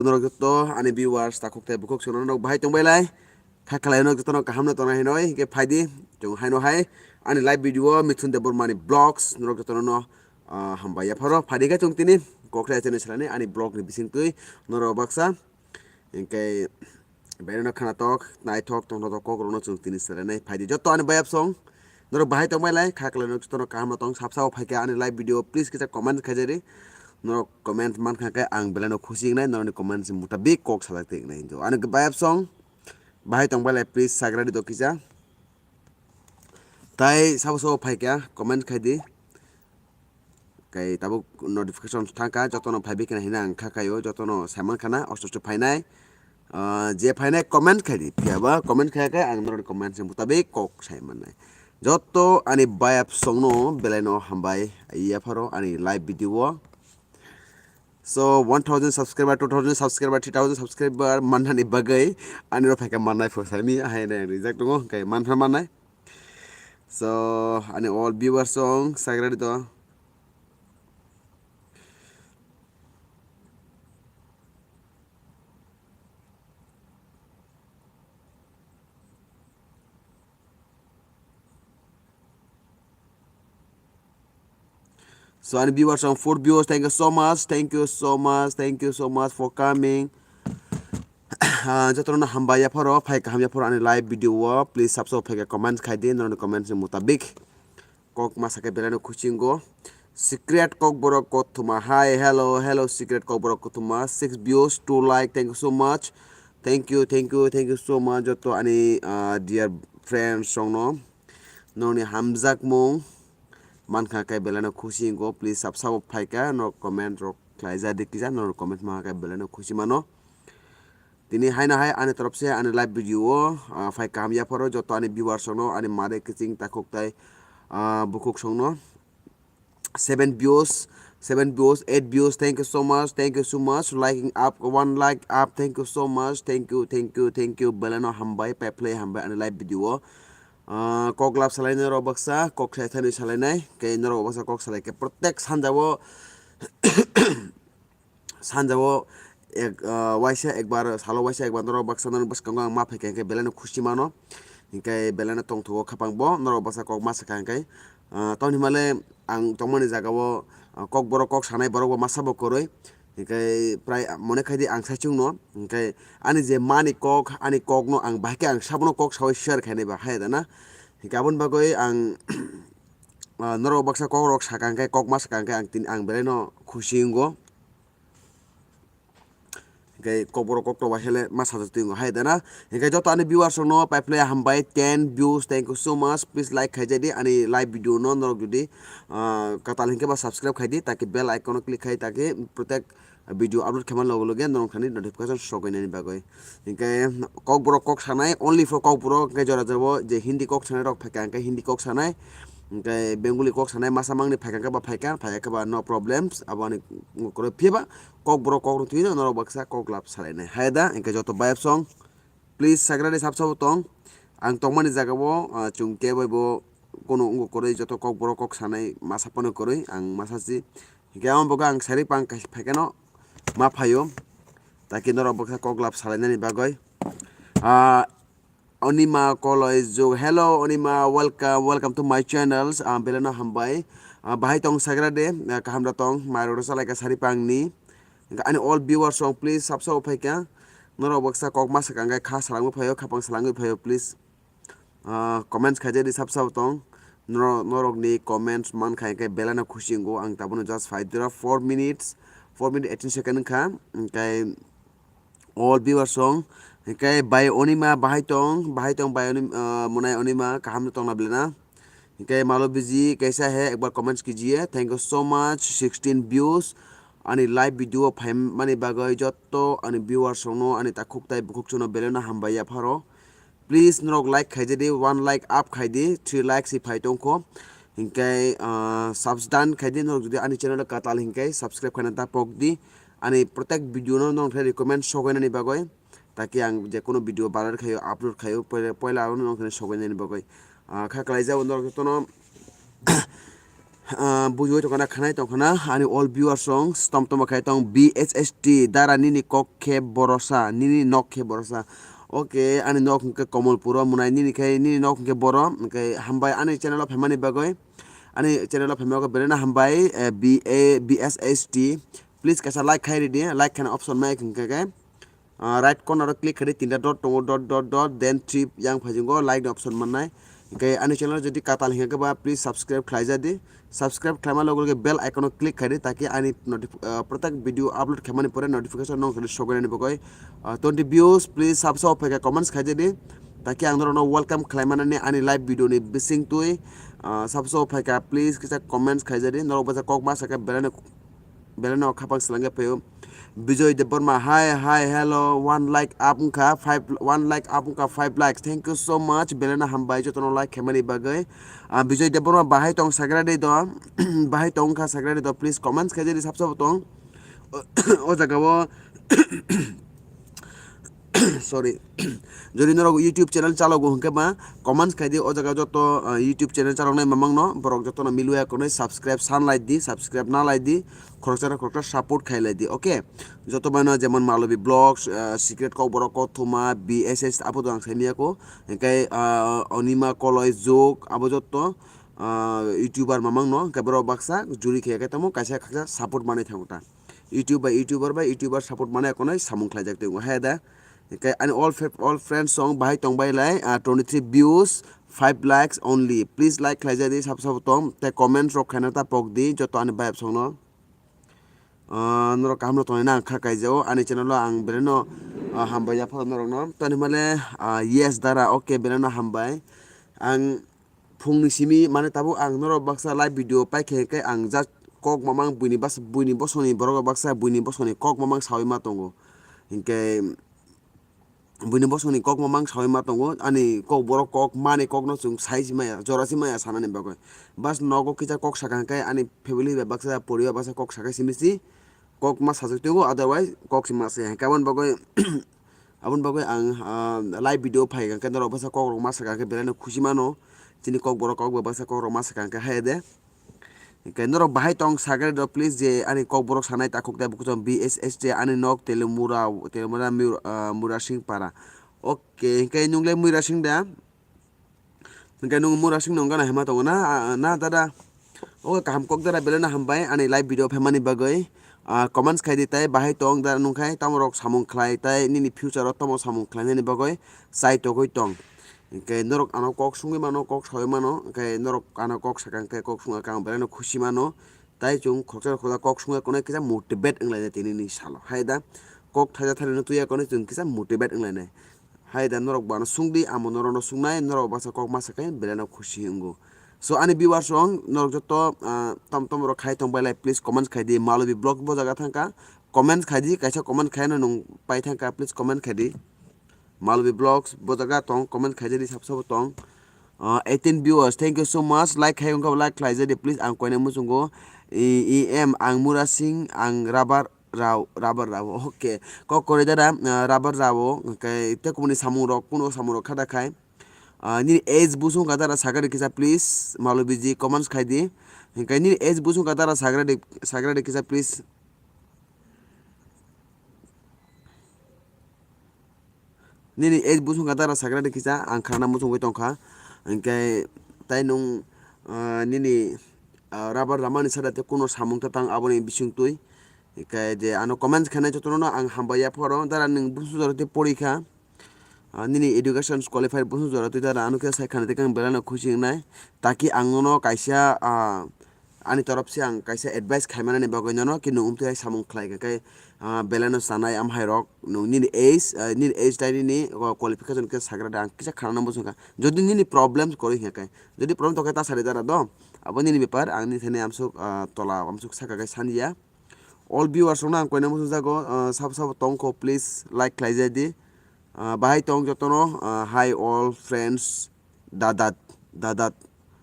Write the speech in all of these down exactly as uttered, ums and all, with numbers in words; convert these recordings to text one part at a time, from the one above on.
Norok joto ani viewers takhuk tei bukhuk songno norok bahai tongbai lai. Kha khlai norok jotono kaham no tongna hinoi hinkhe phaidi chwng haino hai ani live video o Mithun Debbarmani vlogs norok jotono no, ah, hambai yapharo. Phaidi khe chwng tini kok sai chani salani ani vlog ni bisingtwi norok baksa hinkhe belai no khwnathok naithok tongthok kok rokno chwng tini salani phaidi joto ani bayap song. Norok bahai tongbai lai kha khlai norok jotono kaham no tong sabsa o phaikha ani live video please kisa comment khaijari. Norok comment mankha khe ang belai no khusi wngnai norokni comment se mutabik kok sajak twi wngnai hinjo ani bayap song. Bahai tongbai lai please sagradi do kisa. Tai sabo sabo phaikha comment khaidi. Kai tabuk notification thangkha jotono phaibi khna hina ang kha kaio jotono saiman khana osto osto phainai. Ah, je phainai comment khaidi phiyaba comment khaya khe ang norokni comment se mutabik kok sai mannai. Joto ani bayap songno belai no hambai yapharo ani live video o. So one thousand subscriber, two thousand subscriber, three thousand subscriber manthani bagwi ani ro phaikha mannai pho saimi ahai nai rijak tongo hinkhe mantha mannai. So ani all viewers song sagradi to. So ani viewers ang four viewers, thank you so much, thank you so much, thank you so much for coming. Ah, jotono hambai yapharo phai kaham yapharo ani live video o please subscribe phaikha comment khaidi norokni comment ni mutabik. Kok masa khe belai no khusi wngo. Secret Kokborok Kothoma. Hi, hello, hello, Secret Kokborok Kothoma. Six views, two like. Thank you so much. Thank you, thank you, thank you so much. Joto ani, ah, dear friends songno. Noni hamjakmung mankha khe belai no khusi wngo. Please subscribe phaikha. No comment rok khlaijak di kisa. No comment mankha khe belai no khusi mano. Tini haino hai ani torop se ani live video o, ah, phai kaham yapharo joto ani viewers rokno ani mare kiching takhuk tai, ah, bukhuk songno seven views, seven views, eight views, thank you so much, thank you so much, liking up, one like up, thank you so much, thank you, thank you, thank you, belai no hambai, paiplai hambai ani live video o, ah, kok lab salai nai rok baksa, kok sai thani salai nai, kei norok baksa kok salai khe protek sanja o, sanja o ek, ah, waisa ekbar, salo waisa ekbar norok baksa norok bwskango ang ma phaikha hinkhe belai no khusi mano. Hinkhe belai no tongthogo khapang bo norok baksa kok ma sakha hinkhe, ah, tamoni hwnmale ang tongmani jaga o, ah, kok borok kok sanai borok bo masa bo kwrwi. Hinkhe prai mone khai di ang sai chwngno. Hinkhe ani je mani kok, ani kok no ang bahai khe ang sabono kok saui share khainai ba hai da na. Hinkhe aboni bagwi ang, ah, norok baksa kok rok sakha hinkhe kok ma sakha hinkhe ang tini ang belai no khusi wngo. Hinkhe kokborok kokto bai hele ma sajak twi wngo hai dana. Hinkhe joto ani viewers rokno paiphile hambai ten views, thank you so much. Please like khaijadi ani live video no norok jodi, ah, kwtal hinkhe ba subscribe khaidi, taki bell icon o click khai taki protect video upload khaimani loge loge norok thani notification sogwi nani bagwi. Hinkhe kokborok kok sanai only for kokborok hinkhe jora jora o je Hindi kok sanai rok phaikha hinkhe Hindi kok sanai. Hinkhe Bengali kok sanai masa mangni phaikha hinkhe ba phaikha, phaikha ba no problems abo ani kwrwi phiya ba. Kokborok kok rw thwino norok baksa kok lab salainai. Hai da, hinkhe joto bayap song, please sagrani sab sabo tong. Ang tongmani jaga o, ah, chwng kebo bo kono wngkha kwrwi joto kokborok kok sanai masa phano kwrwi ang masa si. Hinkhe amo bagwi ang sari pang kaisa phaikhe no ma phaio. Taki norok baksa kok lab salainani bagwi. Ah, Onima Koloi Jug. Hello, Onima, welcome, welcome to my channels. Ah, belai no hambai. Ah, bahai tong sagra de, ah, kaham da tong, mai rok salai ka sari pang ni. Hinkhe ani all viewers rok please sab sabo phaikha. Norok baksa kok ma sakang kha salangwi phaio, khapang salangwi phaio, please. Ah, comments khaijadi sab sabo tong. Noro-, norok ni comments man khai khe belai no khusi wngo. Ang tabuk no just five zero four minutes, four minute eighteen second wngkha. Hinkhe all viewers song. Hinkhe bai Onima bahai tong, bahai tong bai Onim-, ah, monai Onima kaham no tongna belena. Hinkhe malo biji kaisa he ekbar comments kijiye. Thank you so much, sixteen views. Ani live video phaimani bagwi jotto ani viewers rokno ani takhuk tai bukhuk chwngno belai no hambai yapharo. Please norok like khaijadi, one like up khaidi, three likes si phai tongkho. Hinkhe, ah, subs done khaidi norok jodi ani channel o kwtal hinkhe subscribe khaina ta pokdi. Ani protek video no norok khe recommend sogoinani bagwi. Taki ang je kono video barar khayo, upload khayo, poila, poila aro norok khe sogoinani bagwi. Ah, kha khlai jabo norok jotono. Ah, bujiwi tongkhana, khanai tongkhana, ani all viewers rong, stom toma khai tong, B S H T, dara nini kok khe borosa, nini nok khe borosa. Okay, ani nok hwnkhe Komolpuro mwnai, nini khai, nini nok hwnkhe boro, hwnkhe hambai ani channel o phaimani bagwi, ani channel o phaimani bagwi belai no hambai, eh, B A, B S H T. Please kaisa like khai ridi, like khaina option mai hwnkhe khe. Ah, right corner o click khaidi, tinta dot tongo, dot, dot, dot, then three yang phaijingo like ni option mannai. Hingke ani channel jodi katal hingke ba, please subscribe khlaijadi. Subscribe khlaima loge loge bell icon o click khaidi, taki ani notif-, ah, protek video upload khaimani pore notification nong khaidi sogainani bagwi. Ah, twenty views, please subscribe phaikha comments khaijadi. Taki ang norokno welcome khlaimanani ani live video ni bising twi. Ah, subscribe phaikha, please kisa comments khaijadi. Norok bacha kok ma sakha belai no Belai no khapang selengya phaio. Bijoy Debbarma, hi, hi, hello, one like up wngkha, five, one like up wngkha, five likes. Thank you so much. Belai no hambai jotono like khaimani bagwi. Ah, Bijoy Debbarma bahai tong sagra de do, bahai tong wngkha sagra de do, please comments khaijadi sab sabo tong. O jaga o Sorry. Jodi norok YouTube channel chalogo hwnkhe ba comments khaidi, o jaga joto, ah, YouTube channel chaloknai mamangno borok jotono milwi akonwi subscribe san lai di, subscribe na lai di, khoroksa na khoroksa support khai lai di, okay? Joto baino jemon Malobi Vlogs, ah, Secret Kokborok Kothoma, B S S abo to ang saimiyako, hwnkhe, ah, Onima Koloi Jok abo joto, ah, YouTuber mamangno hwnkhe borok baksa juri khe khe tamo kaisa khaksa support manwi thango ta. YouTube bai YouTuber bai YouTuber support manwi akonwi samung khlaijak tongo. Hai da, hwnkhe ani all fe-, all friends song bahai tong bai lai, ah, twenty three views, five likes only. Please like khlaijadi sabo sabo tong, tei comments rok khaina ta pok di joto ani vibe song no. Ah, norok kaham no tongnai na ang kha kaijao ani channel o ang belai no, ah, hambai ya phano norok no. Tani male, ah, yes dara, okay, belai no hambai. Ang phungni simi mane tabuk ang norok baksa live video paikha hwnkhe ang just kok mamang buini bas-, buini bosongni borok baksa buini bosongni kok mamang sawi ma tongo. Hinkhe buini bosongni kok mamang sawi ma tongo, ani kok borok kok mani kokno chwng sai si maya, jora si maya sanani bagwi. Bas nogo kisa kok saka hwnkhe ani family bai baksa poribar baksa kok sakai simi si kok ma sajak tongo, otherwise kok si ma se. Hinkhe aboni bagwi Aboni bagwi ang, ah, live video phai hwnkhe norok baksa kok rok ma saka hwnkhe belai no khusi mano. Chini kok borok kok bai baksa kok rok ma saka hwnkhe hai de. Hwnkhe norok bahai tong sagra rok please je ani kok borok sanai takhuk tei bukucham B S S T ani nok Telemura, Telemura Mur-, ah, Murasing para. Okay, hwnkhe nung le Murasing da? Hwnkhe nung Murasing nung gana hema tongo na, ah, na dada? O kaham kok dada belai no hambai ani live video phaimani bagwi. Ah, comments khai di tai bahai tong dada nung khai tamo rok samung khlai tai nini future o tamo samung khlai nani bagwi chai togwi tong. Hwnkhe norok ano kok sungwi mano, kok sawi mano, hwnkhe norok ano kok saka hwnkhe kok sungkha ang belai no khusi mano. Tai chwng khoroksa khoroksa kok sungya konwi kisa motivate wnglainai tini ni salo. Hai da kok thaisa thani no twiya konwi chwng kisa motivate wnglainai. Hai da norok bo ano sungdi, amo norok no sungnai, norok baksa kok ma sakai belai no khusi wngo. So ani viewers rok norok joto, ah, tam tam rok khai tong bai lai, please comments khai di, Malobi Vlog bo jaga thangkha, comments khai di, kaisa comment khai no nung pai thangkha, please comment khai di. Malobi Vlogs bo jaga tong, comment khaijadi sab sabo tong. Ah, eighteen viewers, thank you so much. Like khai wngkha like khlaijadi please, ang koina muchungo. I, I M, ang Murasing, ang Rabar Rao, Rabar Rao. Okay. Kok kore dada, ah, Rabar Rao, hwnkhe te kumuni samung rok, kuno samung rok khada khai. Ah, nini age busung ka dada sagra di kisa please, Malobi ji comments khai di. Hwnkhe nini age busung ka dada sagra di, sagra di kisa please. Nini age busung ka dara sagra de kisa, ang khana muchungwi tongkha. Hwnkhe tai nung, ah, nini, ah, rubber ramani sada tei kuno samung ta tang aboni bisingtwi. Hwnkhe je ano comments khainai jotono no ang hambai ya phoro, dara nwng busung jora tei porikha. Ah, nini education qualified busung jora twi dara ano khe sai khana tei khe ang belai no khusi wngnai. Taki ang nono kaisa, ah, ani torop se ang kaisa advice khai manani bagwi nono, khe nwng umtwi hai samung khlai kha khe, ah, belai no chanai amhai rok nwng nini age, ah, nini age tai nini, oh, qualification khe sagra da ang kisa khana no muchung kha. Jodi nini problems kwrwi kha khe, jodi problem tong khe ta sari dara do, abo nini bepar, ang nini thani amsuk, ah, tola amsuk saka khe sani ya. All viewers rokno ang koina muchung jago, ah, sabo sabo tong kho please like khlai jai di. Ah, bahai tong jotono, ah, hi all friends. Dadat, dadat.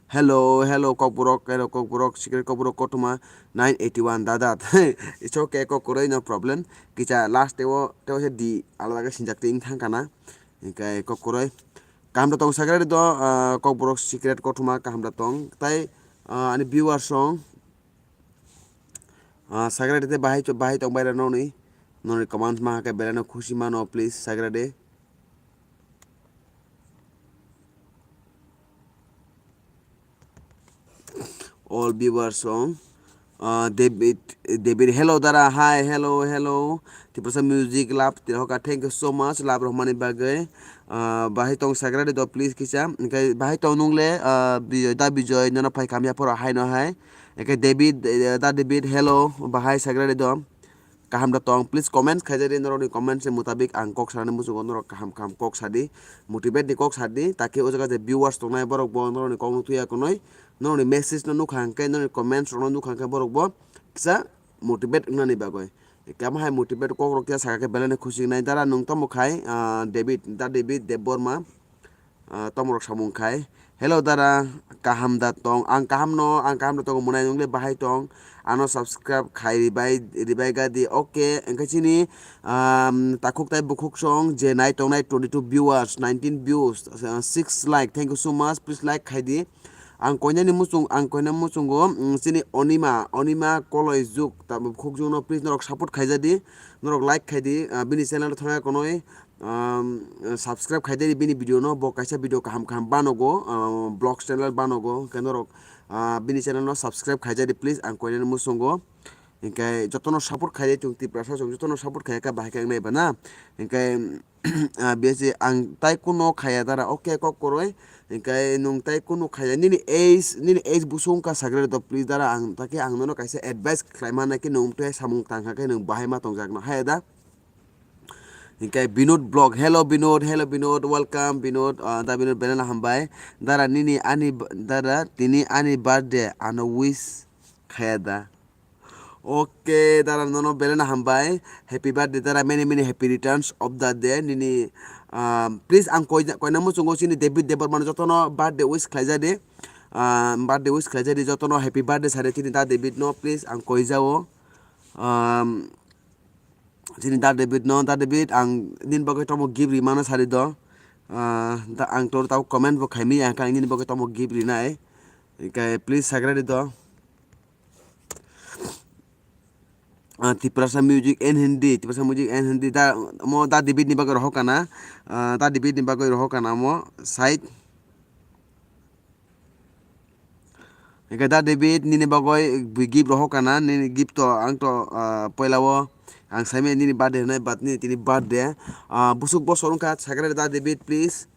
Hello, hello, kokborok, hello, kokborok, secret kokborok, kothoma nine eighty one, dadat. It's okay, kok kwrwi, no problem. Kisa last teo, teo se di, alada khe sinjak twi wng thang kana. Hingkai kok kwrwi. Kaham da tong sagra do, ah, kokborok, secret kothoma, kaham da tong. Tai, ah, ani viewers rok, ah, sagra de bahai to, bahai tong baira noni, noni comments ma ke belano khusi mano, please sagra de. All viewers rok, ah, David, David, hello dara, hi, hello, hello. Tiprasa Music Love, Tiroka, thank you so much, love rohmani bagwi. Ah, bahai tong sagra de do, please kisa. Hingke bahai tong nung le, ah, Bijoy, da Bijoy, nono phai khamya phoro hai no hai. Hingke David, eh, da David, hello, bahai sagra de do. Kaham da tong, please comments khaijadi, norokni comments ni mutabik ang kok sanani muchungo, norok kaham kaham kok sadi, motivate ni kok sadi, taki o jaga je viewers tongnai borok bo norokni kok no tuya konoi, norokni message no nukha hingke, norokni comments rok no nukha hingke borok bo kisa motivate wngnani bagwi. Kamo hai motivate kok rok khe saka khe belai no khusi wngnai. Dara nwng tamo khai, ah, David, da David Debbarma, ah, tamo rok samung khai. Hello dara, kaham da tong? Ang kaham no, ang kaham da tongo, mwnai nwng le bahai tong? Ano subscribe khai ribai, ribai ga di. Okay, hingke chini, um, takhuk tai bukhuk song je nai tongnai twenty two viewers, nineteen views, uh, six like. Thank you so much. Please like khai di. Ang koinani muchung, ang koina muchungo, mm, chini Onima, Onima Koloi Juk, ta bukhuk jukno please norok support khaijadi, norok like khaidi, ah, bini channel thangya konoi, um, subscribe khaidi bini video no, bo kaisa video kaham kaham banogo, ah, vlogs channel banogo, hingke norok, ah, bini channel no subscribe khaijadi please, ang koinani muchungo, hingke jotono support khaidi, chwng Tiprasa chwng jotono support khaika bahai khe wngnai ba na, hingke, ah, biyase ang tai kuno khaya dara, okay, kok koroi, hingke nwng tai kuno khaya, nini age, nini age busu wngkha sagra do, please dara, ang takhe ang nono kaisa advice khlai mana khe nwng tei samung tangkha khe nwng bahai ma tongjakno, hai da? Hingke Binod Vlog, hello Binod, hello Binod, welcome Binod, ah, da Binod belai no hambai, dara nini ani b-, dara tini ani birthday ano wish khaya da. Okay, dara nono belai no hambai. Happy birthday, dara, many, many happy returns of the day. Nini, ah, please, ang koi, koina muchungo chini David Debbarma no jotono birthday wish khlaijadi. Ah, birthday wish khlaijadi, jotono happy birthday sadi chini da David no, please, ang koijao. Um, chini da David no, da David, ang nini bagwi tamo gift ri mano sadi do. Ah, da, ang tor tabo comment bo khaimi, ang khe nini bagwi tamo gift rinai. Hingke please sagra di do. Ah, Tiprasa music and Hindi, Tiprasa music and Hindi. Da, mo da David ni bagwi rohor kana. Ah, da David ni bagwi rohor kana mo side. Hingke da David nini bagwi bui gift rohor kana, nini gift to ang to, ah, poila o ang saimai nini birthday hwnai, but nini tini birthday. Ah, busuk bosor wngkha, sagra da David, please.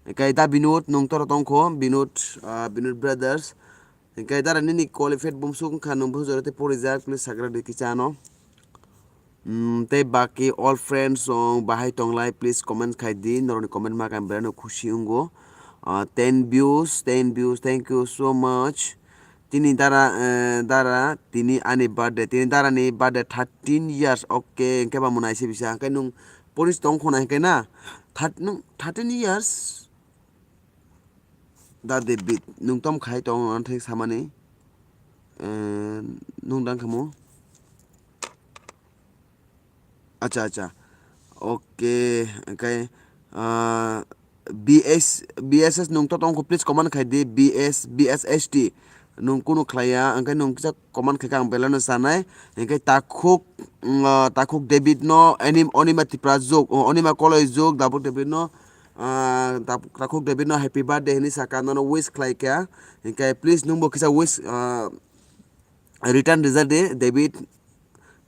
Hingke da Binod, nwng toro tongkho, Binod, ah, Binod Brothers. Hingke dara nini qualified bumsuk wngkha, nwng bo jora tei porijak, please sagra di kisa ano. Mm, tei baki all friends rok bahai tonglai, please comment khai di, norokni comment ma khe ang belai no khusi wngo. Ah, ten views, ten views, thank you so much. Tini dara, eh, dara, tini ani birthday, tini dara ni birthday thirteen years, okay, hingke ba mwnai se bisa, hingke nwng poris tong khona hingke na, thir-, nwng thirteen years. Da David, nwng tom khai tong ang thai samani. Eh, nwng dang khamu? Acha, acha. Okay, okay. Ah, B S, B S S nwng to tongkho, please comment khai di, B S, B S S T. Nwng kunu khlaiya, hingke nwng kisa comment khai khe ang belai no sanai. Hingke takhuk, mm, ah, takhuk David no, Anim-, Onima Tipra jok, o, Onima Koloi jok, Dabuk David no, ah, tab-, takhuk David no happy birthday hini saka, nono wish khlai kha. Hingke please nwngbo kisa wish, ah, return rijak di, David.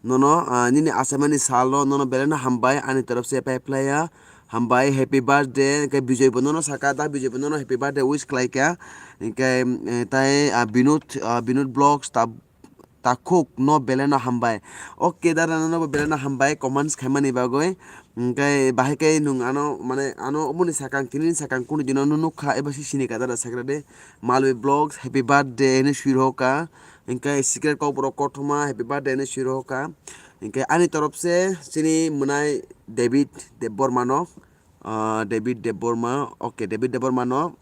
Nono, ah, nini achaimani salo, nono belai no hambai, ani torop se pai phlaiya. Hambai, happy birthday, hingke Bijoy bo nono saka, da Bijoy bo nono happy birthday wish khlai kha. Hingke, eh, tai, ah, Binod, ah, Binod Vlogs, tab-, takhuk no belai no hambai. Okay, dada, nono bo belai no hambai comments khaimani bagwi. Hingke bahai khe nwng ano, mane, ano omoni sakang, tinini sakang kunu dino no nukha, eba si sini ka dada sagra de. Malwi Vlogs, happy birthday hwnwi swi rwkha. Hingke secret kokborok kothoma, happy birthday hwnwi swi rwkha. Hingke ani torop se chini mwnai David Debbarma no, ah, David Debbarma, okay, David Debbarma no.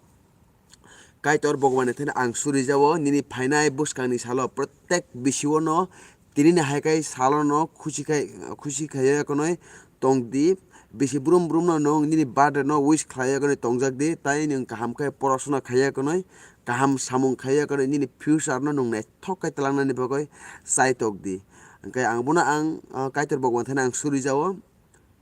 Kaitor Bhagwan ni thani ang suri jao, nini phainai bwskang ni salo, protek bisi o no, tini ni hai kai salo no khusi khai, khusi khai ya konoi tong di, bisi brum brum no nwng nini birthday no wish khlai ya konoi tongjak di, tai nwng kaham khe porasona khai ya konoi, kaham samung khaiya khe nini future no nwng naithok khe twlangnani bagwi chai tok di. Hwnkhe ang bono ang, ah, Kaitor Bhagwan thani ang suri jao.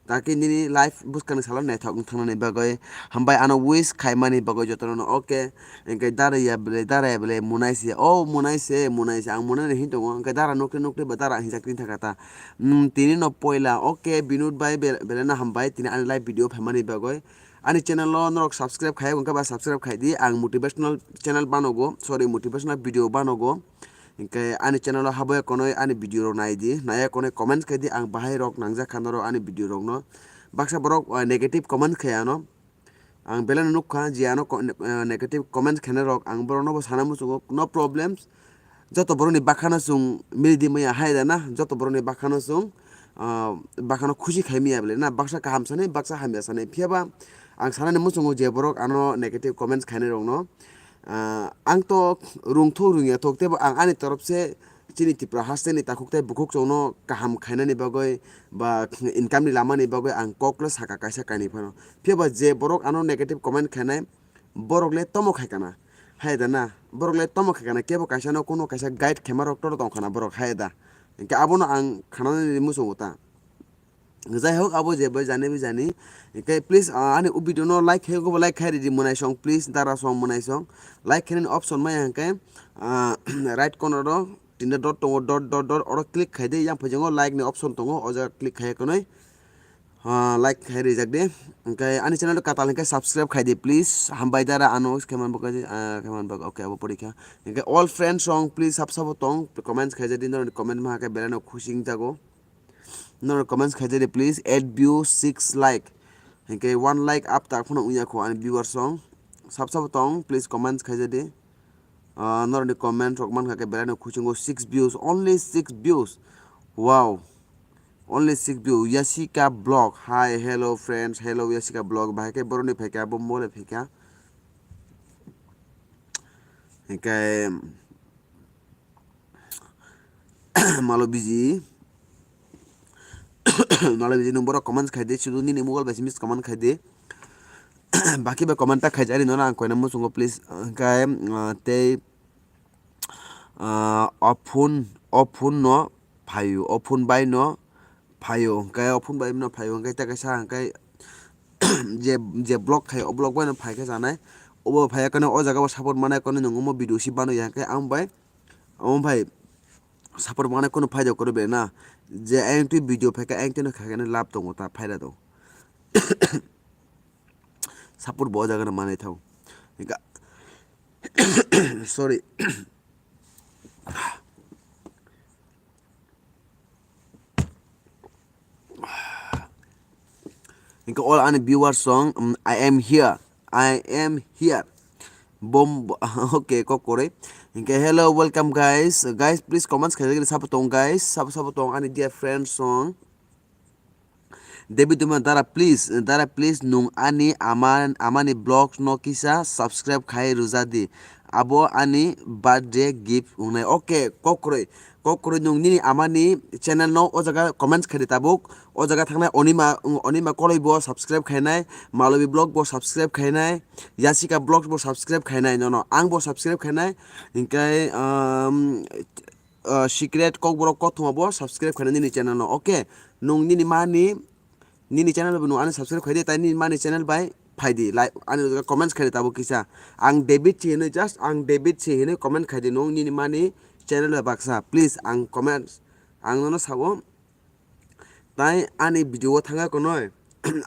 Taki nini life bwskangni salo naithok wng thangnani bagwi hambai ano wish khaimani bagwi jotono no, okay. Hwnkhe dara ya bwle, dara ya bwle, munai se, o munai se, munai se, ang munai ni hin tongo, hwnkhe dara nukte nukte ba dara hinjak tin thaka ta. Hmm, tini no poila, okay, Binod bai bel-, belai no hambai, tini ani live video phaimani bagwi. Ani channel o norok subscribe khaiya wngkha ba subscribe khai di, ang motivational channel banogo, sorry, motivational video banogo. Hinkhe ani channel o habwi konwi ani video rok nai di, naiya konwi comments khai di, ang bahai rok nangjak kha norok ani video rok no. Baksa borok, ah, negative comment khai ano. Ang belai no nuk kha je ano ko-, ah, negative comments khainai rok, ang borok no bo sana muchungo, no problems. Joto borok ni bakhano chwng mili di manya hai da na, joto borok ni bakhano chwng, ah, bakhano khusi khai manya bwle na, baksa kaham sanai, baksa hamya sanai. Phiya ba ang sanani muchungo je borok ano negative comments khainai rok no, ah, ang to rwngthok rwngya thok, teibo ang ani torop se chini Tripura haste ni takhuk tei bukhuk chwng no kaham khainani bagwi ba income ni lama ni bagwi ang kok le saka kaisa kainwi phano. Phiya ba je borok ano negative comment khainai, borok le tomo khai kana, hai da na? Borok le tomo khai kana, kebo kaisa no kuno kaisa guide khaima rok to tong khana borok, hai da? Hinkhe abono ang khanani muchungo ta. Jai hok, abo je bai jani bai jani. Hinkhe please, ah, ani o video no like khai, go like khai ridi, munai song, please, dara song, munai song. Like khainani option maya hinkhe, ah, right corner o tinta dot tongo, dot, dot, dot, oro click khai di, yang phaijak o like ni option tongo, o jaga click khai kanwi. Ah, like khai rijak di. Hinkhe ani channel katal hinkhe subscribe khai di, please. Hambai dara ano khe man bagwi, ah, khe man bagwi, okay, abo porikha. Hinkhe all friends song, please, sab sabo tong, comments khai jadi, norok comment maha khe belai no khusi wng jago. Norok comments khai jadi, please. Eight view, six like. Hinkhe one like up tak phano wngya kho ani viewers song. Sab sabo tong, please comments khai jadi. Ah, norokni comment rok mankha khe belai no khusingo, six views, only six views. Wow. Only six view. Yasika Vlog. Hi, hello friends. Hello Yasika Vlog. Bahai khe boroni phaikha, bo mole phaikha. Hinkhe Malo biji. Malo biji nwng borok comments khai di, sudu nini mobile bai se miss comment khai di. Baki bai comment ta khai jani nono ang koina muchungo please. Hinkhe, ah, tei, ah, o phone, o phone no phaio, o phone bai no phaio, hinkhe o phone bai no phaio, hinkhe ta kaisa hinkhe je, je vlog khai, o vlog bai no phai khe janai. Obo phai khe o jaga o support manai khe nwng omo video si bano ya, hinkhe ang bai, omo bai support manai khe phai da khe bere na. Je ayang twi video phai khe ayang twi no khai khe lab tongo ta phai da do. Support bo o jaga no manai thao. Hinkhe sorry. Hinkhe all ani viewers song, um, I am here, I am here. Bom, okay, kok koroi. Hinkhe hello, welcome guys. Guys, please comments khai jagini sabo tong guys. Sabo sabo tong ani dear friends song. David Duma, dara please, dara please nwng ani ama, amani vlogs no kisa subscribe khai rwja di. Abo ani birthday gift wngnai. Okay, kok koroi. Kok koroi nwng nini amani channel no o jaga comments khai di tabuk. O jaga thangnai Onima, Onima koloi bo subscribe khainai, Malobi vlog bo subscribe khainai, Yasika vlogs bo subscribe khainai, nono ang bo subscribe khainai. Hinkhe, um, uh, secret kokborok kothoma bo subscribe khainai nini channel no. Okay, nwng nini mani, nini channel bai nwng ani subscribe khai di, tai nini mani channel bai phai di, like, ani jaga comments khai di tabuk kisa. Ang David si hinwi, just ang David si hinwi comment khai di nwng nini mani channel bai baksa. Please, ang comments, ang nono sao. Tai ani video o thangkha konoi,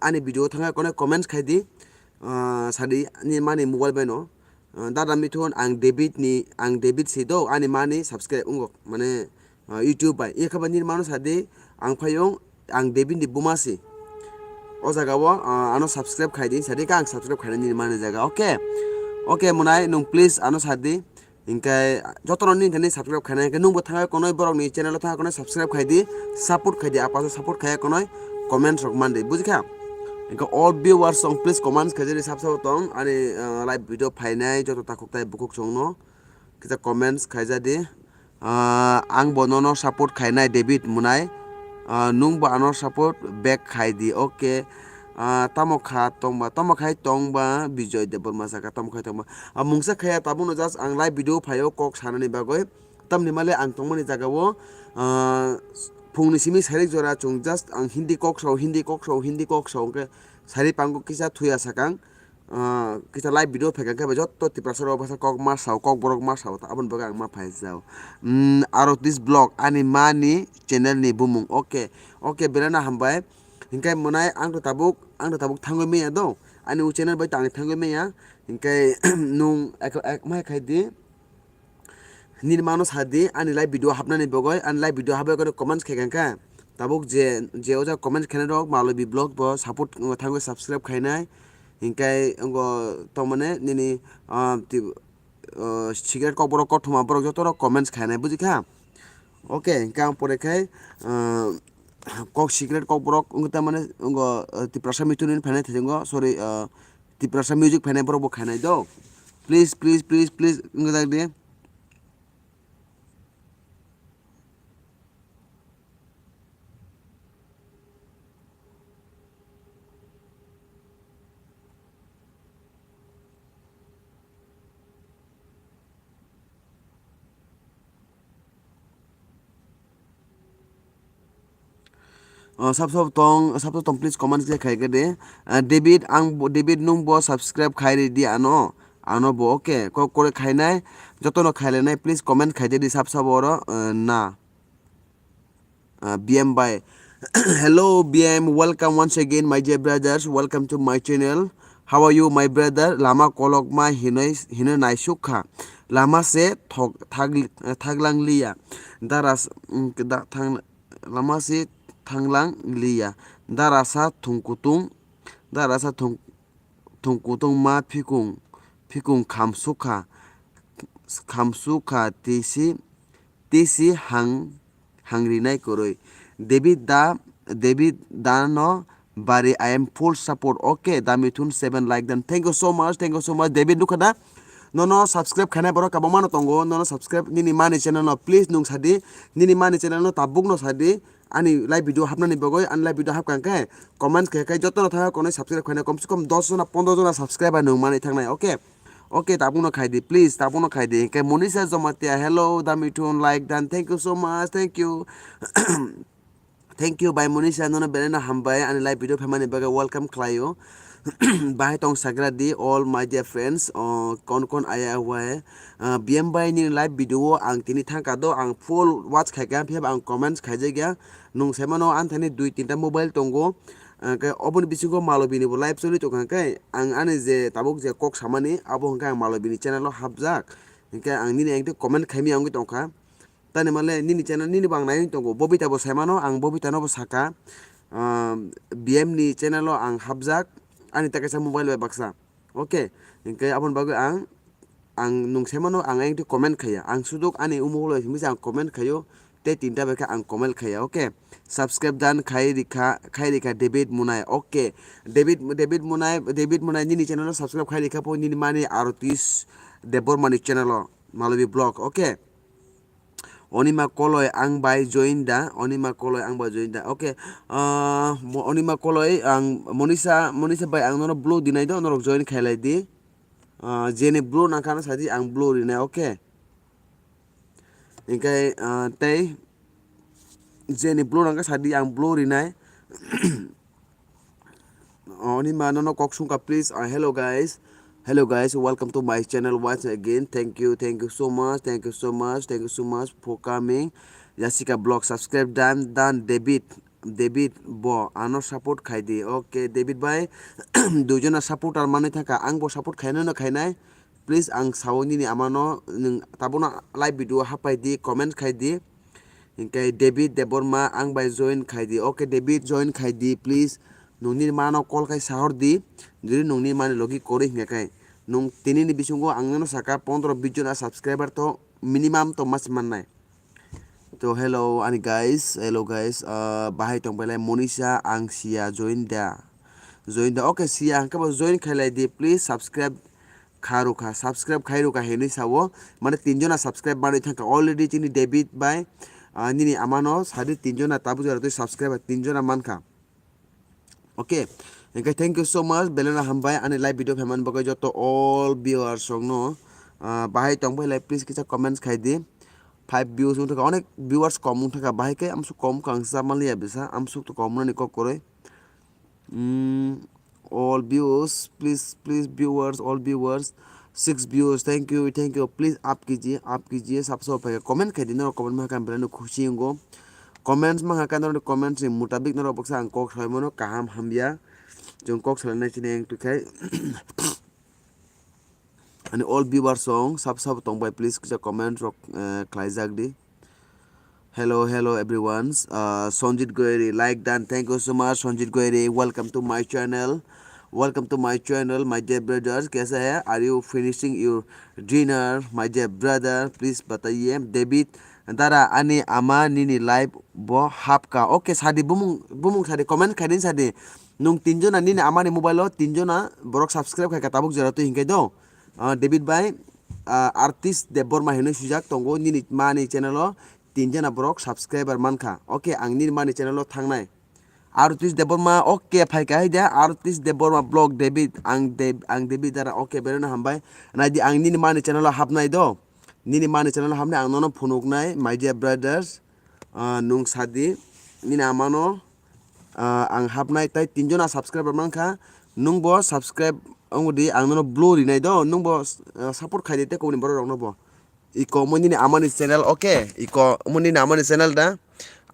ani video o thangkha konoi comments khai di, ah, sadi ani mani mobile bai no. Ah, dada Mithun, ang David ni, ang David si do, ani mani subscribe wngkha, mane, ah, YouTube bai. Ekha bai nini mano sadi, ang phayung, ang David ni buma si. O jaga o, ah, ano subscribe khai di, sadi khe ang subscribe khainai nini mani jaga. Okay. Okay, munai nwng please ano sadi. Hinkhe jotono nini thani subscribe khainai, hinkhe nwngbo thangkha konoi borokni channel o thangkha konoi subscribe khai di, support khai di, apasa support khaiya konoi comments rok man di, bujikha? Hinkhe all viewers song please comments khai di, sab sabo tong ani, ah, live video phainai joto takhuk tai bukhuk songno kisa comments khaija di. Ah, ang bo nono support khainai David Munai, ah, nwngbo ano support back khai di, okay. Ah, tamo kha tongba, tamo khai tongba Bijoy Debbarma saka, tamo khai tongba. Ah, mungsa khaya tabukno just ang live video phaio kok sanani bagwi. Tamni male ang tongmani jagao, ah, phungni simi sarik jora chwng just ang Hindi kok sao, Hindi kok sao, Hindi kok sao hwnkhe sari pango kisa thuya sakang. Ah, kisa live video phaikha khe bai jotto Tiprasa rok basa kok ma sao, kok borok ma sao, aboni bagwi ang ma phaijao. Hmm, Arotis Vlog, ani mani channel ni bumung. Okay, okay, belai no hambai. Hinkhe mwnai ang to tabuk, ang to tabuk thangwi manya do. Ani o channel bai to ang thangwi manya. Hinkhe nung ek, ek mai khai di. Nini mano sa di, ani live video hapnani bagwi, ani live video hapbai kono comments khai kha. Tabuk je, je o jaga comments khainai rok, Malobi Vlog bo support thangwi subscribe khainai. Hinkhe ongo tongmani nini, ah, ti-, ah, secret kokborok kothoma borok joto rok comments khainai, buji kha? Okay, hinkhe ang pore khai, ah, kok secret kokborok wngkha tamani ongo, ah, Tiprasa Mithu ni phainai thaisingo, sorry, ah, Tiprasa music phainai borok bo khainai do. Please, please, please, please, wngkha jak di. Oh, sab sab tong, sab sab tong, please comment khe khai khe de. Ah, David, ang bo, David, nung bo subscribe khai ri di ano, ano bo, okay, kok kore khainai, jotono khailainai, please comment khai de di sab sab oro, eh, na. Ah, B M bai. Hello, B M, welcome once again, my dear brothers, welcome to my channel. How are you, my brother? Lama kolokma hinoi, hinoi naisuk kha. Lama se thok, thag, thaglang liya. Daras, mm, da, thang, lama se thanglang liya. Darasa thungkutung, darasa thung, thungkutung ma phikung, phikung khamsukha, khamsukha tisi, tisi hang, hangrinai kwrwi. David da, David da no bari, I am full support. Okay, da Mithun seven like dan. Thank you so much, thank you so much. David nukha da? Nono subscribe khainai borok kwbangma no tongo. Nono subscribe nini mani channel no please nung sadi. Nini mani channel no tabuk no sadi. Ani live video hapnani bagwi, ani live video hapkha khe comment khe khai jotono thangwi konwi subscribe khainai, komse kom dos jona pondro jona subscriber nung mani thangnai, okay? Okay, tabukno khai di, please, tabukno khai di. Hinkhe Monisa Jomatia, hello, da Mithun, like dan, thank you so much, thank you. Thank you, bai Monisa, nono belai no hambai, ani live video phaimani bagwi welcome khlaio. Bahai tong sagra di, all my dear friends, oh, kon kon aya hua hai. Ah, B M bai ni live video o ang tini thangka do, ang full watch khaikha, phiya ang comments khaijakya. Nung saimano, anthani dui tinta mobile tongo. Ah, khe oboni bisingo Malobini bo live choli tongkha, khe ang ani je tabuk je kok samani, abo hwnkhe ang Malobini channel o hapjak. Hinkhe ang nini engte comment khaimya wngwi tongkha. Tani male nini channel, nini bo ang naiwi tongo. Bobita bo saimano, ang Bobita no bo saka. Ah, B M ni channel o ang hapjak, ani ta kaisa mobile bai baksa. Okay, hinkhe aboni bagwi ang, ang nung saimano ang ayang twi comment khaiya. Ang suduk ani umo ulo himwi se ang comment khaio, tei tinta bai khe ang comment khaiya, okay? Subscribe dan khai rikha, khai rikha David Munai, okay? David, David Munai, David Munai nini channel o subscribe khai rikha po, nini mani Arotis Debbarma ni channel o, Malobi Vlog, okay? Onima Koloi ang bai join da, Onima Koloi ang bai join da. Okay, ah, mo-, Onima Koloi ang Monisa, Monisa bai ang nono blue dinai do, norok join khailai di. Ah, jeni blue nangkha no sadi ang blue rinai, okay. Hinkhe, ah, tei jeni blue nangkha sadi ang blue rinai. Oni mano no kok sungkha, please. Ah, hello guys. Hello guys, welcome to my channel once again. Thank you, thank you so much, thank you so much, thank you so much for coming. Jessica Vlog subscribe dan, dan David, David bo ano support khai di. Okay, David bai, duijona supporter manwi thangkha, ang bo support khainai no khainai. Please, ang sao nini amano, nwng tabukno live video hapai di, comment khai di. Hinkhe David Debbarma ang bai join khai di. Okay, David, join khai di, please. Nwng nini mano call khai sahor di. Jodi nwng nini mani logi kwrwi hinkhe khe. Nwng tini ni bisingo ang nono saka pondro bis jona subscriber to minimum to mas mannai. To hello ani guys, hello guys, ah, bahai tong belai Monisa ang siya join da. Join da, okay, siya hwnkhe bo join khailai di, please subscribe kha rwkha, subscribe khai rwkha hinwi sao, mane tin jona subscribe manwi thangkha already chini David bai, ah, nini amano sadi tin jona tabuk jora twi subscriber tin jona mankha. Okay, hingke thank you so much, belai no hambai ani live video phaimani bagwi joto all viewers rokno, ah, bahai tongbai lai please kisa comments khai di. Five views wng thaka, onek viewers kom wng thaka, bahai khe amsuk kom kang sa maliya bisa, amsuk to kom nani kok koroi. Mm, all views, please, please viewers, all viewers, six views, thank you, thank you, please up kijiye, up kijiye, subscribe khai comment khai di, norok comment ma kha belai no khushi wngo. Comments ma kha norok comments ni mutabik norok baksa ang kok sai mano kaham hamya. Chwng kok salai nai chini ang twi khai. Ani all viewers rok sabo sabo tong bai, please kisa comment rok, eh, khlai jak di. Hello, hello everyone. Uh, Sanjit Goyri, like done. Thank you so much, Sanjit Goyri. Welcome to my channel. Welcome to my channel, my dear brothers. Kaisa hai? Are you finishing your dinner, my dear brother? Please bataiye. David, dara ani ama nini live bo hapka. Okay, sadi bumung bumung sadi comment khaidin sadi. Nung tinjona nini amani mobile o tinjona borok subscribe khaika tabuk jora twi hinkai do. Ah, David bai, ah, artist Debbarma hinwi swijak tongo nini mani channel o tinjona borok subscriber mankha. Okay, ang nini mani channel o thangnai. Artist Debbarma, okay, phaika hai da, Artist Debbarma vlog David, ang Deb-, ang David dara, okay, belai no hambai. Naidi ang nini mani channel o hapnai do. Nini mani channel o hapnai ang nono phunuknai, my dear brothers. Ah, nung sadi, nini amano, ah, ang hapnai tai tinjona subscriber mankha. Nungbo subscribe ongdi, ang nono blue rinai do, nungbo, ah, support khaidi tei koboni borok rokno bo. Iko omo nini amani channel, okay? Iko omo nini amani channel da.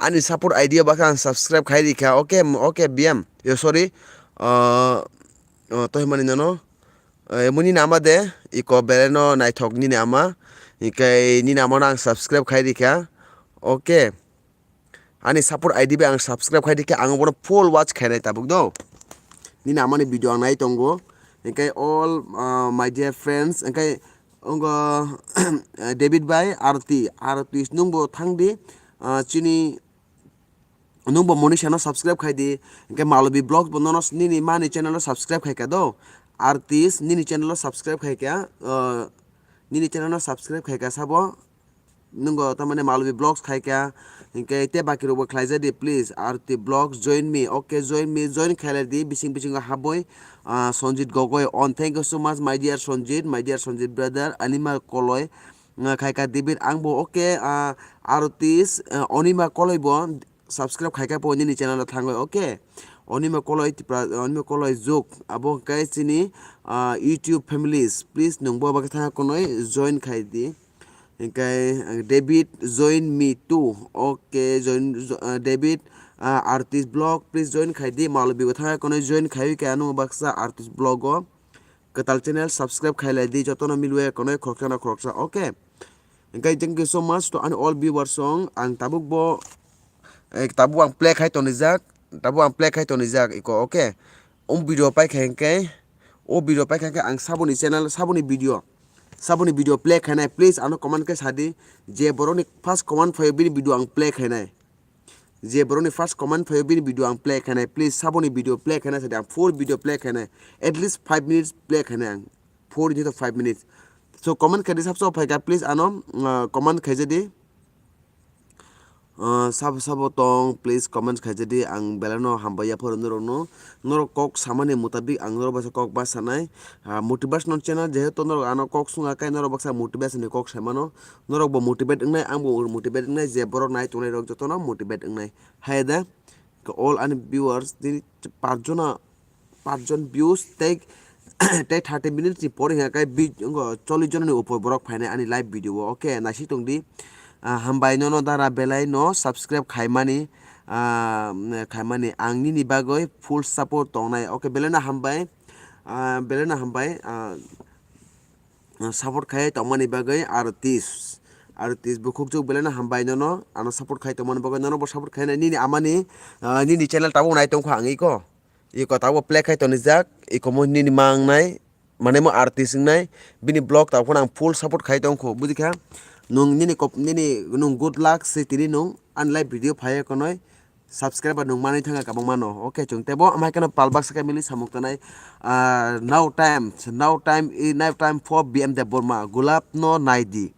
Ani support idea bakha ang subscribe khai rikha, okay? Okay, B M. Yo, sorry. Ah, ah, tohimani nono. Eh, omo nini ama de, iko belai no naithok nini ama. Hinkhe nini amano ang subscribe khai rikha. Okay. Ani support idea bai ang subscribe khai rikha, ang bono full watch khainai tabuk do. Nini amani video ang nai tongo. Hinkhe all, ah, my dear friends, hinkhe ongo David bai Arti, Arti nungbo thangdi, ah, chini nungbo Monisha no subscribe khai di, hinkhe Malobi Vlogs bo nono nini mani channel o subscribe khai kha do, Artist nini channel o subscribe khai kha, ah, nini channel o subscribe khai kha sabo, nungo tamani Malobi Vlogs khai kha, hinkhe te baki rok bo khlai ja di please, Arti Vlogs join me, okay, join me, join khailai di, bising bising o haboi, ah, Sanjit Gogoi on, thank you so much my dear Sanjit, my dear Sanjit brother, Anima Koloi, ah, khai kha David, ang bo okay, ah, Artist, ah, Anima Koloi bo, subscribe khai kha po nini channel o thangwi, okay? Onima Koloi Tipra, Onima Koloi Juk, abo hwnkhe chini, ah, YouTube families, please nungbo abo khe thangkha konwi join khai di. Hinkhe, ah, David join me too, okay, join, jo-, ah, David, ah, Artist Vlog, please join khai di. Malobi bo thangkha konwi join khai kha ano baksa Artist Vlog o. Kwtal channel subscribe khai lai di, jotono milwi konwi khoroksa na khoroksa, okay? Hinkhe thank you so much to ani all viewers song, ang tabuk bo, eh, tabuk ang play khai tonijak, tabuk ang play khai tonijak iko, okay? O video pai kha hinkhe, o video pai kha hinkhe ang saboni channel, saboni video, saboni video play khainai, please ano comment khe sadi, je borokni first comment phaio bini video ang play khainai. Je borokni first comment phaio bini video ang play khainai, please saboni video play khainai sadi, ang full video play khainai, at least five minutes play khainai ang, four to five minutes. So comment khaidi sabso phaikha, please ano, uh, comment khaijadi. Uh, sabo sabo tong, please comment khaijadi, ang belai no hambai ya phoro norokno. Norok kok samani mutabik ang norok bai kok ba sanai. Ah, motivational channel jehetu norok ano kok sunga kai norok baksa motivation ni kok sai mano. Norok bo motivate wngnai, ang bo motivate wngnai, je borok nai tongnai rok jotono motivate wngnai. Hai da, all ani viewers, tini pachjona, pachjon views tei, tei thirty minutes ni pore hingka kai bi-, wngkha chollish jona ni upor borok phainai ani live video o. Okay, naisik tongdi. Ah, hambai nono dara belai no subscribe khaimani, ah, khaimani ang nini bagwi full support tongnai. Okay, belai no hambai, ah, belai no hambai, ah, support khai tongmani bagwi Artist. Artist bukhukjwk belai no hambai nono, ano support khai tongmani bagwi, nono bo support khainai nini amani, ah, nini channel tabuk nai tongkha ang iko. Iko tabuk play khai tonijak, iko mo nini ma wngnai, mane mo artist wngnai, bini vlog tabuk phano ang full support khai tongkho, bujikha? Nung nini kop-, nini nung good luck se tini nung ani live video phai ekonoi subscriber nung manwi thangkha kwbangma no. Okay, chwng teibo amai kheno pal baksa khe mili samung tanai, ah, now time, now time, i now time for B M Debbarma, Gulab no naidi,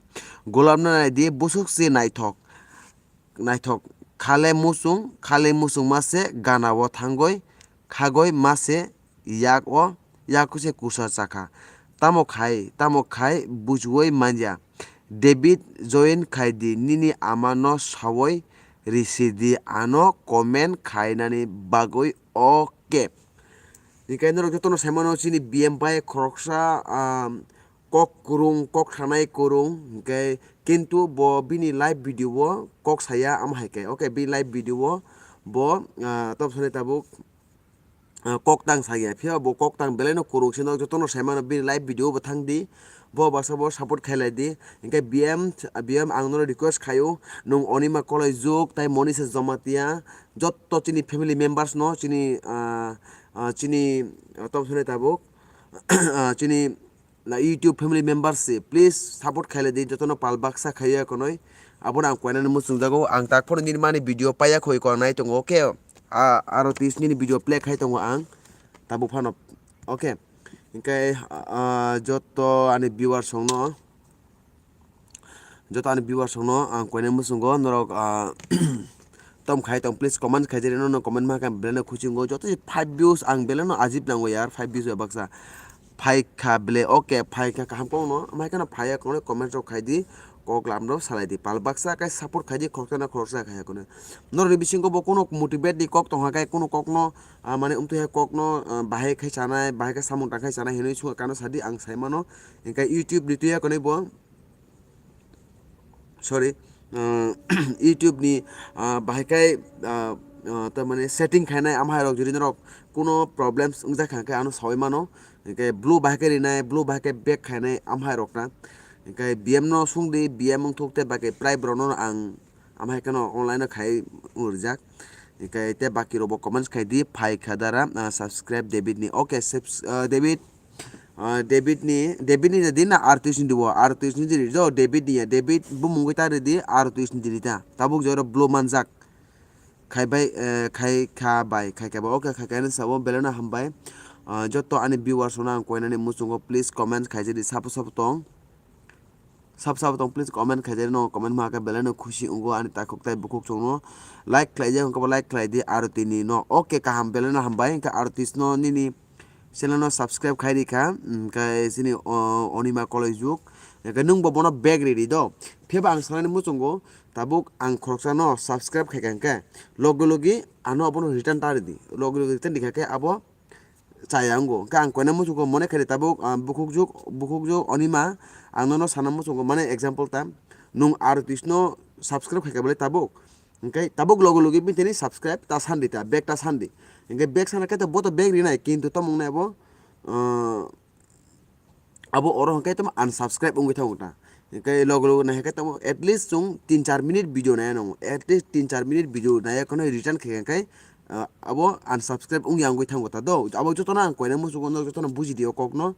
Gulab no naidi, busuk se naithok. Naithok khale muchung, khale muchung ma se gana o thangwi khagoi ma se yak o, yak se kusa chakha. Tamo khai, tamo khai buchwoi manya. David, join khai di, nini ama no sawoi risi di, ano comment khainani bagwi, okay. Hinkhe norok jotono saimano chini B M bai khoroksa, ah, kok kwrwng, kok sanai kwrwng, hinkhe kintu bo bini live video o kok saya, amo hai khe, okay, bini live video o bo, ah, tamo sanai tabuk, ah, kok tang saya, phiya bo kok tang belai no kwrwng se, norok jotono saimano bini live video bo thang di, bo bwsa bo support khailai di, hinkhe B M, B M ang nono request khaio, nwng Onima Kolaijuk tai Monisha Jamatia, jotto chini family members no, chini, ah, ah, chini, ah, tamo sanai tabuk, ah, chini na YouTube family members se, please support khailai di, jotono pal baksa khaiya konoi. Abono ang koinani muchungjago, ang tak phano nini mani video paiya khoi ko ang nai tongo, okay? A, aro tis nini video play khai tongo ang tabuk phano, okay? Hinkhe, ah, jotto ani viewers rokno, joto ani viewers rokno ang koinani muchungo norok, ah, tom khai tong, please comment khai jari, nono comment ma khe belai no khuchi wngo. Joto se five views ang belai no ajib nango yar, five views bai baksa. Phaikha ble, okay, phaikha kaham kokno, amai kheno phaiya kokno comment rok khai di, kok lam rok salai di, pal baksa khe support khai di, khoroksa na khoroksa khai ya kono. Norok ni bisingo bo kono motivate ni kok tongkha khe, kono kok no, ah, mane umtwi hai kok no, ah, bahai khai chanai, bahai khe samung tang khai chanai hinwi sungkha kano sadi ang sai mano, hinkhe YouTube ni twi ya konwi bo. Sorry, ah, YouTube ni, ah, bahai khe, ah, ah, tamani setting khainai, amhai rok jodi norok kuno problems wngjakha khe ano sawi mano, hinkhe blue bahai khe rinai, blue bahai khe back khainai, amhai rok na. Hinkhe B M no sung di, B M wngthok tei baki prai borok no ang amhai kheno online no khai rijak. Hinkhe tei baki rok bo comments khai di, phai kha dara, ah, subscribe David ni. Okay, subs-, ah, David, ah, David ni, David ni di na R T S ni di bo, R T S ni di do, David ni ya, David bumung ta ri di, R T S ni di ta. Tabuk jora blue manjak. Khai bai, eh, khai kha bai, khai kha bai. Okay, khai kha ni sabo belai no hambai. Ah, joto ani viewers no ang koinani muchungo please comment khai jedi sabo sabo tong. Sab sab tong please comment khaijak no, comment ma khe belai no khusi wngo ani takhuk tai bukhuk chwngno like khlaijak wngkhe bo like khlai di aro tini no. Okay, kaham, belai no hambai, hwnkhe aro tini no nini channel no subscribe khai rikha, hwnkhe chini, o, Onima Kolaijuk, hwnkhe nwng bo bono back ridi do. Phiya ba ang sanani muchungo tabuk ang khoroksa no subscribe khaikha hwnkhe logi logi ano abono return ta ridi, logi logi return rikha khe abo chaya wngo. Hwnkhe ang koina muchungo mone khaidi tabuk, ah, bukhukjuk, bukhukjuk Onima, ang nono sana muchungo, mane example ta, nwng R T S no subscribe khaikha bwle tabuk, hwnkhe tabuk logi logi bini tini subscribe ta sandi ta, back ta sandi. Hwnkhe back sana khe to bo to back rinai, kintu tamo wngnai abo, ah, abo oro hwnkhe tamo unsubscribe wngwi thango ta. Hwnkhe logo logo nai hwnkhe tamo at least chwng tin char minute video nai nongo, at least tin char minute video nai kheno return khe hwnkhe, ah, abo unsubscribe wngya wngwi thango ta do. Abo jotono ang koina muchungo, no jotono buji di o kokno.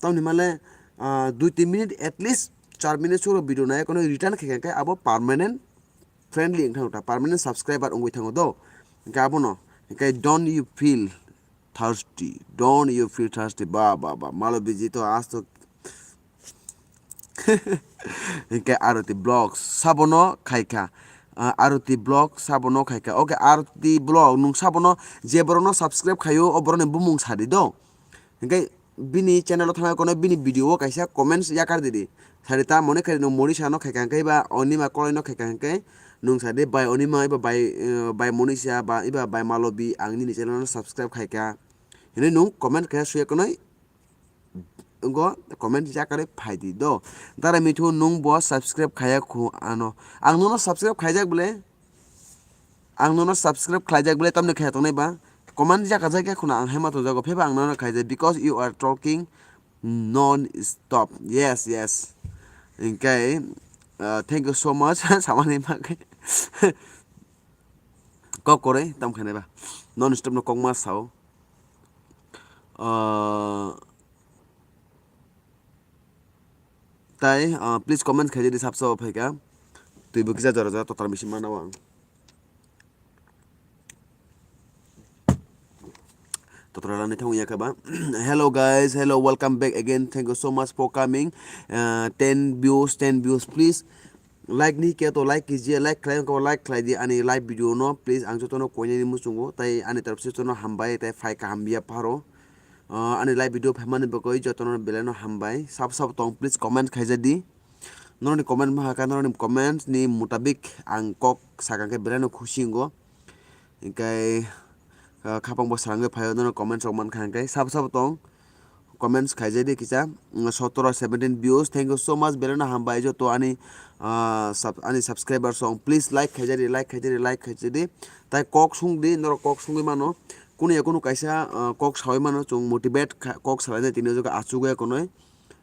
Tamni male, ah, dui tin minute, at least char minute soro video nai kheno return khe hwnkhe abo permanent friendly wng thango ta, permanent subscriber wngwi thango do. Hwnkhe abono, hwnkhe don't you feel thirsty, don't you feel thirsty, ba, ba, ba, malo biji to asto. Hwnkhe Aroti Vlogs sabono khaikha, ah, Aroti Vlogs sabono khaikha. Okay, Aroti Vlog, nwng sabono je borokno subscribe khaio, o borokni bumung sadi do. Hwnkhe bini channel o thangwi kono bini video o kaisa comments yakar didi. Sadi ta mone khe nwng Monisha no khaikha hwnkhe ba Onima Koloi no khaikha hwnkhe nwng sadi bai Onima eba bai, eh, bai Monisha ba eba bai Malobi ang nini channel no subscribe khaikha hinwi nwng comment khe suya konoi wngkha comment yakarwi phaidi do. Dara mithu nwng bo subscribe khaiya khu ano. Ang nono subscribe khaijak bwle. Ang nono subscribe khlaijak bwle tamni khe tongnai ba. Comment yakajak ya khuna ang hema tongjago pheba ang nono khaijak because you are talking non stop. Yes, yes. Hwnkhe, uh, thank you so much samani bagwi. Kok kwrwi tam khainai ba. Non stop no kokma sao. Uh, Tai, ah, please comment khaidi, sabsa o phaikha. Twibo kisa jora jora total misi mana ang. Total rani thang ya kaba. Hello guys, hello, welcome back again. Thank you so much for coming. Uh, ten views, ten views, please. Like ni khe to like kiji, like khlai khe like khlai di ani live video no, please. Ang jotono koinani muchungo, tai ani tarop se jotono hambai, tai phai kaham ya pharo. Ah, ani live video phaimani bagwi jotono belai no hambai. Sabo sabo tong, please comment khaija di. Norokni comment ma hakha, norokni comment ni mutabik ang kok sakha khe belai no khusi wngo. Hinkhe, ah, khapang bo swrangwi phaio, nono comments rok mankha hinkhe sabo sabo tong. Comments khaijadi kisa, mm, sotoro seventeen views. Thank you so much, belai no hambai joto ani, ah, sub-, ani subscribers rok. Please like khaijadi, like khaijadi, like khaijadi. Tai kok sungdi, norok kok sungwi mano. Kunu ya kunu kaisa, ah, kok sawi mano, chwng motivate kha-, kok salainai tini o jaga achugwi ekonoi.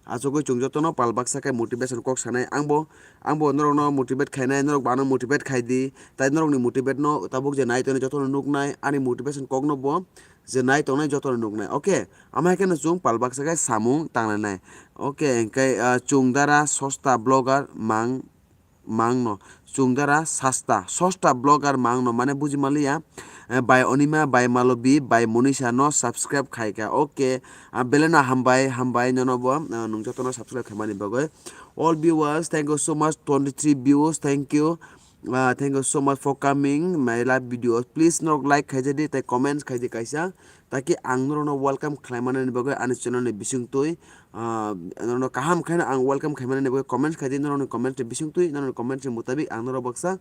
Achugwi chwng jotono pal baksa khe motivation kok sanai. Angbo, angbo norokno motivate khainai, norok bo ano motivate khaidi. Tai norokni motivate no tabuk je nai tongnai jotono nuknai, ani motivation kokno bo je nai tongnai jotono nuknai. Okay, ama hai kheno chwng pal baksa khe samung tanglainai. Okay, hinkhe, ah, chwng dara sosta blogger mang, mangno. Chwng dara sasta, sosta blogger mangno, mane buji manliya. Eh, bai Onima, bai Malobi, bai Monisa no subscribe khaikha. Okay, ah, belai no hambai, hambai nono bo, ah, nwng jotono subscribe khaimani bagwi. All viewers, thank you so much, twenty-three views, thank you. Ah, thank you so much for coming my live videos. Please norok like khaijadi, tai comments khaidi kaisa. Taki ang norokno welcome khlaimanani bagwi ani channel ni bisingtwi, ah, norokno kaham khaino ang welcome khaimanani bagwi comments khaidi, norokni comments ni bisingtwi, norokni comments ni mutabik ang norok baksa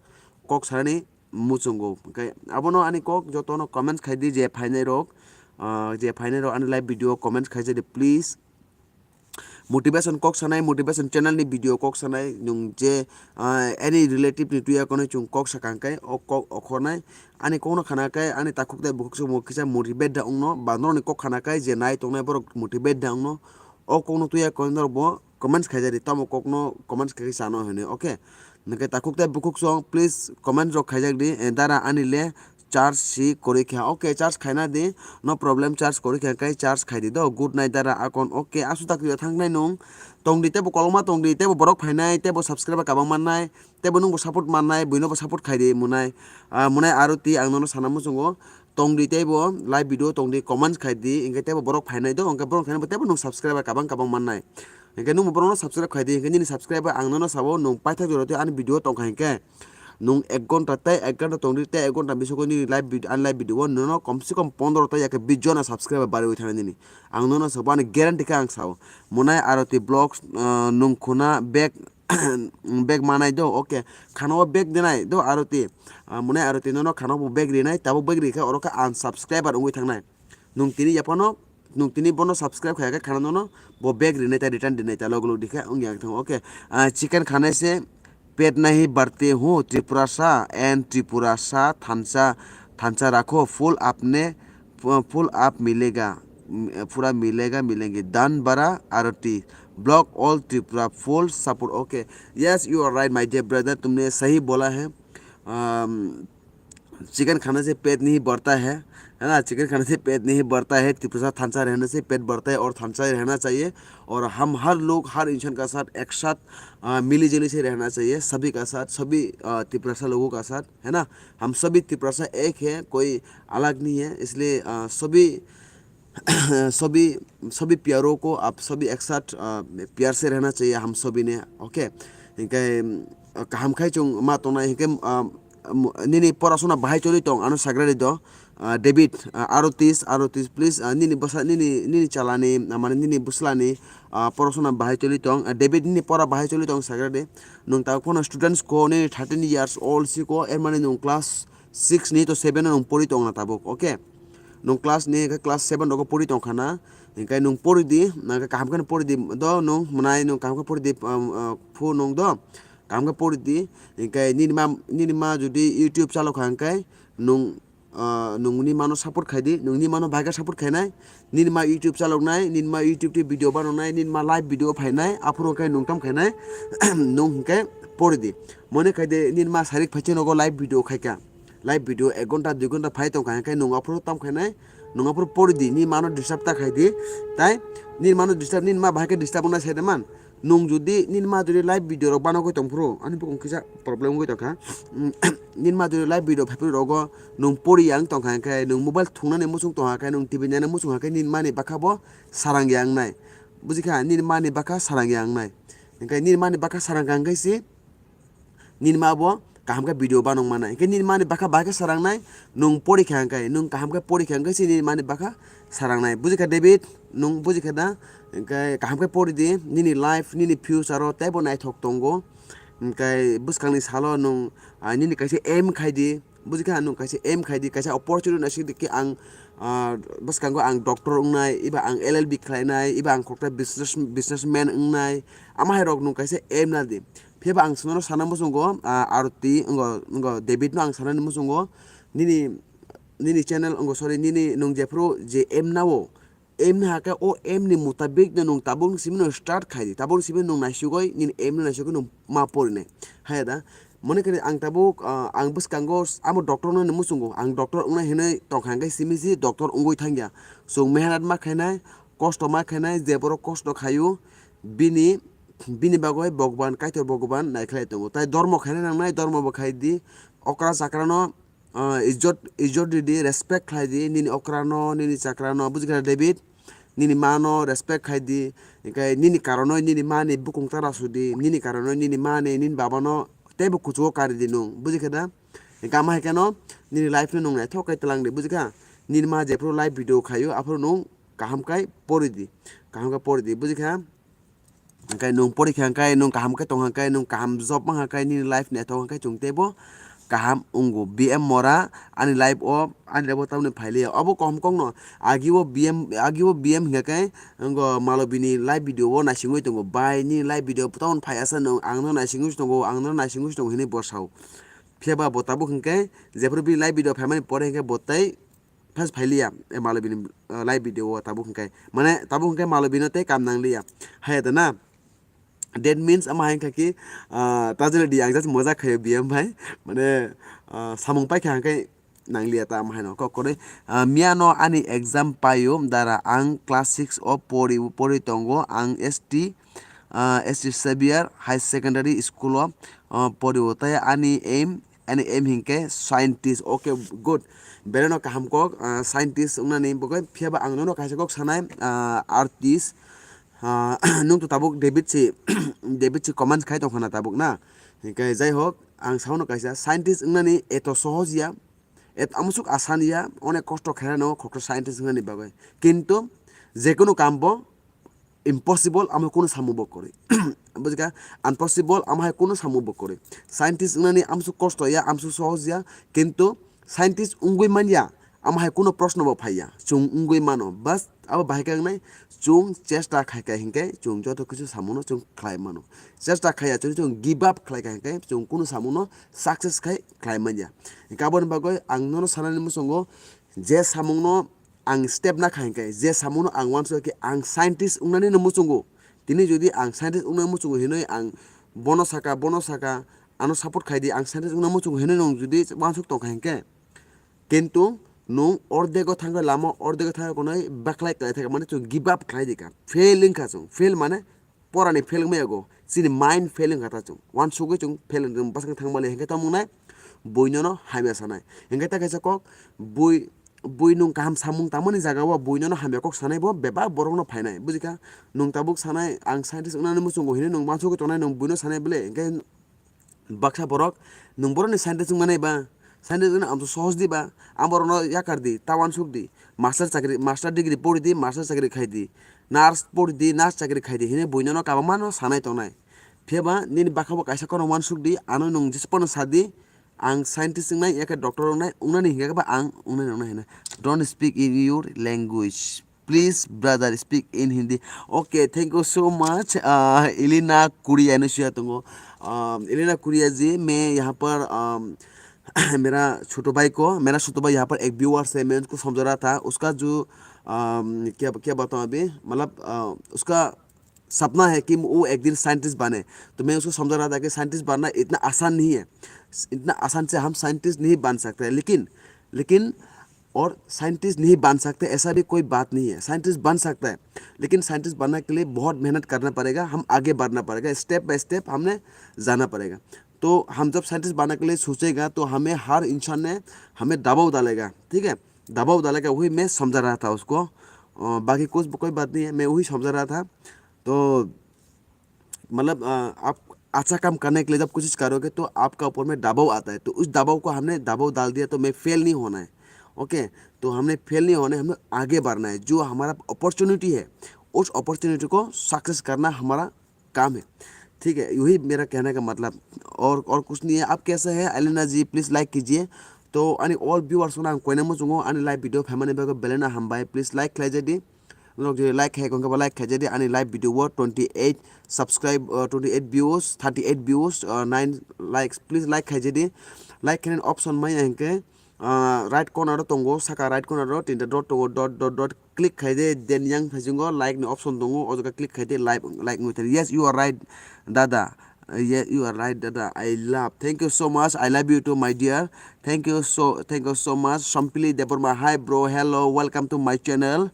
kok sanani muchungo. Hinkhe abono ani kok jotono comments khaidi je phainai rok, ah, je phainai rok ani live video comments khaijadi please. Motivation kok sanai, motivation channel ni video kok sanai, nwng je, ah, any relative ni tuya kono chwng kok sakang khe, o kok okhornai, ani kokno khana khe, ani takhuk tai bukhuk se mo kisa motivate da wngno, ba norokni kok khana khe je nai tongnai borok motivate da wngno, o kokno tuya kono norok bo comments khaijadi, tamo kokno comments khe sano hinwi, okay? Nokhe takhuk tai bukhuk song, please comment rok khaijak di, eh, dara ani le, charge si kwrwi kha. Okay, charge khaina di. No problem, charge kwrwi kha khe charge khai di do. Good night dara akon. Okay, aswk tak twi thangnai nwng. Tong di teibo kolokma tong di, teibo borok phainai, teibo subscriber kabang mannai, teibo nwngbo support mannai, buino bo support khai di mwnai. Ah, mwnai Aroti ang nono sana muchungo. Tong di teibo live video tong di, comments khai di, hinkhe teibo borok phainai do, hinkhe borok phainai bo teibo nwng subscriber kabang kabang mannai. Hinkhe nwngbo borokno subscribe khai di, hinkhe nini subscribe ang nono sabo, nwng paithak jora twi ani video tongkha hinkhe. Nwng ek ghonta tei ek ghonta tongdi tei ek ghonta bisingo nini live vid-, ani live video o nono kom se kom pondro ta ya khe bis jona subscriber bariwi thangna nini. Ang nono sabo, ani guarantee khe ang sao. Mwnai Aroti Vlogs, ah, nwng khuna bag, bag manai do, okay. Khana o bag dinai do Aroti. Ah, mwnai Aroti nono khana o bo bag rinai, tabuk bag rikha oro khe unsubscriber wngwi thangnai. Nwng tini yaphano, nwng tini bono subscribe khaya khe khana nono bo back rinai ta return rinai ta log log dikhe wngya thang. Okay, ah, chicken khane se pet nahi barte ho Tripura sa and Tripura sa thansa, thansa rakho full apne, full up milega, pura milega milenge dan bara aroti block all Tripura full support. Okay, yes, you are right, my dear brother, tumne sahi bola hai. Um, Chicken खाने से पेट नहीं बढ़ता है, है ना? चिकन खाने से पेट नहीं बढ़ता है। त्रिपुरा thansa रहने से पेट बढ़ता है और thansa ही रहना चाहिए। और हम हर लोग, हर इंसान का साथ एक साथ, आ, मिली जुली से रहना चाहिए, सभी का साथ, सभी, आ, तिपरासा लोगों का साथ, है ना? हम सभी तिपरासा एक है, कोई अलग नहीं है। इसलिए, आ, सभी सभी, सभी प्यारों को आप सभी एक साथ, आ, प्यार से रहना चाहिए हम सभी ने, okay? Hinkhe, um, kaham khai chwng ma tongnai hinkhe, um, nini porasona bahai choli tong, ano sagrari do, ah, David, ah, Arotis, Arotis, please, ah, nini bwsa, nini, nini chalani, ah, mane nini bwslani, ah, porasona bahai choli tong, ah, David nini pora bahai choli tong sagrari. Nwng tabuk phano students ko, nini thirteen years old si ko, er mane nwng class six ni to seven o nwng pori tong na tabuk, okay? Nwng class ni khe class seven rogo pori tong kha na, hinkhe nwng pori di, na khe kaham khe pori di do, nwng mwnai nwng kaham khe pori di, um, uh, phu nwng do, kaham khe pori di, hinkhe nini ma, nini ma jodi YouTube chalo kha hinkhe nwng, uh, nwng ni mano support khai di, nwng ni mano bahai khe support khainai, nini ma YouTube chaloknai, nini ma YouTube twi video banoknai, nini ma live video phainai, aphuru khe nwng tam khainai, nwng hinkhe pori di. Mone khai de nini ma sarik phaiche nogo live video khaikha. Live video ek ghonta dui ghonta phai tongkha, hinkhe nwng aphuru tam khainai, nwng aphuru pori di, nini mano disturb ta khai di. Tai nini mano disturb, nini ma bahai khe disturb wngnai sai de man. Nwng jodi nini ma jodi live video rok banogwi tongphuru, ani bukung kisa problem wngwi tongkha. Nini ma jodi live video phaiphuru rogo nwng pori yang tongkha, hinkhe nwng mobile thungnani muchung tongkha, hinkhe nwng T V nainani muchung kha, hinkhe nini mani bakha bo sarang ya wngnai. Bujikha, nini mani bakha sarang ya wngnai. Hinkhe nini mani bakha sarang kha hinkhe se Nini ma bo kaham khe video banong mana. Hingke nini mani bakha bahai khe sarangnai, nung porikha hingke, nung kaham khe porikha hingke se nini mani bakha sarangnai. Bujikha David, nung bujikha da? Hingke kaham khe pori di, nini life, nini future o teibo naithok tongo. Hingke bwskangni salo nung, ah, nini kaisa aim khai di. Bujikha, nung kaisa aim khai di, kaisa opportunity naisik di ki ang, ah, bwskango ang doctor wngnai, iba ang L L B khlainai, iba ang khoroksa business, businessman wngnai. Ama hai rok nung kaisa aim na di. Phiya ba ang chwngno sana muchungo, ah, Arti, wngo, wngo, David no ang sanani muchungo, nini, nini channel, wngo, sorry, nini nung jephru je aim nao, aim ni hake o aim ni mutabik no nung tabuk ni simi no start khai di, tabuk ni simi nung naisugoi, nini aim no naisugoi nung ma porinai. Haya da, mone kari ang tabuk, ah, ang bwskango amo doctor no muchungo, ang doctor wngnai hinui tongkha hingke simi si doctor wngoi thangya. Chwng mehnat ma khainai, kosto ma khainai, je borok kosto khaio, bini, bini bagoi Bhagwan, Kaitor Bhagwan naikhlai tongo. Tai dormo khaina nangnai, dormo bo khai di. Okra chakra no, ah, ijot, ijot ridi, respect khlai di, nini okra no, nini chakra no, bujikha David, nini ma no respect khai di, hingke nini karonoi nini ma ni bukung tara su di, nini karonoi nini ma ni, nini baba no teibo kuchugo kari di nung, bujikha da? Hingke ama hai khe no nini life no nung naithok khe tlang di, bujikha? Nini ma jephru live video khaio, aphuru nung kaham khai pori di, kaham khe pori di, bujikha? Hingke nung porikha hingke nung kaham khe tongkha hingke nung kaham job mankha hingke nini life naithok hingke chwng teibo kaham wngo. B M Mora ani life o, ani life o tamoni phailiya. Obo kaham kokno agi o B M, agi o B M hingka khe wngo Malobini live video o naisingwi tongo. Bai nini live video tamoni phai asa nung ang no naisingwi tongo, ang no naisingwi tongo hinui bo sao. Phiya ba bo tabuk hingke jephru bini live video phaimani pore hingke bo tei first phailiya, e, Malobini, ah, live video o tabuk hingke. Mane tabuk hingke Malobino tei kam nangliya. Haya da na? That means ama hai wngkha ki, ah, tajwle di, ang just mojak khaio B M bai. Mane, ah, samung paikha hingke nangliya ta ama haino. Kok koroi, ah, miyano ani exam paio, dara ang class six o pori, pori tongo, ang S T, ah, S T Xavier High Secondary School o, ah, porio. Tai ani aim, ani aim hingke scientist. Okay, good. Belai no kaham kok, ah, scientist wngnani bagwi. Phiya ba ang nono kaisa kok sanai, ah, artist. Ah, nung to tabuk David si, David si comments khai tongkha na tabuk na. Hingke jai hok, ang sao no kaisa scientist wngnani eto sohoj ya, et-, amsuk asan ya, onek kosto khairano khokto scientist wngnani bagwi. Kintu jekunu kam bo impossible, amo kunu samung bo kwrwi. Bujikha, impossible, amo hai kunu samung bo kwrwi. Scientist wngnani amsuk kosto ya, amsuk sohoj ya, kintu scientist wngwi manya, amo hai kunu proshno bo phaiya. Chwng wngwi mano, bas abo bahai khe wngnai, chwng chesta khai kha hinkhe chwng joto kisu samungno chwng khlai mano. Chesta khaiya chwng, chwng give up khlai kha hinkhe chwng kunu samungno success khai khlai manya. Hinkhe aboni bagwi ang nono sanani muchungo, je samungno ang step nakha hinkhe, je samungno ang uansukha khe ang scientist wngnanino muchungo. Tini jodi ang scientist wngnani muchungo hinwi ang bono saka, bono saka, ano support khai di, ang scientist wngna muchungo hinwi nwng jodi uansuk tongkha hinkhe, kintu nwng ordego thangwi lama, ordego thangwi konwi baklai khlai thangkha, mane chwng give up khlai di kha, fail wngkha chwng, fail mane porani fail wngma yago, chini mind fail wngkha ta chwng, uansugwi chwng fail wngkha, bwskango thangmani hinkhe tamo wngnai, buinono hamya sanai. Hinkhe ta kaisa kok, bui, bui nwng kaham samung tangmani jagao buinono hamya kok sanai bo bebak borokno phainai, bujikha? Nwng tabuk sanai, ang scientist wngnani muchungo hinwi nwng uansugwi tongnai, nwng buino sanai bwle, hinkhe baksa borok, nwng borokni scientist wngmani ba, scientist wngna amso sohoj di ba, ang borokno yakar di, ta uansuk di, master chakri, master degree pori di, master chakri khai di, nurse pori di, nurse chakri khai di, hinwi buinono kabangmano sanai tongnai. Phiya ba nini bwkha bo kaisa khorang uansuk di, ano nwng jesa phano sa di, ang scientist wngnai, yakhe doctor wngnai, wngnani hinkhe ba ang wngnai, wngnai hinwi. Don't speak in your language. Please, brother, speak in Hindi. Okay, thank you so much. Uh, Elena Kuria hinwi suya tongo. Um, Elena Kuria ji, मैं यहाँ पर, um, मेरा छोटो भाई को, मेरा छोटो भाई यहाँ पर एक व्यूअर्स है, मैं उसको समझा रहा था, उसका जो, um, क्या, क्या बताऊँ अभी, मतलब, uh, उसका सपना है कि वो एक दिन साइंटिस्ट बने। तो मैं उसको समझा रहा था कि साइंटिस्ट बनना इतना आसान नहीं है, इतना आसान से हम साइंटिस्ट नहीं बन सकते हैं। लेकिन, लेकिन और साइंटिस्ट नहीं बन सकते, ऐसा भी कोई बात नहीं है। साइंटिस्ट बन सकता है, लेकिन साइंटिस्ट बनने के लिए बहुत मेहनत करना पड़ेगा, हम आगे बढ़ना पड़ेगा, स्टेप बाय स्टेप हमने जाना पड़ेगा। तो हम जब साइंटिस्ट बनने के लिए सोचेगा, तो हमें हर इंसान ने हमें दबाव डालेगा, ठीक है, दबाव डालेगा, वही मैं समझा रहा था उसको। अ, बाकी कुछ कोई बात नहीं है, मैं वही समझा रहा था। तो मतलब, अ, आप, अच्छा काम करने के लिए जब कोशिश करोगे तो आपका ऊपर में दबाव आता है। तो उस दबाव को हमने दबाव डाल दिया तो मैं फेल नहीं होना है। ओके, तो हमने फेल नहीं होना है, हमें आगे बढ़ना है। जो हमारा अपॉर्चुनिटी है, उस अपॉर्चुनिटी को सक्सेस करना हमारा काम है। ठीक है, यही मेरा कहने का मतलब, और और कुछ नहीं है। आप कैसे हैं एलिना जी, प्लीज लाइक कीजिए। तो अनि all viewers ang koina muchungo ani live video phaimani bagwi belai no hambai, please like khlai jadi. Norok je like khai kongkha ba like khai jadi ani live video o twenty eight subscribe, uh, twenty eight views, thirty eight views, uh, nine likes, please like khai jadi. Like khainani option maya hinkhe, uh, right corner o tongo, saka right corner o tinta dot tongo, dot dot dot click khai de, then yang phaising o like ni option tongo, o jaga click khai de, like like wngwi thani. Yes, you are right, dada. Uh, yeah, you are right, dada. I love. Thank you so much. I love you too, my dear. Thank you so, thank you so much. Sampili Debbarma, hi bro, hello, welcome to my channel.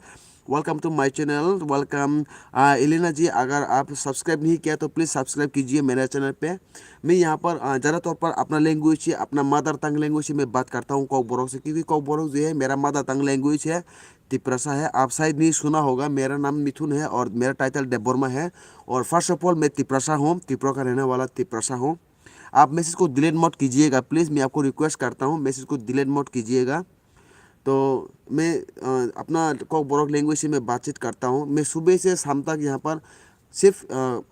Welcome to my channel, welcome. Uh, Elena जी, अगर आप सब्सक्राइब नहीं किया तो please subscribe कीजिए मेरे चैनल पे। मैं यहाँ पर, uh, ज़्यादा तौर पर अपना लैंग्वेज से, अपना मदर टंग लैंग्वेज से मैं बात करता हूँ कॉकबोरोक से, क्योंकि कॉकबोरोक जो है मेरा मदर टंग लैंग्वेज है, तिप्रासा है। आप शायद नहीं सुना होगा, मेरा नाम मिथुन है और मेरा टाइटल देबबर्मा है। और फर्स्ट ऑफ ऑल, मैं तिप्रासा हूँ, त्रिपुरा का रहने वाला तिप्रासा हूँ। आप मैसेज को डिलीट मत कीजिएगा प्लीज, मैं आपको रिक्वेस्ट करता हूँ, मैसेज को डिलीट मत कीजिएगा। तो मैं, अ, अपना कॉकबोरोक लैंग्वेज से मैं बातचीत करता हूँ। मैं सुबह से शाम तक यहाँ पर सिर्फ, अ,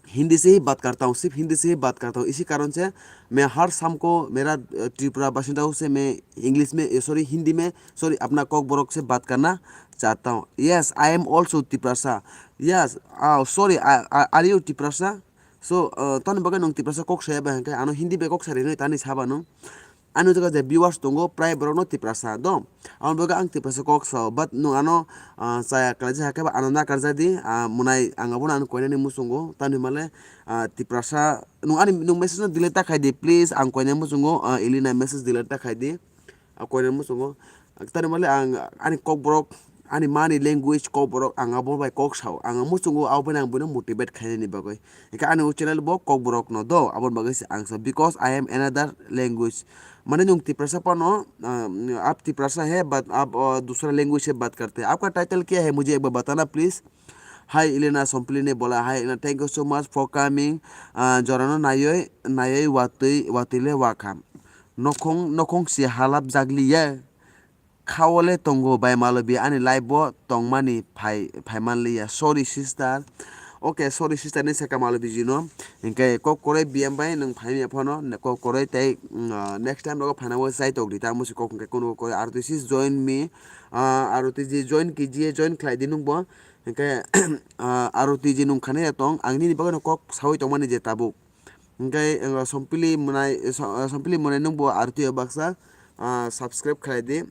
हिंदी से ही बात करता हूँ, सिर्फ हिंदी से ही बात करता हूँ। इसी कारण से मैं हर शाम को मेरा, अ, त्रिपुरा बासिंदाओं से मैं इंग्लिश में, ए, सॉरी, हिंदी में, सॉरी, अपना कॉकबोरोक से बात करना चाहता हूँ। Yes, I am also Tiprasa. Yes, uh, sorry, uh, uh, are you Tiprasa? So, uh, tani bagwi nwng Tiprasa kok saya ba hwnkhe ano Hindi bai kok sari hwnwi tani saba nwng. Ani jaga je viewers tongo, prai borokno Tiprasa do. Amo bagwi ang Tiprasa kok sao, but nwng ano, ah, chaya kwlaijak hakhe ba ano nakarjak di, ah, mwnai ang abono ano koinani muchungo, tamni hwnmale, ah, Tiprasa, nwng ani, nwng message no delete ta khai di, please, ang koinani muchungo, ah, Elina message delete ta khai di, ah, koinani muchungo. Tamni hwnmale ang ani kokborok, ani mani language kokborok ang abo bai kok sao, ang muchungo abo bai ang boino motivate khainani bagwi. Hingke ani o channel bo kokborok no do, aboni bagwi se ang sa, because I am another language. Mane nwng Tiprasa pano, ah, आप तिप्रासा है, but आप, ah, दूसरा language से बात करते हैं। आपका टाइटल क्या है? मुझे एक बार बताना, please। Hi, Elena Sompili ne bola, hi, Elena, thank you so much for coming। Ah, jorano nayoi, nayoi watui, watui le wakha. Nokhong, nokhong si halap jagliya. Khao le tongo bai Malobi ani live bo tongmani phai, phai manliya. Sorry sister. Okay, sorry sister ni saka Malobi jino. Hingke kok koroi B M bai nwng phai manya phano, ne kok koroi tei, mm, ah, next time rogo phaina bo chai tok di ta musi kok hingke kunu koroi R T C join me. Ah, R T C join kijiye join khlai di nwng bo. Hingke, ah, R T C nwng khana ya tong, ang nini bagwi no kok sawi tongmani je tabuk. Hingke, ah, Sompili mwnai, so-, ah, Sompili mwnai nwng bo R T C o baksa, ah, subscribe khlai di.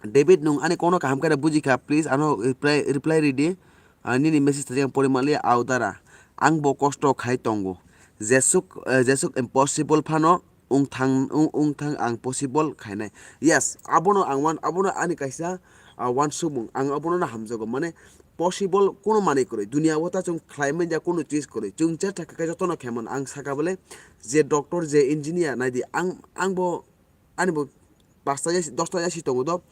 David, nwng ani kokno kaham khe buji kha, please ano reply, reply ridi. Ah, nini message thajak ang pori manliya, Audara. Ang bo kosto khai tongo. Jesuk, eh, jesuk impossible phano wngthang, wng-, wngthang ang possible khainai. Yes, abono ang wan-, abono ani kaisa, ah, wansukmung. Ang abono no hamjago. Mane possible kono manwi kwrwi. Dunia o ta chwng khlai manya kono cheese kwrwi. Chwng chesta khe jotono khe mano. Ang saka bole je doctor, je engineer naidi. Ang, ang bo ani bo pasta yasi, dosta yasi tongo do,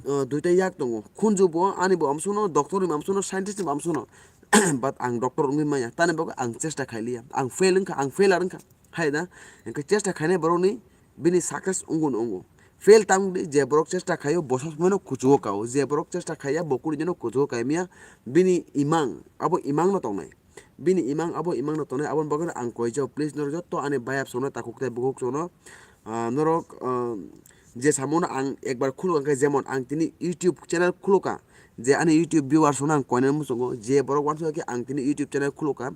uh, duita yak tongo. Khunju bo ani bo amsono, doctor ni amsono, scientist ni amsono. But ang doctor wngwi maya. Tani bagwi ang chesta khailiya. Ang fail wngkha, ang failure wngkha. Hai da, hingke chesta khainai borokni bini success wngwi no wngo. Fail tang di, je borok chesta khaio, bo sob somoino kuchugo kao. Je borok chesta khaiya, bo kuri jeno kuchugo kaimya. Bini imang, abo imang no tongnai. Bini imang abo imang no tongnai, aboni bagwi ang koijao, please norok jotto ani bayap sono takhuk tei bukhuk sono, ah, norok, ah, je samono ang ekbar khuluk khe, jemon ang tini YouTube channel khulukha, je ani YouTube viewers sono ang koinani muchungo, je borok wansukha khe ang tini YouTube channel khulukha,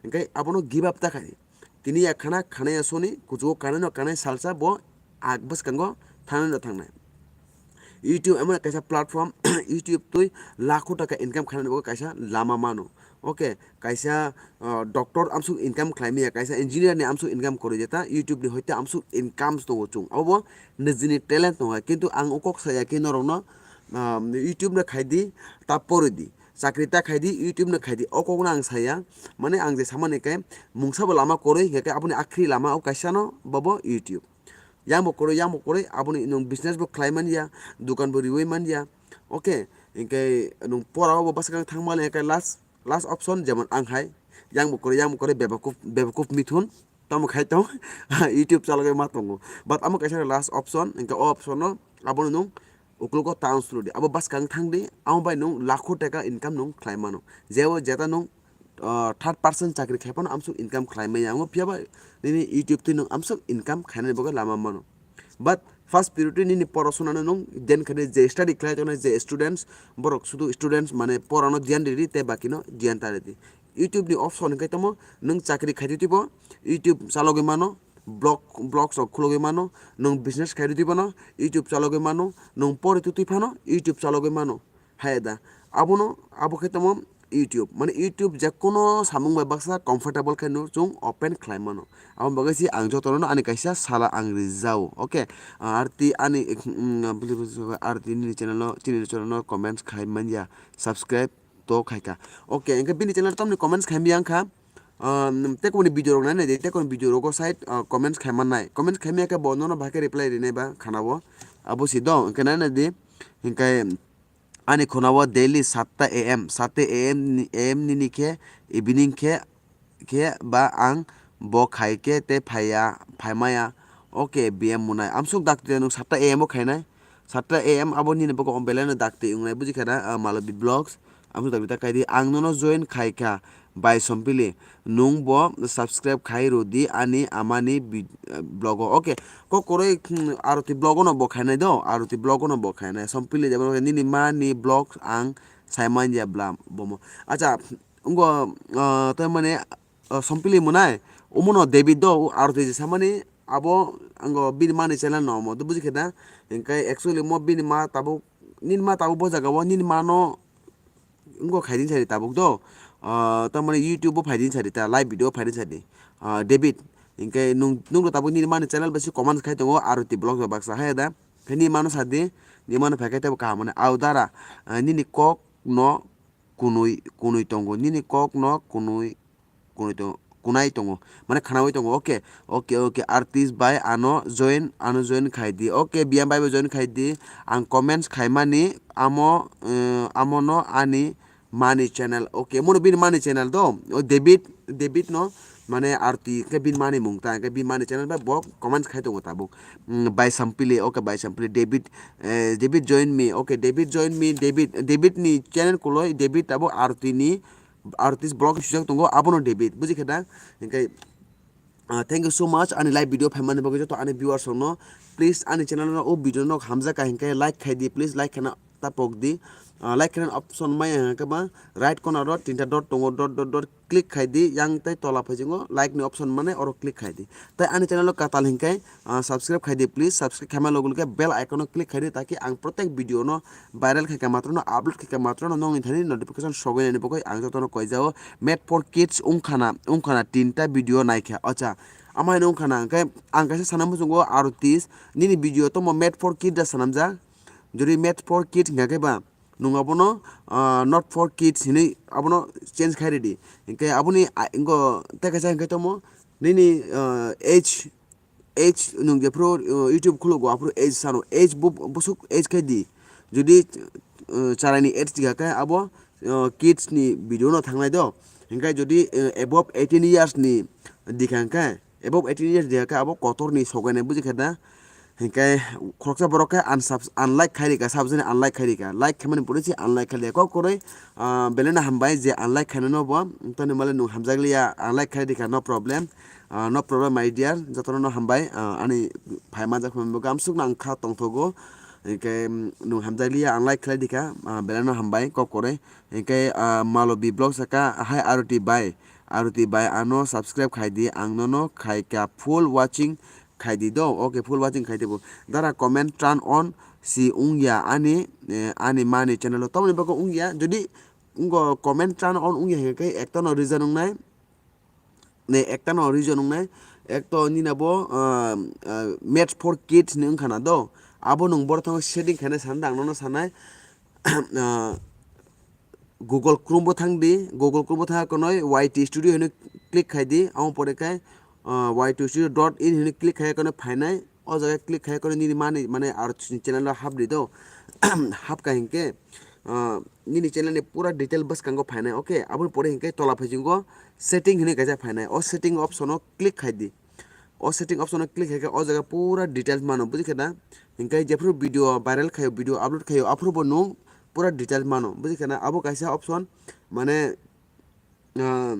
hingke abono give up ta khai. Tini ya khana, khana ya soni, kuchugo kanai no kanai salsa bo ag bwskango thangnai no thangnai. YouTube emon kaisa platform, YouTube twi lakho taka income khainani bagwi kaisa lama mano. Okay, kaisa, uh, doctor amsuk income khlai maya, kaisa engineer ni amsuk income kwrwi jeta, YouTube ni hoite amsuk incomes tongo chwng. Abo bo nijini talent tongo, kintu ang o kok saya khe norokno, um, YouTube no khai di, ta pori di, chakri ta khai di, YouTube no khai di. O kok no ang saya, mane ang je samani khe mungsa bo lama kwrwi, hingkhe aboni akhri lama o kaisa no, bobo YouTube. Yang bo kwrwi, yang bo kwrwi, aboni nwng business bo khlai man ya, dukan bo riwi man ya. Okay, hingke nwng pora o bo bwswk thang male, hingke last, last option jemon ang hai, Yang bo kwrwi, yang bo kwrwi, bebakuf, bebakuf mithun. Tamo khai tong, YouTube chalogwi ma tongo. But amo kaisa last option, hwnkhe o option no abono nwng uklogo ta swrwdi. Abo bwskang thangdi, amo bai nwng lakho taka income nwng khlai mano. Jebo jeta nwng, ah, third person chakri khai phano amsuk income khlai maya. Amo phiya ba nini YouTube twi nwng amsuk income khainani bagwi lama mano. But first priority nini porasona no nwng den khainai, je study khlai tongnai je students, borok sudu students mane porano dhyan ridi tei bakino dhyan ta ridi. YouTube ni option hwnkhe tamo nwng chakri khai twi bo YouTube chalogwi mano, blog, blogs rok khulogwi mano, nwng business khai twi bono YouTube chalogwi mano, nwng pori twi phano YouTube chalogwi mano. Hai da, abono, abo khe tamo YouTube, mane YouTube je kono samung bai baksa comfortable khe no chwng open khlai mano. Abo bagwi si ang jotono ani kaisa sala ang rijao, okay? Arti ani, mm, arti nini channel no, chini channel no comments khai manya, subscribe to khaika. Okay, hwnkhe bini channel tamni comments khai maya wngkha, um, tei kubuni video rok nai nai di, tei kubuni video rogo side, uh, comments khai mannai. Comments khai maya khe bo nono bahai khe reply rinai ba khana o. Abo si do, hwnkhe nai nai di, hwnkhe ani khuna o daily satta A M, satta A M ni, A M nini khe evening khe, khe ba ang bo khai khe tei phaiya, phaimaya. Okay, B M Munai. Amsuk dakti nwng satta A M o khainai. Satta A M abo nini bokol belai no dakti wngnai, buji kha na, ah, Malobi Vlogs. Amsuk dakti ta khaidi, ang nono join khai kha, bai Sompili. Nwng bo subscribe khai rw di ani amani vid-, ah, vlog o. Okay, kok kwrwi, hmm, Aroti vlog o no bo khainai do, Aroti vlog o no bo khainai. Sompili jabo nini ma ni vlog ang sai manya bla bomo. Acha, wngkha, ah, tei mane, ah, Sompili Munai, omono David do, o Aroti je samani, abo wngkha bini mani channel no omo, to buji khe da? Hwnkhe actually mo bini ma tabuk, nini ma tabuk bo jaga o, nini ma no wngkha khaidin sadi tabuk do, ah, tamani YouTube o phaidin sadi ta, live video o phaidin sadi, ah, David, hwnkhe nwng, nwng tabuk nini mani channel bai se comment khai tongo, Aroti Vlogs bai baksa hai da, khe nini mano sadi, nini mano phai khe teibo kaham mani, au dara, ah, nini kok no kunui, kunui tongo, nini kok no kunui, kunui tongo, kunai tongo, mane khanaui tongo. Okay, okay, okay, artist bai ano join, ano join khai di. Okay, biyam bai bo join khai di. Ang comments khai mani, amo, eh, amo no ani mani channel. Okay, mono bini mani channel do. O David, David no, mane Arti, hwnkhe bini mani mung ta, hwnkhe bini mani channel bai bo comments khai tongo tabuk. Mm, bai Sampili, okay, bai Sampili, David, eh, David join me. Okay, David join me, David, David ni channel kuloi, David abo Arti ni, Artist Vlog swijak tongo, abono David, buji khe da? Hwnkhe, ah, thank you so much ani live video phaimani bagwi joto ani viewers rokno. Please ani channel no o video no hamjak kha hwnkhe like khai di, please like khana ta pok di. Ah, like khana option maya hwnkhe ba right corner o tinta dot tongo, dot, dot, dot click khai di, yang tei tola phaisingo like ni option mane oro click khai di. Tei ani channel o katal hwnkhe, ah, subscribe khai di, please. Subscribe khaima logo logo bell icon o click khai di, taki ang protek video no viral khaika matrono, upload khaika matrono nongni thani notification sogwi nani bagwi ang jotono koijao. Made for Kids wngkhana, wngkhana tinta video naikha. Acha, amai wngkhana, hwnkhe ang kaisa sana muchungo, Artist, nini video tomo Made for Kids da sanamjak. Jodi Made for Kids hwnkha khe ba, nwng abono, ah, Not for Kids hinwi abono change khai ridi. Hwnkhe aboni, ah, wngkha tei kaisa hwnkhe tomo nini, ah, age, age nwng jephru, uh, YouTube khulugo, aphuru age sano, age bo, bosuk age khai di. Jodi, uh, chwraini age dikha khe abo, uh, kids ni video no thangnai do. Hinkhe jodi, uh, above eighteen years ni dikha khe, above eighteen years dikha khe abo kotor ni sogainai, buji kha da? Hinkhe khoroksa borok khe unsubs-, unlike khai rikha, subscribe unlike khai rikha. Like khaimani pore se unlike khai rikha. Kok kwrwi, uh, belai no hambai je unlike khainai no bo, toni male nwng hamjakliya, unlike khai rikha, no problem. Ah, no problem, my dear, jotono no hambai, ah, ani phai manjak phai manjak, gamsuk nang kha tongthogo, hwnkhe, mm, nwng hamjakliya, ang like khlai dikha, ah, belai no hambai, kok kwrwi, hwnkhe, ah, Malobi Vlog saka, "Hi Aroti bai, Aroti bai, ano subscribe khai di, ang nono khai kha, full watching khai di do, okay, full watching khai di bo." Dara comment turn on si wngya ani, eh, ani mani channel o, tamoni bagwi wngya, jodi wngkha comment turn on wngya hwnkhe ekta no reason wngnai, ne ekta no reason wngnai, ek to nini abo, ah, ah, Made for Kids ni wngkha na do, abo nwng borok thango setting khainai sanai, ang nono sanai, ah, Google Chrome bo thang di, Google Chrome bo thang konoi Y T Studio hinwi click khai di, amo pore khe, ah, Y T Studio dot in hinwi click khai konoi phainai, o jaga click khai konoi nini mani, mane aro chini channel o hap di do, hap kha hinkhe, ah, nini channel ni pura detail bwskango phainai, okay? Aboni pore hinkhe tola phaisingo setting hinwi kaisa phainai, o setting option o click khai di. O setting option o click khaikhe o jaga pura details mano, buji khe na? Hinkhe jephru video viral khaio, video upload khaio, aphuru bo nwng pura details mano, buji khe na? Abo kaisa option, mane, ah,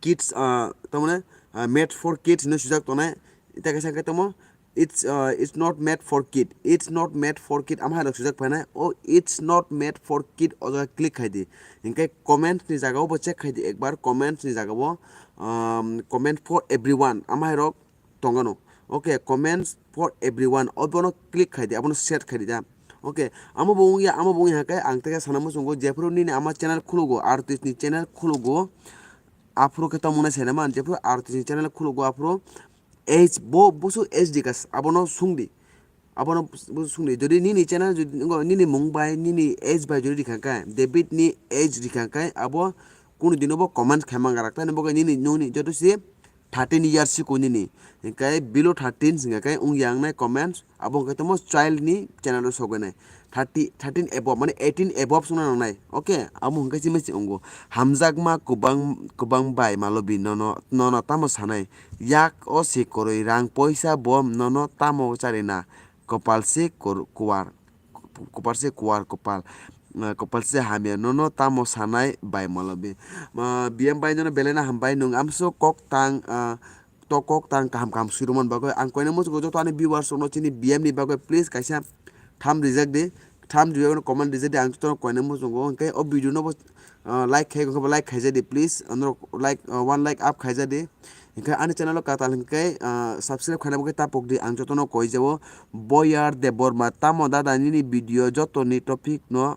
kids, ah, tamone, ah, made for kids hinwi swijak tongnai. Tei kaisa khe tamo, it's, ah, it's not made for kid, it's not made for kid, ama hai rok swijak phainai. O it's not made for kid o jaga click khai di. Hinkhe comments ni jaga o bo check khai di ekbar, comments ni jaga o, um, comment for everyone, ama hai rok tongano. Okay, comments for everyone, obono click khai di, abono set khai di da. Okay, amo bo wngya, amo bo wngya khe ang tei sana muchungo, jephru nini ama channel khulugo, artist ni channel khulugo, aphuru khe tamo nai sai na man, jephru artist ni channel khulugo, aphuru age bo busu age di kas, abono sung di. Abono busu sung di. Jodi nini channel, jodi ngo nini mung bai, nini age bai jodi rikha khe, David ni age rikha khe, abo kunu dino bo comment khai man garak, tani bo khe nini, nini joto si thirteen years si kunini, hinkhe below thirteen hinkhe wngya wngnai comments, abo hinkhe tamo child ni channel o sogoinai, thirty, thirteen above, mane eighteen above songna nangnai, okay? Amo hinkhe chimai se wngo, hamjakma kwbang, kwbang bai malobi nono, nono tamo sanai, yak o se kwrwi rang poisa bo nono tamo charina, kwpal se kwr-, kwar. Kwpal se kwar kwpal, ah, kwpal se hamya, nono tamo sanai bai malobi. Ah, B M bai nono belai no hambai, nwng amso kok tang, ah, to kok tang kaham kaham swirwmani bagwi. Ang koina muchungo joto ani viewers rokno chini B M ni bagwi please kaisa tham rijak di, tham rijak no comment rijak di, ang jotono koina muchungo. Hinkhe o video no bo, ah, like khai, like khaijak di please, ano like, ah, one like up khaijak di. Hinkhe ani channel o kwtal hinkhe, ah, subscribe khaina bagwi tapok di, ang jotono koi jabo. Boyar Debbarma, tamo dada nini video jotoni topic no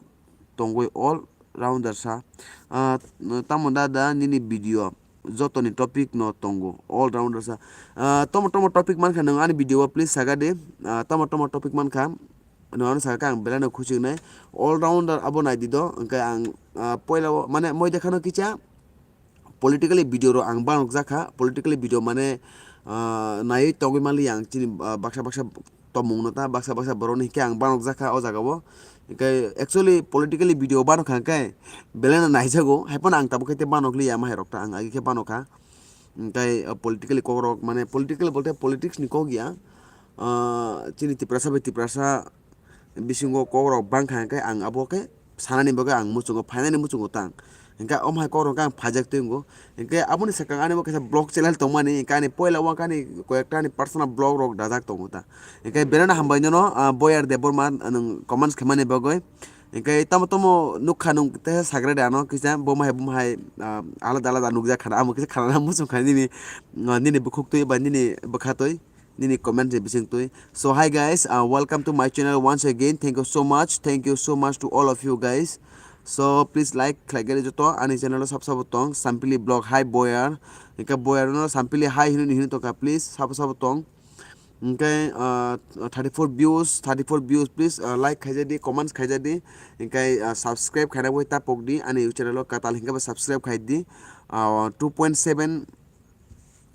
tongwi all rounder sa. Ah, tamo dada nini video jotoni topic no tongo all rounder sa. Ah, tamo tamo topic mankha nwng ani video o please saga di. Ah, tamo tamo topic mankha nwng ano sakha ang belai no khusi wngnai. All rounder abo nai di do, hinkhe ang, ah, poila o mane moi dekhano kicha politically video rok ang banok jakha, politically video mane, ah, naiwi tongwi manliya ang chini, ah, baksa baksa tongmung no ta, baksa baksa borok ni hinkhe ang banok jakha o jaga o. Hinkhe actually politically video banok kha hinkhe belai no naijago, hai phano ang tabuk khe tei banok liya ama hai rok ta, ang agi khe banok kha. Hinkhe, ah, politically kok rok mane political bolte politics ni kok ya, ah, chini Tiprasa bai Tiprasa bisingo kok rok bang kha hinkhe ang abo khe sanani bagwi ang muchungo, phainani muchungo tang. Hinkhe omo hai kok rok khe ang phaijak twi wngo. Hinkhe aboni swkang ani bo kaisa vlog channel tongmani, hinkhe ani poila o khe ani koyekta ani personal vlog rok dajak tongo ta. Hinkhe belai no hambai nono, ah, Boyar Debbarma, ah, nwng comments khaimani bagwi. Hinkhe tamo tamo nukha nwng teisa sagra de ano kisa bomo hai bomo hai, ah, alada alada nukjak khana, amo kisa khana muchung kha nini, ah, nini bukhuk twi ba nini bwkha twi. Nini comment ni bising twi. So hi guys, uh, welcome to my channel once again. Thank you so much. Thank you so much to all of you guys. So please like khlai gari joto ani channel o sab sabo tong Sampili Vlog. Hi Boyar. Hinkhe Boyar no Sampili hi hino ni hino tongkha, please sabo sabo tong. Hinkhe, uh, thirty-four views, thirty-four views, please, uh, like khaijadi, comments khaijadi. Hinkhe, uh, subscribe khaina bai ta pokdi ani channel o kwtal hinkhe bo subscribe khaidi. Uh, two point seven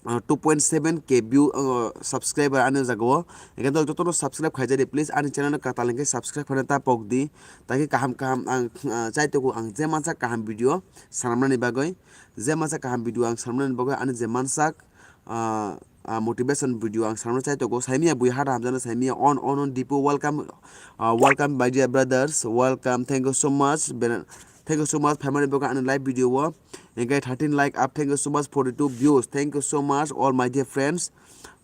ah, two point seven K view, ah, subscriber ani jaga o. Hinkhe jotono subscribe khaijadi, please ani channel no kwtal hinkhe subscribe khaina ta pokdi. Taki kaham kaham ang, ah, chai tongo ang je mansa kaham video sanamnani bagwi. Je mansa kaham video ang sanamnani bagwi ani je mansak, ah, ah, motivation video ang sanamna chai tongo. Saimia bui hada hamjana saimia on, on, on, Dipu, welcome, ah, welcome my dear brothers, welcome, thank you so much. Bena-, thank you so much, family bagwi ani live video o. Hinkhe thirteen like up, thank you so much, forty-two views, thank you so much, all my dear friends.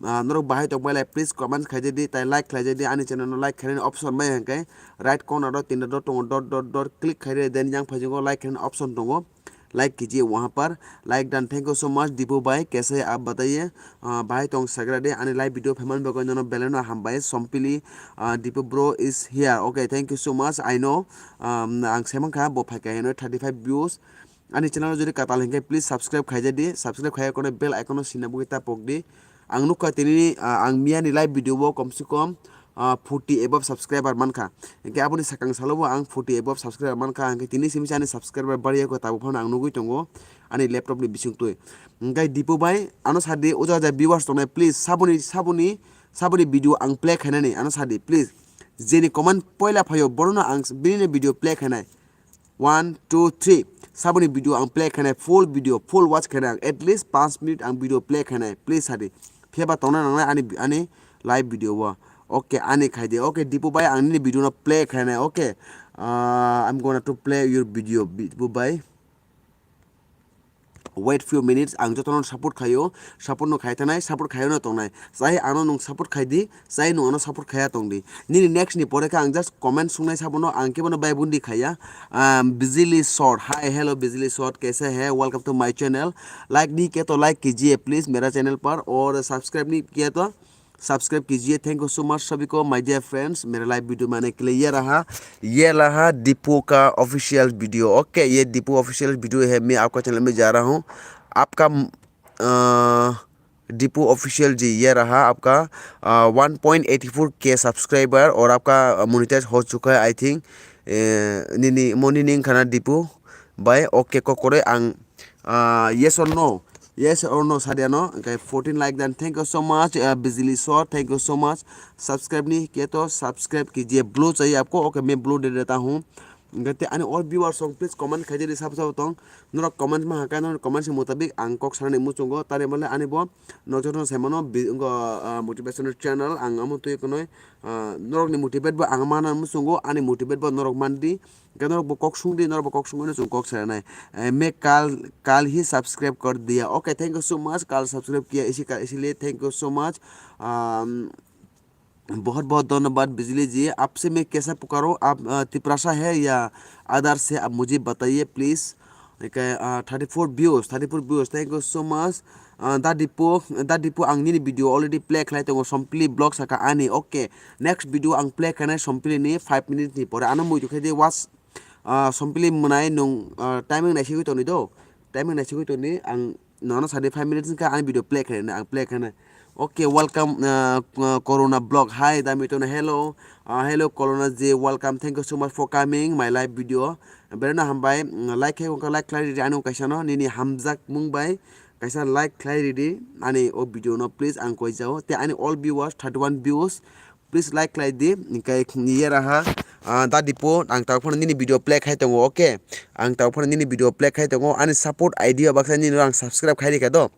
Ah, norok bahai tongbai lai, please comment khaijadi, tai like khlaijadi, ani channel no like khainani option bai hinkhe right corner o tinta dot tongo, dot, dot, dot, click khaidi, then yang phaijago like khainani option tongo, like kijiye wahan par, like done, thank you so much, Dipu bhai, kaise aap bataiye, ah, bahai tong sagra de, ani live video phaimani bagwi nono belai no hambai, Sompili, ah, Dipu bro is here, okay, thank you so much, I know, um, ang saimankha, bo phaikha hino thirty-five views, Ani channel o jodi kwtal hinkhe please subscribe khaijadi, subscribe khaiya kono bell icon no sina bugwi ta pokdi. Ang nukha tini, ah, ang miyani live video o komse kom, ah, forty above subscriber mankha. Hinkhe aboni sakang salo bo ang forty above subscriber mankha, hinkhe tini simi ani subscriber bariya kho tabuk phano ang nugwi tongo ani laptop ni bisingtwi. Hinkhe Dipu bhai ano sadi o jaga viewers tongnai please saboni, saboni, saboni video ang play khainani ano sadi please. Jeni comment poila phaio, borokno ang bini video play khainai. One, two, three. Saboni video ang play khainai, full video, full watch khainai ang, at least panch minute ang video play khainai, please sadi. Phiyaba tongna nangnai ani, ani live video o. Okay, ani khaidi. Okay, Dipu bai, ang nini video no play khainai. Okay, uh, I'm gonna to play your video, Dipu bai. Wait few minutes, ang jotono support khaio, support no khai tanai, support khaio no tongnai. Chai ano nung support khai di, chai nung ano support khaya tong di. Nini next ni pore khe ang just comment sungnai sabono, ang kebono bai bundi khaya. Um, Bijili Short, hi, hello Bijili Short, kaise hai? Welcome to my channel. Like nahi kiya to like kijiye please mera channel par, aur subscribe nahi kiya to subscribe कीजिए। Thank you so much सभी को, my dear friends। मेरा live video में आने के लिए। ये रहा, ये रहा दीपू का ऑफिशियल वीडियो। ओके, ये दीपू ऑफिशियल वीडियो है, मैं आपका चैनल में जा रहा हूँ। आपका, अ, दीपू ऑफिशियल जी, ये रहा आपका, अ, वन पॉइंट एटी फ़ोर के सब्सक्राइबर और आपका मोनेटाइज हो चुका है, I think. A, nini, moni ning khana Dipu bai, okay, kokore ang, ah, yes or no? Yes or no, sadiano, okay, fourteen like dan, thank you so much, uh, Bijli Short, thank you so much, subscribe nahi kiya to subscribe kijiye, blue chahiye aapko, okay, main blue de deta hoon, okay, te ani all viewers song, please comment khaijadi sabo sabo tong, norok comment ma hakha, norok comment se mutabik ang kok sanani muchungo, tari male ani bo, nokjor no saimano, bi-, ngo, ah, motivational channel, ang amo twi kunoi, ah, norokni motivate bo ang mana muchungo, ani motivate bo norok mandi, hingke norok bo kok sungdi, norok bo kok sungmano chwng kok sanai. Eh, मैं कल, कल ही सब्सक्राइब कर दिया। Okay, thank you so much। कल सब्सक्राइब किया, इसी का, इसीलिए thank you so much। अम, बहुत बहुत धन्यवाद बिजली जी। आपसे मैं कैसा पुकारूं? आप, अ, तिपरासा है या अदर से? आप मुझे बताइए please. Okay, uh, thirty-four views, thirty-four views, thank you so much. Uh, da Dipu, da Dipu, ang nini video already play khlai tongo, Sompili Vlog saka ani, okay. Next video ang play khainai Sompili ni five minutes ni pore, ano muitu khe di watch, uh, Sompili mwnai nung, uh, timing nai sigwi toni do, timing nai sigwi toni, ang nono sadi five minutes wngkha ani video play khainai, ang play khainai. Okay, welcome, uh, uh, Corona Vlog. Hi, Damitun. Hello. Uh, hello, Corona ji. Welcome. Thank you so much for coming my live video. Belai no hambai. Mm, like khe wngkha, like khlai ridi ani kaisa no. Nini hamjak mung bai kaisa like khlai ridi ani o video no, please. Ang koi jao. Te ani all viewers, thirty-one views. Please like khlai di. Hingke ye raha. Ah, da Dipu, ang tabuk phano nini video play khai tongo, okay? Ang tabuk phano nini video play khai tongo. Ani support idea baksa nini ang subscribe khai rikha do.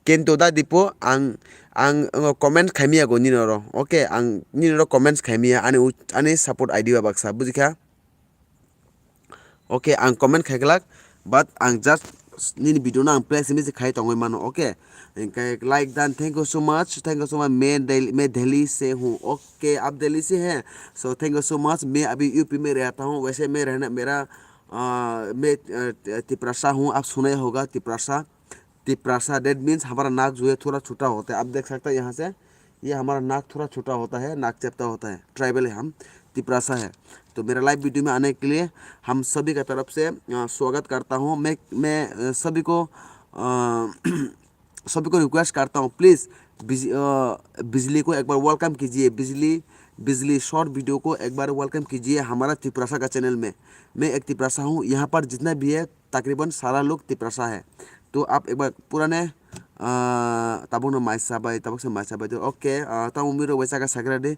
Kintu da Dipu, ang, ang, ang comment khaimiya go nini oro. Okay, ang nini oro comments khaimiya ani u-, ani support idea baksa, bujikha? Okay, ang comment khaiglak, but ang just nini video no ang play simi se khai tongwi mano, okay? Hingke like dan, thank you so much, thank you so much, मैं दिल-, मैं दिल्ली से हूँ, okay, आप दिल्ली से हैं, so thank you so much, मैं अभी यूपी में रहता हूँ, वैसे मैं रहना, मेरा, आ, मैं, आ, तिपरासा हूँ, आप सुना ही होगा तिपरासा। तिपरासा, that means हमारा नाक जो है थोड़ा छोटा होता है। आप देख सकते हैं यहाँ से, ये हमारा नाक थोड़ा छोटा होता है, नाक चपटा होता है, ट्राइबल है हम, तिपरासा है। तो मेरा लाइव वीडियो में आने के लिए हम सभी का तरफ से, अ, स्वागत करता हूँ। मैं, मैं, अ, सभी को, अ, सभी को रिक्वेस्ट करता हूँ, प्लीज बिज-, अ, बिजली को एक बार वेलकम कीजिए। बिजली, बिजली शॉर्ट वीडियो को एक बार वेलकम कीजिए हमारा तिपरासा का चैनल में। मैं एक तिपरासा हूँ, यहाँ पर जितना भी है तकरीबन सारा लोग तिपरासा है। तो आप एक बार पुराने, ah, tabukno mai sabai, tabuk se mai sabai de. Okay, ah, tamo miro bai saka sakra de.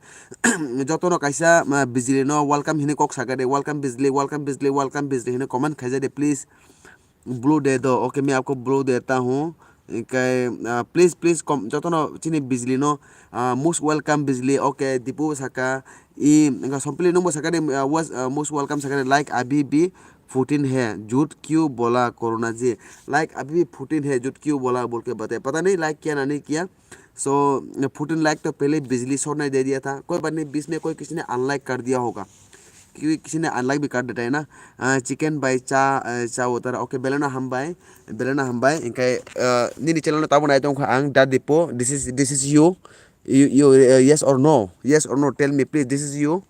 Jotono kaisa, ah, Bijli no welcome hini kok saka de. Welcome Bijli, welcome Bijli, welcome Bijli hini comment khaija de, please. Blue de do. Okay, मैं आपको blue देता हूँ। Hingke, ah, please, please, kom-, jotono chini Bijli no, ah, most welcome Bijli. Okay, Dipu saka, i, hingke Sompili nungbo saka de, ah, was, ah, most welcome saka de, like अभी भी फुटिन है, झूठ क्यों बोला कोरोना जी? Like अभी भी फुटिन है, झूठ क्यों बोला बोल के बताए। पता नहीं like किया ना नहीं किया। So, फुटिन like तो पहले बिजली शॉर्ट ने दे दिया था। कोई बात नहीं, बीच में कोई किसी ने अनलाइक कर दिया होगा। क्योंकि किसी ने अनलाइक भी कर देता है ना। अ, चिकन भाई चा, अ, चा उतर। Okay, belai no hambai, belai no hambai। Hingke, a, nini channel no tabuk nai tongkha ang Da Dipu. This is, this is you. You, you, uh, yes or no? Yes or no? Tell me please, this is you.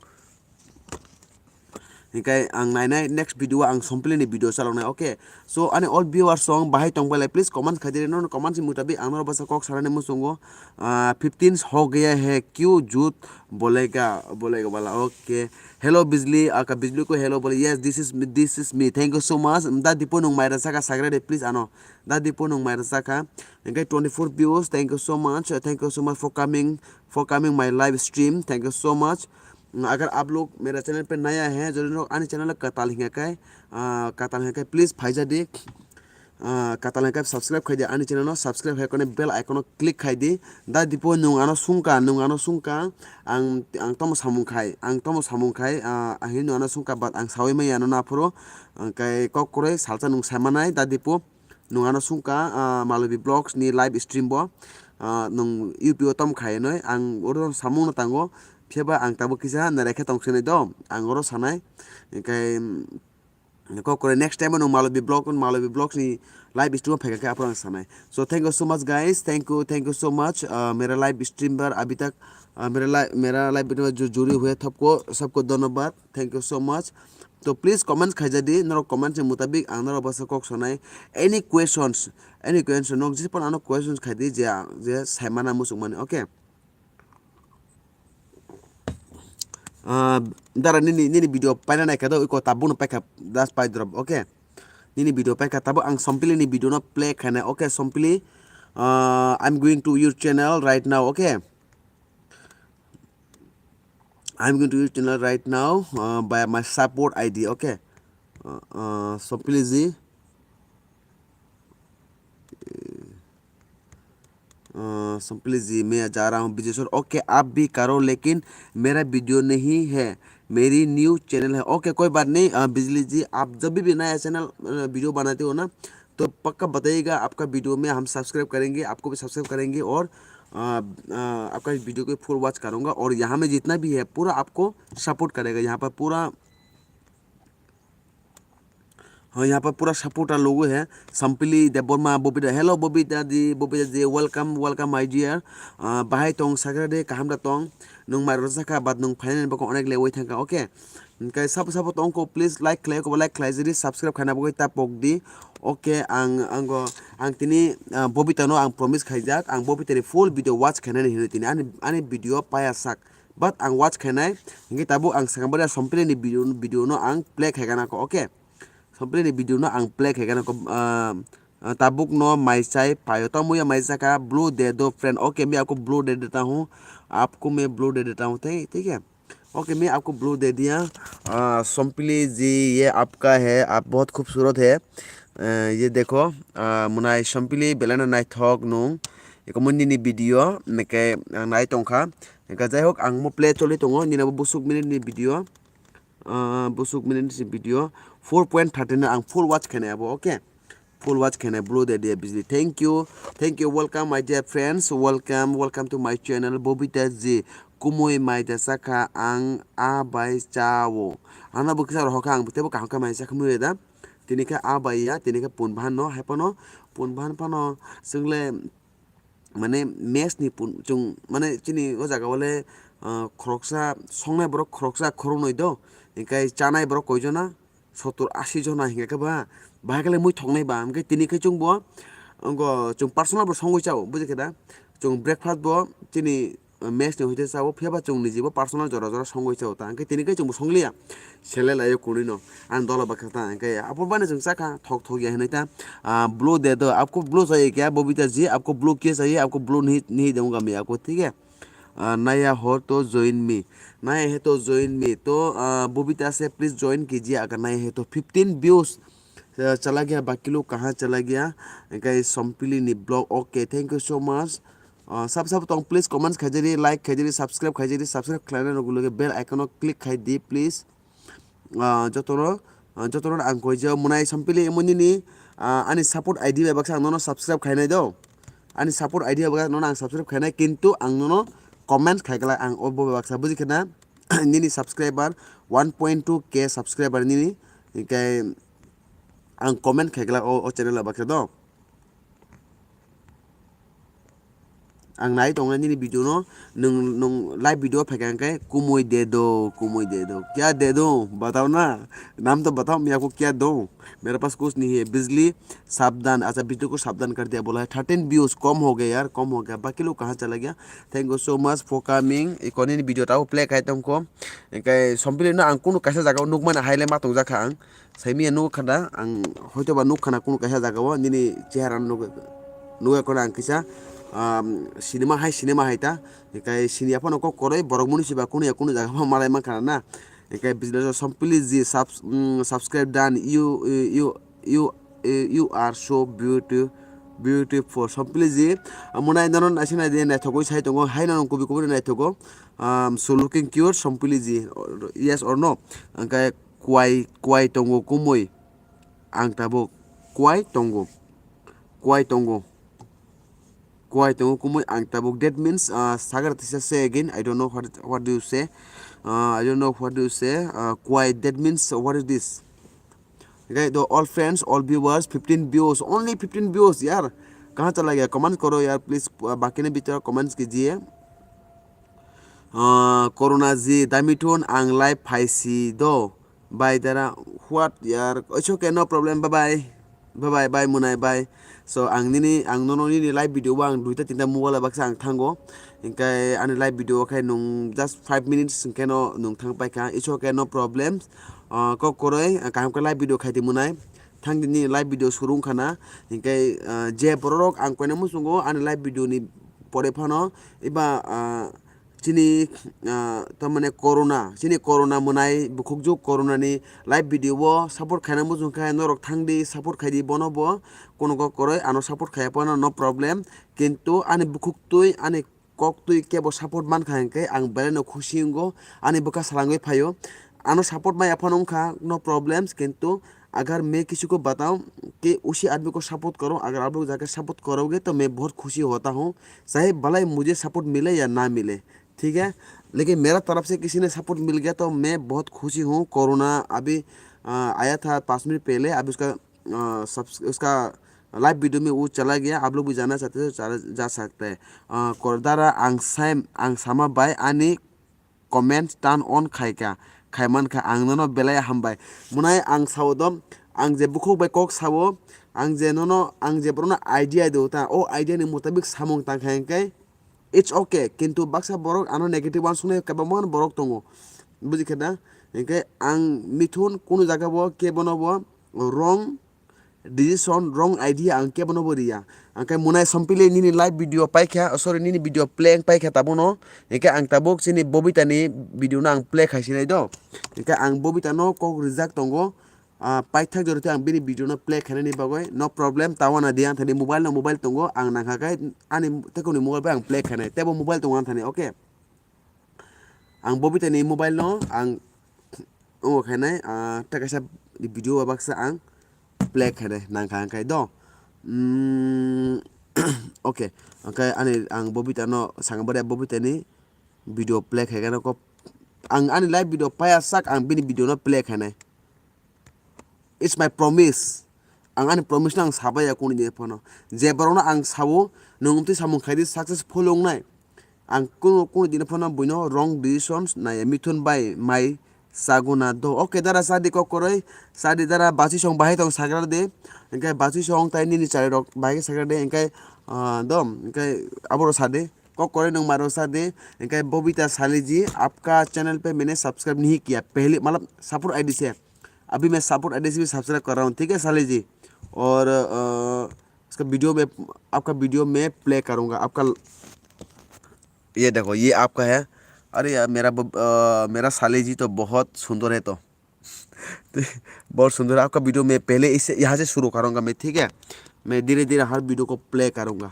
Hingke ang nainai next video o ang Sompili ni video chaloknai, okay? So ani all viewers song bahai tongbailai, please comment khaidi rino, comment ni mutabik ang norok basa kok sanani muchungo, ah, fifteen ho gaya hai kyun jhut bolega, bolega wala, okay. Hello Bijli, aka Bijli ko hello bole, yes, this is me, this is me, thank you so much. Da Dipu nung maira saka sagra de, please ano. Da Dipu nung maira saka. Hingke twenty-four views, thank you so much, thank you so much for coming, for coming my live stream, thank you so much. अगर आप लोग मेरा चैनल पे नया है, जो लोग आनी चैनल कताल हिंगा kai, आ, कताल हिंगा kai, please phaija di. आ, कताल हिंगा kai subscribe khai di, आनी channel no subscribe hai kone bell icon no click khai di. Da dipo nung ano sungka, nung ano sungka, ang, ang tomo samung khai, ang tomo samung khai, आ, ang hino ano sungka, but ang sawi maya no na phuru, ang kai kok koroi salsa nung sai manai, da dipo. Nung ano sungka, ah, Malobi Vlogs ni live stream bo, ah, nung U P o tom khai noi, ang oro samung no tango, phiya ba ang tabuk kisa narekhe tong sinai do, ang oro sanai, hingkai, mm, kok kore next time o nung Malobi Vlog, Malobi Vlogs ni live stream o phaikha khe aphuru ang sanai. So thank you so much guys, thank you, thank you so much, ah, mera live stream bar abhi tak, ah, mera li-, mera live video jo juri hue thapko, sabko dhanyabad, thank you so much. To please comments khaija di, norok comments ni mutabik ang norok bwsa kok sonai. Any questions, any question, nok jispan ano questions khai di je, je saimana muchung mani, okay? Ah, dara nini, nini video paina nai kado iko tabuk no paikha das pai drop, okay? Nini video paikha tabuk ang Sompili ni video no play khainai, okay? Sompili, ah, I'm going to your channel right now, okay? I'm going to your channel right now, uh, by my support I D, okay? Uh, uh, Sompili ji, uh, Sompili ji, मैं जा रहा हूँ बिजेश्वर। Okay, आप भी करो, लेकिन मेरा वीडियो नहीं है, मेरी न्यू चैनल है। Okay, कोई बात नहीं, uh, बिजली जी, आप जब भी नया चैनल, uh, वीडियो बनाते हो ना, तो पक्का बताइएगा, आपका वीडियो में हम सब्सक्राइब करेंगे, आपको भी सब्सक्राइब करेंगे और, आ, आ, आपका वीडियो को फुल वॉच करूँगा। और यहाँ में जितना भी है पूरा आपको सपोर्ट करेगा। यहाँ पर पूरा, हाँ, यहाँ पर पूरा सपोर्टर लोगो है। संपली देबबर्मा, बबिता, hello बबिता जी, बबिता जी, welcome, welcome my dear। Uh, bahai tong sagra de, kaham da tong, nung mai rojak kha, but nung final bako onek le wai thangkha, okay? Hingke sabo sabo tongkho, please like khlai, kobo like khlai jiri, subscribe khaina bagwi ta pok di. Okay, ang, ang go, ang tini, ah, Bobita no ang promise khaijak, ang Bobita ni full video watch khainani hinwi tini ani, ani video paya sak. But ang watch khainai, hingke tabuk ang sakang bari Sompili ni video, video no ang play khaigana ko, okay? Sompili ni video no ang play khaigana ko, ah, ah, tabuk no mai chai payo, tamo ya mai chaka blue de do friend, okay, मैं आपको blue दे देता हूँ, आपको मैं blue दे देता हूँ, ठीक, ठीक है? ओके, मैं आपको ब्लू दे दिया। आ, सोमपली जी, ये आपका है, आप बहुत खूबसूरत है। अ, ये देखो, आ, मुनाई सोमपली बेलाना नाइथोक नुंग, eko muni ni video, neke, uh, nai tongkha। Neke jai hok, ang mo play choli tongo, nina bo busuk minute ni video, uh, busuk minute ni video, four point thirteen ang full watch khainai abo, okay? Full watch khainai blue de dia bijli. Thank you. Thank you. Welcome, my dear friends. Welcome. Welcome to my channel, Bobita ji. Kumui mai da sakha ang a bai chao. Ano bo kisa rohokha ang tebo kaham kha mai sakha mui da. Tini khe a bai ya, tini khe pun bahan no, hai phano pun bahan phano swngle mane mess ni pun-, chwng mane chini o jaga o le, ah, khoroksa songnai borok khoroksa khoroknwi do, hinkhe chanai borok koijona, sottur asi jona hinkhe khe ba, bahai khe le mui thoknai ba, hinkhe tini khe chwng bo, wngkha chwng personal bo songwi chao, buji khe da? Chwng breakfast bo chini mess ni hoite chao, phiya ba chwng niji bo personal jora jora songwi chao ta, hinkhe tini khe chwng bo songliya. Sele laio kunui no. Ang dola baksa ta, hingke abo bani chwng chakha, thok thok ya hinui ta. Ah, blue de do, apko blue chahiye kya, Bobita ji, apko blue kya chahiye, apko blue nahi, nahi dunga main apko, thik hai? Ah, naya ho to join me. Naya hai to join me. To, ah, Bobita se please join kijiye, agar naya hai to fifteen views, ah, chala gaya, baki log kahan chala gaya? Hingke Sompili ni blog, okay, thank you so much. Ah, sab sab tong, please comments khaijari, like khaijari, subscribe khaijari, subscribe khlaina loge loge bell icon o click khai di, please. Ah, jotono, ah, jotono ang koijao Munai Sompili emo nini, ah, ani support I D bai baksa ang nono subscribe khainai do. Ani support I D bai baksa nono ang subscribe khainai, kintu ang nono comment khai glak ang o bo bai baksa buji khena nini subscriber one point two K subscriber nini, hinkhe ang comment khai glak o, o channel bai baksa do. Ang nai tongnai nini video no, nwng, nwng live video phaikha hwnkhe kumui de do, kumui de do, kya de do, batao na, naam to batao, mere ko kya do, mere paas kuch nahi hai, bijli sabdhan, acha, bijli ko sabdhan kar diya bola hai, thirteen views kam ho gaya yaar, kam ho gaya, baki log kahan chala gaya? Thank you so much for coming, ikoni ni video tao play khai tongkho, hwnkhe Sompili no ang kunu kaisa jaga o nukmani hai le ma tongjakha ang. Saimiya nugo khada, ang hoito ba nuk khana kunu kaisa jaga o nini chehara nugo, nugo khana ang kisa, um, cinema hai cinema hai ta. Hinkhe siniya phano kok koroi borok muni siba kunu ya kunu jaga ma malai mankha na. Hinkhe business o Sompili ji subs-, mm, subscribe done. You, you, you, you, you are so beautiful, beautiful Sompili ji. Mwnai nono naising nai de naithogwi sai tongo. Hai nono kubi kubi naithogo. Um, so looking cute Sompili ji. Yes or no? Hinkhe kwai, kwai tongo kumui. Ang tabuk kwai tongo. Kwai tongo. Kwai tongo kumui ang tabuk. That means, uh, sagar tisa say again. I don't know what, what do you say. Uh, I don't know what do you say. Uh, kwai, that means what is this? Okay, the all friends, all viewers, fifteen views, only fifteen views, yaar. Kahan chala gaya? Comment karo yaar, please, uh, baki ne bhitor comments kijiye. Uh, Corona ji, Daimithun, ang live phaisi do. Bye dara, what yaar? It's okay, no problem, bye bye. Bye bye, bye Munai, bye. So, ang nini, ang nono nini live video o ang duita tinta mobile baksa ang thango. Hinkhe ani live video o khe nung just five minutes hinkhe no nung thang paikha. It's okay, no problem. Uh, kok koroi, uh, kaham khe live video khaidi Munai. Thang nini live video suru wngkha na. Hinkhe, uh, je borok ang koina muchungo ani live video ni pore phano eba, uh, chini, ah, tamani corona, chini corona mwnai bukhukjwk corona ni live video o support khaina muchung khe norok thangdi support khaidi bono bo, kunugo koroi ano support khaiya phano no problem, kintu ani bukhuktwi ani koktwi kebo support mankha hinkhe ang belai no khusi wngo, ani bwkha salangwi phaio, ano support maya phano wngkha no problems, kintu agar main kisi ko batao ki usi aadmi ko support karo, agar aap log jaake support karoge to main bahut khusi hota hoon, चाहे भले मुझे सपोर्ट मिले या ना मिले, ठीक है, लेकिन मेरा तरफ से किसी ने सपोर्ट मिल गया तो मैं बहुत खुशी हूँ। कोरोना अभी, अ, आया था पाँच मिनट पहले, अभी उसका, अ, सब्स-, उसका लाइव वीडियो में वो चला गया। आप लोग भी जाना चाहते हो, चला जा सकते हैं। अ, कोरदारा आंसाइम, आंसामा बाय आनी comment turn on khaikha, khaimankha ang nono belai hambai. Mwnai ang sao do, ang je bukhuk bai kok sao, ang je nono, ang je borokno idea do ta, o idea ni mutabik samung tang kha hinkhe it's okay, kintu baksa borok ano negative uansuknai kwbangma borok tongo, bujikha da? Hinkhe ang Mithun kunu jaga bo kebono bo wrong decision, wrong idea ang kebono bo riya. Ang khe Munai Sompili nini live video paikha, oh, sorry, nini video play wng paikha tabukno. Hinkhe ang tabuk chini Bobita ni video no ang play khai sinai do. Hinkhe ang Bobita no kok rijak tongo. Ah, paithak joroti ang bini video no play khainani bagwi no problem, tawana di ang thani mobile no mobile tongo, ang nangkha khe ani tekoni mobile bai ang play khainai, tebo mobile tongo ang thani, okay. Ang Bobita ni mobile no ang wngo khainai, ah, tei kaisa video o baksa ang play khainai nangkha ang khai do. Mm, okay, ang khai ani ang Bobita no sangbaria Bobita ni video play khai khe no kok ang ani live video paiya sak ang bini video no play khainai. It's my promise. Ang ani promise no ang sabai ya kunu din phano. Je borok no ang sao, nwng twi samung khai di successful wngnai. Ang kunu, kunu din phano buino wrong decisions nai Mithun bai mai saguna do. Okay, dara sadi kok koroi, sadi dara basi song bahai tong sagra de. Engkai basi song tai nini chari rok bahai sagra de. Engkai, ah, dom, engkai aboro sadi. Kok koroi nwng maro sadi. Engkai Bobita Saliji, apka channel pe maine subscribe nahi kiya. Pehli, matlab, support I D se. अभी मैं support ID से भी सब्सक्राइब कर रहा हूँ, ठीक है साली जी। और, अ, इसका वीडियो में, आपका वीडियो में प्ले करूँगा। आपका, ये देखो, ये आपका है। अरे यार, मेरा ब-, अ, मेरा साली जी तो बहुत सुंदर है तो। बहुत सुंदर है। आपका वीडियो में पहले इसे, यहाँ से शुरू करूँगा मैं, ठीक है? मैं धीरे-धीरे हर वीडियो को प्ले करूँगा।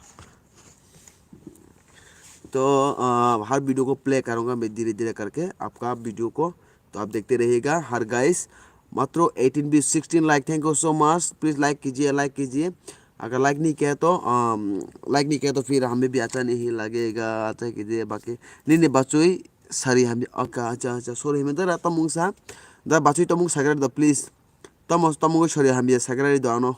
तो, अ, हर वीडियो को प्ले करूँगा मैं धीरे-धीरे करके आपका वीडियो को। तो आप देखते रहिएगा। हर गाइस, मात्र एटीन भी sixteen like, thank you so much। Please like कीजिए, लाइक कीजिए। अगर लाइक नहीं किया तो, अम, लाइक नहीं किया तो फिर हमें भी अच्छा नहीं लगेगा। अच्छा कीजिए, बाकी नहीं, नहीं, बच्चों ही सारी हमें, ओके, अच्छा, अच्छा, सॉरी, हमें दरा तमुंग सा, दरा बच्चों ही तमुंग सागर दो, please. Tamo, tamo wngwi sorry hamya sakhe rari do ano.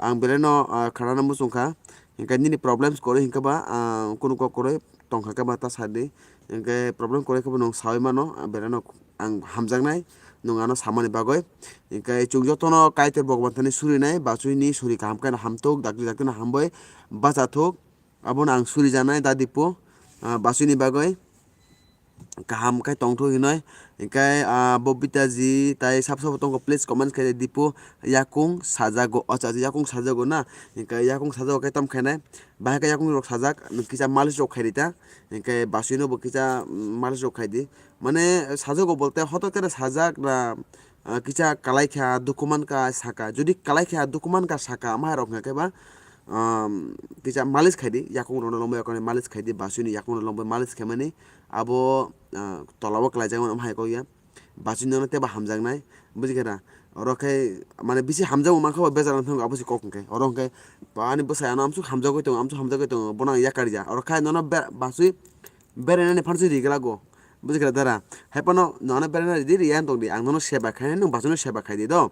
Ang belai no, ah, khanana muchung kha. Hinkhe nini problems kwrwi hinkhe ba, ah, kunu kok kwrwi tongkha khe ba ta sadi. Hinkhe problem kwrwi khe bo nwng saui mano, ah, belai no ang hamjaknai nwng ano samani bagwi. Hinkhe chwng jotono Kaitor Bhagwan thani surinai, bachwini suri kaham khe no hamthok, dakti dakti no hambai bachathok. Abono ang surijaknai dadipo, ah, bachwini bagwi kaham khe tongthok hinwi Hinkhe, ah, Bobita ji tai sabo sabo tongo, please comment khe Dipu yakung sajago. Acha, acha, yakung sajago na? Hinkhe yakung sajago khe tamo khainai? Bahai khe yakung rok sajak, kisa malis rok khaidi ta. Hinkhe basui no bo kisa, mm, malis rok khaidi. Mane sajago bolte hotok tere sajak na, ah, kisa kalai kha, dukhu man kha, saka. Jodi kalai kha, dukhu man kha, saka, amhai rok hwnkhe ba, um, kisa malis khaidi, yakung rok no lombo yakung malis khaidi, basui ni yakung rok lombo malis khaimani. Abo, ah, tola o kalai jakmani amhai kok ya. Basui nono tebo hamjaknai, buji khe na? Oro khe, mane, bisi hamjakmung mankha bo bejak wng thango, abo se kok hwnkhe. Oro hwnkhe, ba ani bwsai ano amsuk hamjagwi tongo, amsuk hamjagwi tongo, bono ang yakarya. Oro khe nono be-, basui berainani phansi ri glak go, buji khe na dara? Hai phano nono beraina ridi, riya wng tong di, ang nono seba khainai, nwng basui no seba khai di do.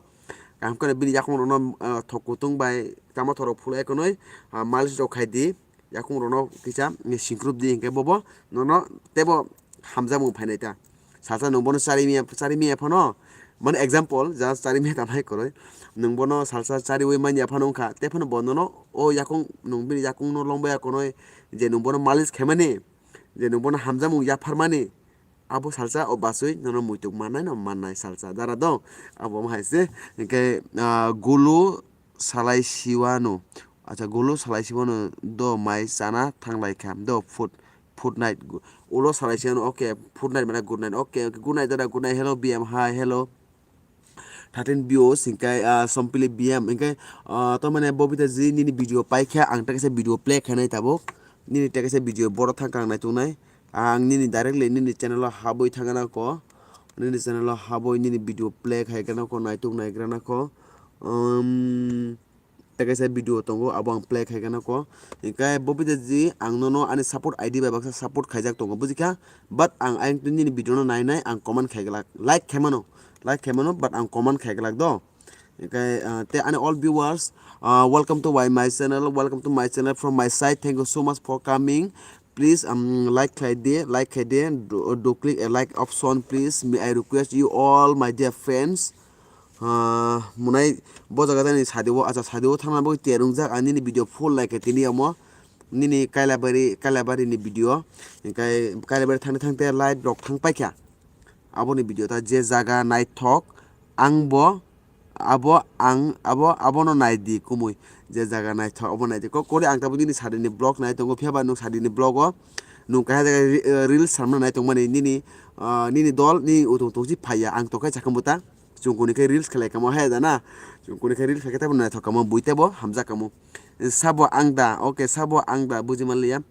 Kaham khe bini yakung rok no, ah, thok kutung bai tamo thorok phulai khwnwi, ah, malis rok khai di. Yakung rok no kisa singkrup di, hinkhe bobo nono tebo hamjakmung phainai ta. Salsa nwng bono chari miya, chari miya phano, mane example, just chari miya tanai kwrwi. Nwng bono salsa chariwi manya phano wngkha, te phano bo nono o yakung, nwng bini yakung no lomba ya konoi, je nwng bono malis khaimani, je nwng bono hamjakmung yapharmani, abo salsa o basui nono muituk mannai no mannai salsa dara do. Abo wng hai se, hinkhe, ah, gulu salai siwano. Acha, gulu salai siwano do mai chana thanglai kha. Do food, food night. Gu-, ulo salai siwano, okay, food night mane good night. Okay, okay, good night dada, good night. Hello, B M, hi, hello. Thirteen views, hinkhe, ah, Sompili B M, hinkhe, ah, to mane Bobita ji nini video paikha, ang ta kaisa video play khainai tabuk. Nini ta kaisa video boro thangkha ang naituknai. Ang nini directly nini channel o habwi thangna ko. Nini channel o habwi nini video play khaigana ko, naituk naigrana ko. Um, tei kaisa video tongo, abo ang play khaigana ko. Hinkhe Bobita ji, ang nono ani support I D bai baksa support khaijak tongo, bujikha? But ang ayang twi nini video no nainai, ang comment khaiglak, like khaimano, like khaimano, but ang comment khaiglak do. Hinkhe, ah, tei ani all viewers, ah, welcome to my, my channel, welcome to my channel from my side, thank you so much for coming. Please, um, like khlai di, like khlai di, do, do click a like option, please. May I request you all, my dear friends. Ah, munai bo jaga tani sadi o, acha, sadi o thangna bagwi tiyar wngjak, ang nini video full like tini omo, nini Kailabari, Kailabari ni video, hinkhe Kailabari thangte thangte light rok thang paikha. Aboni video ta je jaga naithok, ang bo, abo ang, abo, abono nai di kumui. Je jaga naithok, abo nai di. Kok kori ang tabuk nini sadini vlog nai tongo, phiya ba nwng sadini vlog o nwng kaisa jaga ri-, eh, reels samna nai tongmani nini, ah, nini dol, nini utung tungsi phaiya, ang tongkhe sakha muta. Chungkuni khe reels khlai kamo hai da na. Chungkuni khe reels khlai khe tabo naithok kamo, bui tebo hamjak kamo. Sabo ang da, okay, sabo ang da, buji manliya.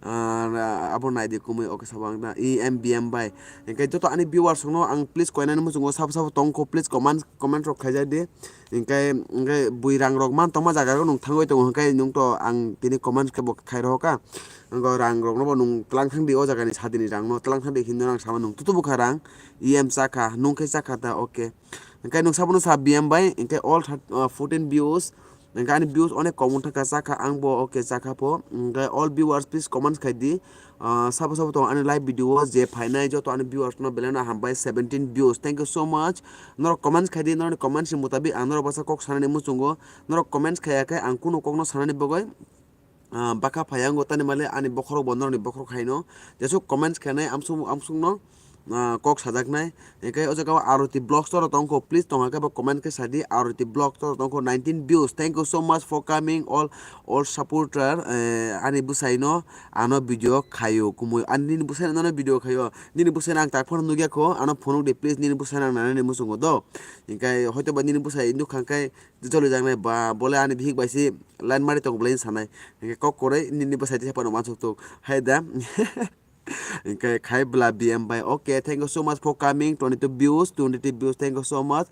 Ah, abo nai di kumui, okay, sabo ang da, E M B M bai. Hinkhe joto ani viewers rokno ang please koinani muchungo sabo sabo tongkho, please comment, comment rok khaijak di. Hinkhe, hinkhe bui rang rok man tongma jaga rok nwng thangwi tongo, hinkhe nwng to ang tini comment khe bo khai rohor kha. Ang rang rok no bo nwng tlang thang di, o jaga ni sadini rang no tlang thang di hinwi ang sama nwng tutu bukha rang, E M chakha, nwng khe chakha ta, okay. Hinkhe nwng sabono sa B M bai, hinkhe all thir-, ah, fourteen views, hinkhe ani views onek kom wngkha, chakha ang bo, okay, chakha pho. Hinkhe all viewers please comments khai di. Ah, sabo sabo tongo ani live video o je phainai joto ani viewers no belai no hambai, seventeen views. Thank you so much. Norok comments khai di, norokni comments ni mutabik ang norok basa kok sanani muchungo. Norok comments khaiya khe ang kunu kok no sanani bagwi, ah, bwkha phaiya wngo, tani male ani bokhorok bo norokni bokhorok haino. Jesuk comments khainai amsuk amsukno, ah, kok sajaknai. Hinkhe o jaga o Aroti Vlogs toro tongkho, please tongkha khe bo comment khe sadi, Aroti Vlogs toro tongkho, nineteen views. Thank you so much for coming all, all supporter, eh, ani bwsaino ano video khaio kumui. Ani nini bwsaino ano video khaio. Nini bwsaino ang tak phano nukya kho, ano phunuk di please, nini bwsaino ang nanani muchungo do. Hinkhe hoitoba nini bwsai nukha khe jolijaknai ba bole ani bihik bai se line mari tongo bwlai sanai. Hinkhe kok kwrwi nini bwsai tisa phano uansuk tok. Hai da. Hinkhe khai bwla B M bai. Okay, thank you so much for coming. Twenty-two views, twenty-two views. Thank you so much.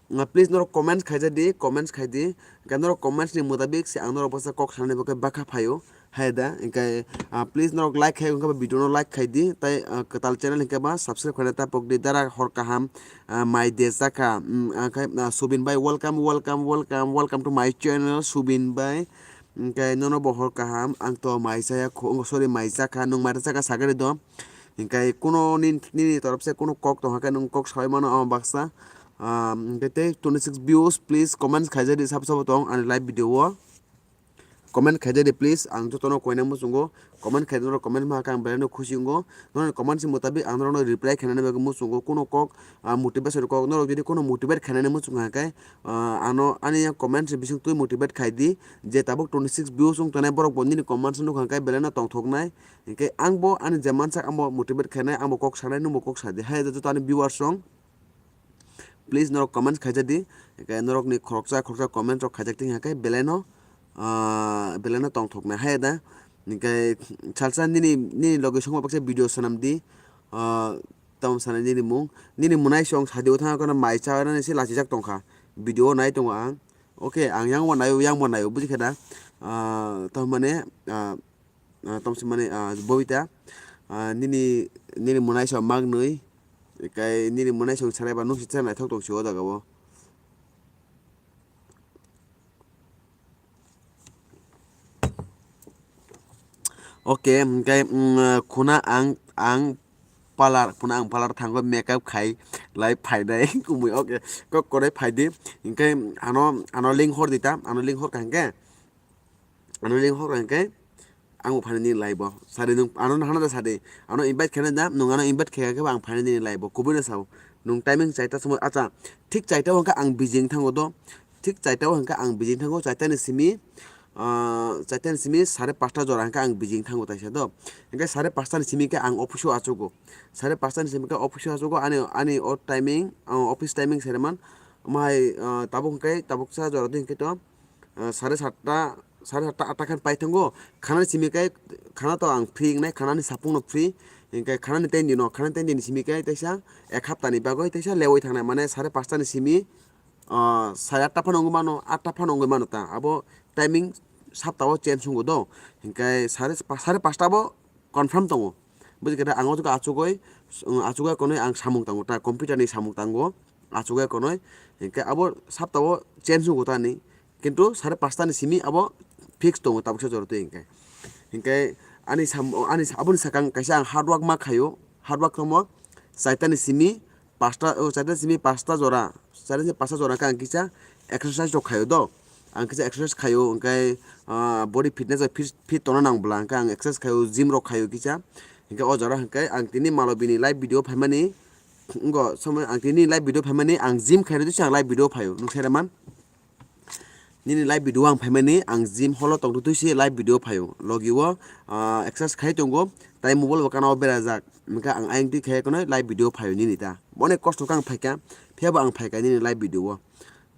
Uh, please norok comments khaija di, comments khai di. Hinkhe norok comments ni mutabik se ang norok bwsa kok sanani bagwi bwkha phaio. Hai da, hinkhe, ah, please norok like khai, hinkhe ba video no like khai di, tai, ah, kwtal channel hinkhe ba subscribe khaina ta pok di, dara hor kaham, ah, mai de chakha, mm, ah, khai, ah, Subin bai, welcome, welcome, welcome, welcome to my channel, Subin bai. Hinkhe nono bo hor kaham, ang to mai chaya kho, sorry, mai chakha, nwng mai chakha sagari do. Hinkhe kuno nin-, nini torop se kuno kok tongkha khe nwng kok sawi mano, omo baksa. Ah, hinkhe tei twenty-six views, please comments khaija di, sabo sabo tong ani live video o. comment khaijadi please, ang jotono koina muchungo, comment khaidi norok comment ma khe ang belai no khusi wngo. Norokni comment si mutabik ang norokno reply khainani bagwi muchungo, kuno kok, ah, motivation kok, norok jodi kuno motivate khainani muchung kha khe, ah, ano ani yang comment si bising twi motivate khaidi, je tabuk twenty six views wng tongnai borok bo nini comment si nukha khe belai no tongthoknai, hinkhe ang bo ani je mansak ang bo motivate khainai, ang bo kok sanai, nwng bo kok sadi, hai joto ani viewers rok. Please norok comment khaijadi, hinkhe norokni khoroksa khoroksa comment rok khaijak tong hinkhe belai no, ah, belai no tongthoknai hai da. Hinkhe salsa nini, nini logi songma baksa video swnamdi, ah, tamo sanai nini mung, nini mwnai song sadi o thang kono mai cha nani se lachijak tongkha, video o nai tongo ang. Okay, ang yang bo naio, yang bo naio, buji khe da? Ah, tamo mane, ah, ah, tamo se mane, ah, Bobita, ah, nini, nini mwnai song magnwi, kai nini mwnai song sanai ba nung si cha naithok tong si o jaga o. Okay, hinkhe, mm, khuna ang, ang parlor, khuna ang parlor thango makeup khai lai phainai kumui. Okay, kok korai phaidi. Hinkhe ano, ano link hor di ta, ano link hor kha hinkhe. Ano link hor kha hinkhe. Ang bo phainai nini live o. Sadi nwng ano hana da sadi. Ano invite khainai da, nwng ano invite khaikha khe bo ang phainai nini live o. Kubui no sao. Nwng timing chaita somoi, acha, thik chaita o hwnkhe ang busy wng thango do. Thik chaita o hwnkhe ang busy wng thango, chaita ni simi, ah, chaita ni simi sare pasta jora hwnkhe ang busy wng thango taisa do. Hwnkhe sare pasta ni simi khe ang office o achugo. Sare pasta ni simi khe office o achugo, ani, ani o timing, ah, office timing sere man. Omo hai, ah, tabuk hwnkhe, tabuk sa jora di hwnkhe to, ah, sare satta, sare satta atta khe pai thango. Khana ni simi khe, khana to ang free wngnai, khana ni sapung no free. Hinkhe khana ni ten din no, khana ni ten din ni simi khe teisa ek hapta ni bagwi teisa lewoi thangnai, mane sare pasta ni simi, ah, sare atta phano wngwi mano, atta phano wngwi mano ta. Abo timing sapta o change wngo do. Hinkhe sare, sare pasta bo confirm tongo. Buji khe da ang o jaga achugwi, achugwi konwi ang samung tango ta, computer ni samung tango, achugwi konwi. Hinkhe abo sapta o change wngo ta ni. Kintu sare pasta ni simi abo fix tongo tabuksa jora twi hinkhe. Hinkhe ani sam-, ani sa-, aboni sakang kaisa ang hard work ma khaio, hard work tongmo chaita ni simi pasta, o chaita ni simi pasta jora, chaita ni simi pasta jora khe ang kisa exercise rok khaio do. Ang kisa exercise khaio, hinkhe, ah, body fitness bai fit, fit tongna nang bwla, hinkhe ang exercise khaio, gym rok khaio kisa. Hinkhe o jora hinkhe ang tini malo bini live video phaimani, wngkha somoi ang tini live video phaimani, ang gym khairokhe se ang live video phaio, nwng sere man. Nini live video ang phaimani, ang gym hall o tongtwtwi se live video phaio. Logi o, ah, exercise khai tongo, tai mobile bo kana o berajak. Hinkhe ang ayang twi khai kono live video phaio nini ta. Onek kosto khe ang phaikha, phiya bo ang phaikha nini live video o.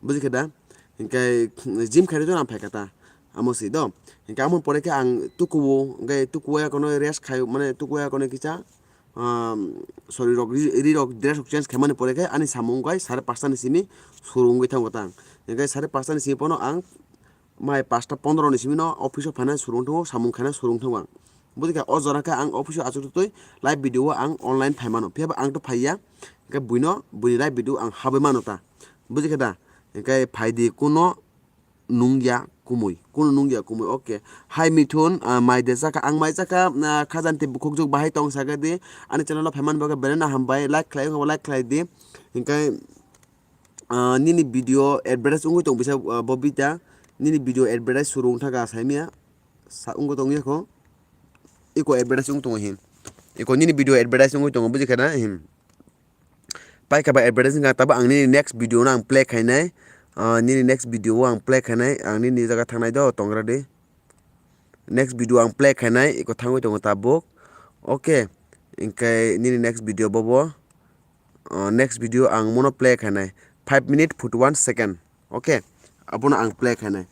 Buji khe da? Hinkhe gym khairokhe se ang phaikha ta. Amo se do. Hinkhe amo pore khe ang tukuo, hinkhe tukuo ya kono rest khaio, mane tukuo ya kono kisa, um, sorry rok, ri, ri rok dress rok change khaimani pore khe ani samung bai sare pasta ni simi suru wngwi thango ta ang. Hinkhe sare pasta ni simi pono ang mai pasta pondro ni simi no office o phaina suru wng thango, samung khaina suru wng thango ang. Buji kha o jora khe ang office o achuk twi live video o ang online phai mano. Phiya bo ang to phai ya. Hinkhe buino, buini live video ang habwi mano ta. Buji kha da? Hinkhe phai di kuno nungya kumui, kunu nungya kumui, okay. Hai Mithun, ah, mai de chakha, ang mai chakha, ah, khajani tei bukhukjwk bahai tong sakha di, ani channel o phaimani bagwi belai no hambai, like khlai wngkha bo like khlai di, hinkhe, ah, nini video advertise wngwi tong bisa, ah, Bobita, nini video advertise suru wng thaka saimya, sa wngwi tong yakho, iko advertise wng tongo hin, iko nini video advertise wngwi tongo buji kha na hin. Paikha ba advertising kha, tabuk ang nini next video no ang play khainai. Ah, nini next video o ang play khainai. Ang nini jaga thangnai do, tongra di. Next video ang play khainai, iko thangwi tongo tabuk. Okay. Hinkhe nini next video bobo. Ah, next video ang mono play khainai. Five minute forty one second. Okay, abono ang play khainai.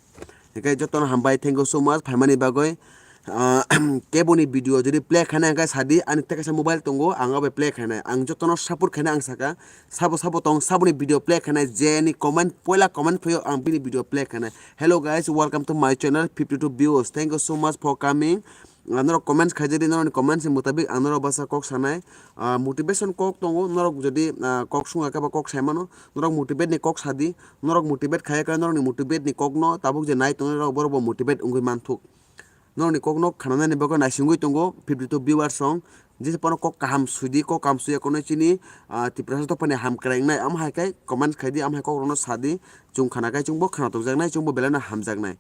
Hinkhe jotono hambai, thank you so much phaimani bagwi. Ah, keboni video jodi play khainai hinkhe sadi, ani tei kaisa mobile tongo, ang abo play khainai. Ang jotono support khainai ang saka, sabo sabo tong, saboni video play khainai, jeni comment, poila comment phaio ang bini video play khainai. Hello guys, welcome to my channel, fifty two views. Thank you so much for coming. Ah, norok comments khaijadi, norokni comments ni mutabik ang norok basa kok sanai. Ah, motivation kok tongo, norok jodi, ah, kok sungya khe ba kok sai mano, norok motivate ni kok sadi, norok motivate khaya khe norokni motivate ni kokno tabuk je nai tongnai rok borok bo motivate wngwi manthuk. Norokni kokno khnanani bagwi naisingwi tongo fifty two viewers rok, jesa phano kok kaham sudi, kok kaham suya kono chini, ah, Tiprasa dophani ham kwrwngnai, amo hai khe comments khaidi, amo hai kokrokno sadi, chwng khna khe chwngbo khna tongjaknai, chwngbo belaino hamjaknai.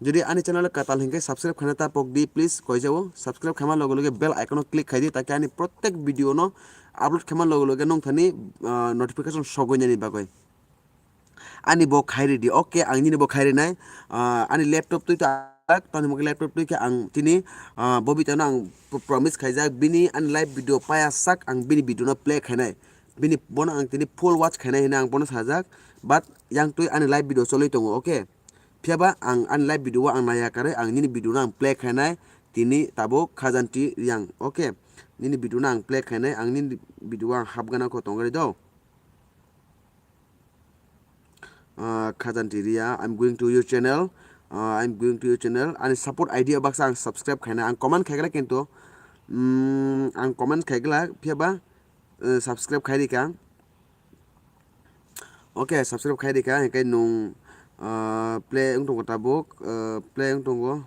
Jodi ani channel kwtal hinkhe subscribe khaina ta pok di, please, koijao. Subscribe khaima loge loge bell icon o click khai di, taki ani protek video no upload khaima loge loge nung thani, ah, notification sogwi nani bagwi. Ani bo khai ridi, okay, ang nini bo khai rinai. Ah, ani laptop twi ta, toni mokhe laptop twi khe ang tini, ah, Bobita no ang pro-, promise khaijak, bini ani live video paya sak ang bini video no play khainai. Bini bono ang tini full watch khainai hinwi ang bono sajak, but yang twi ani live video cholwi tongo, okay. Phiyaba ang ani live video o ang naiya karwi ang nini video no ang play khainai tini tabuk Khajanti Riang, okay. Nini video no ang play khainai, ang nini video o ang hapgana kho tongri do. Ah, Khajanti Riang, I'm going to your channel. Ah, I'm going to your channel. Ani support idea baksa ang subscribe khainai, ang comment khaikla kintu, mm, ang comment khaikla phiyaba, eh, subscribe khai rikha. Okay, subscribe khai rikha, hinkhe nung, ah, play wng tongo tabuk, ah, play wng tongo.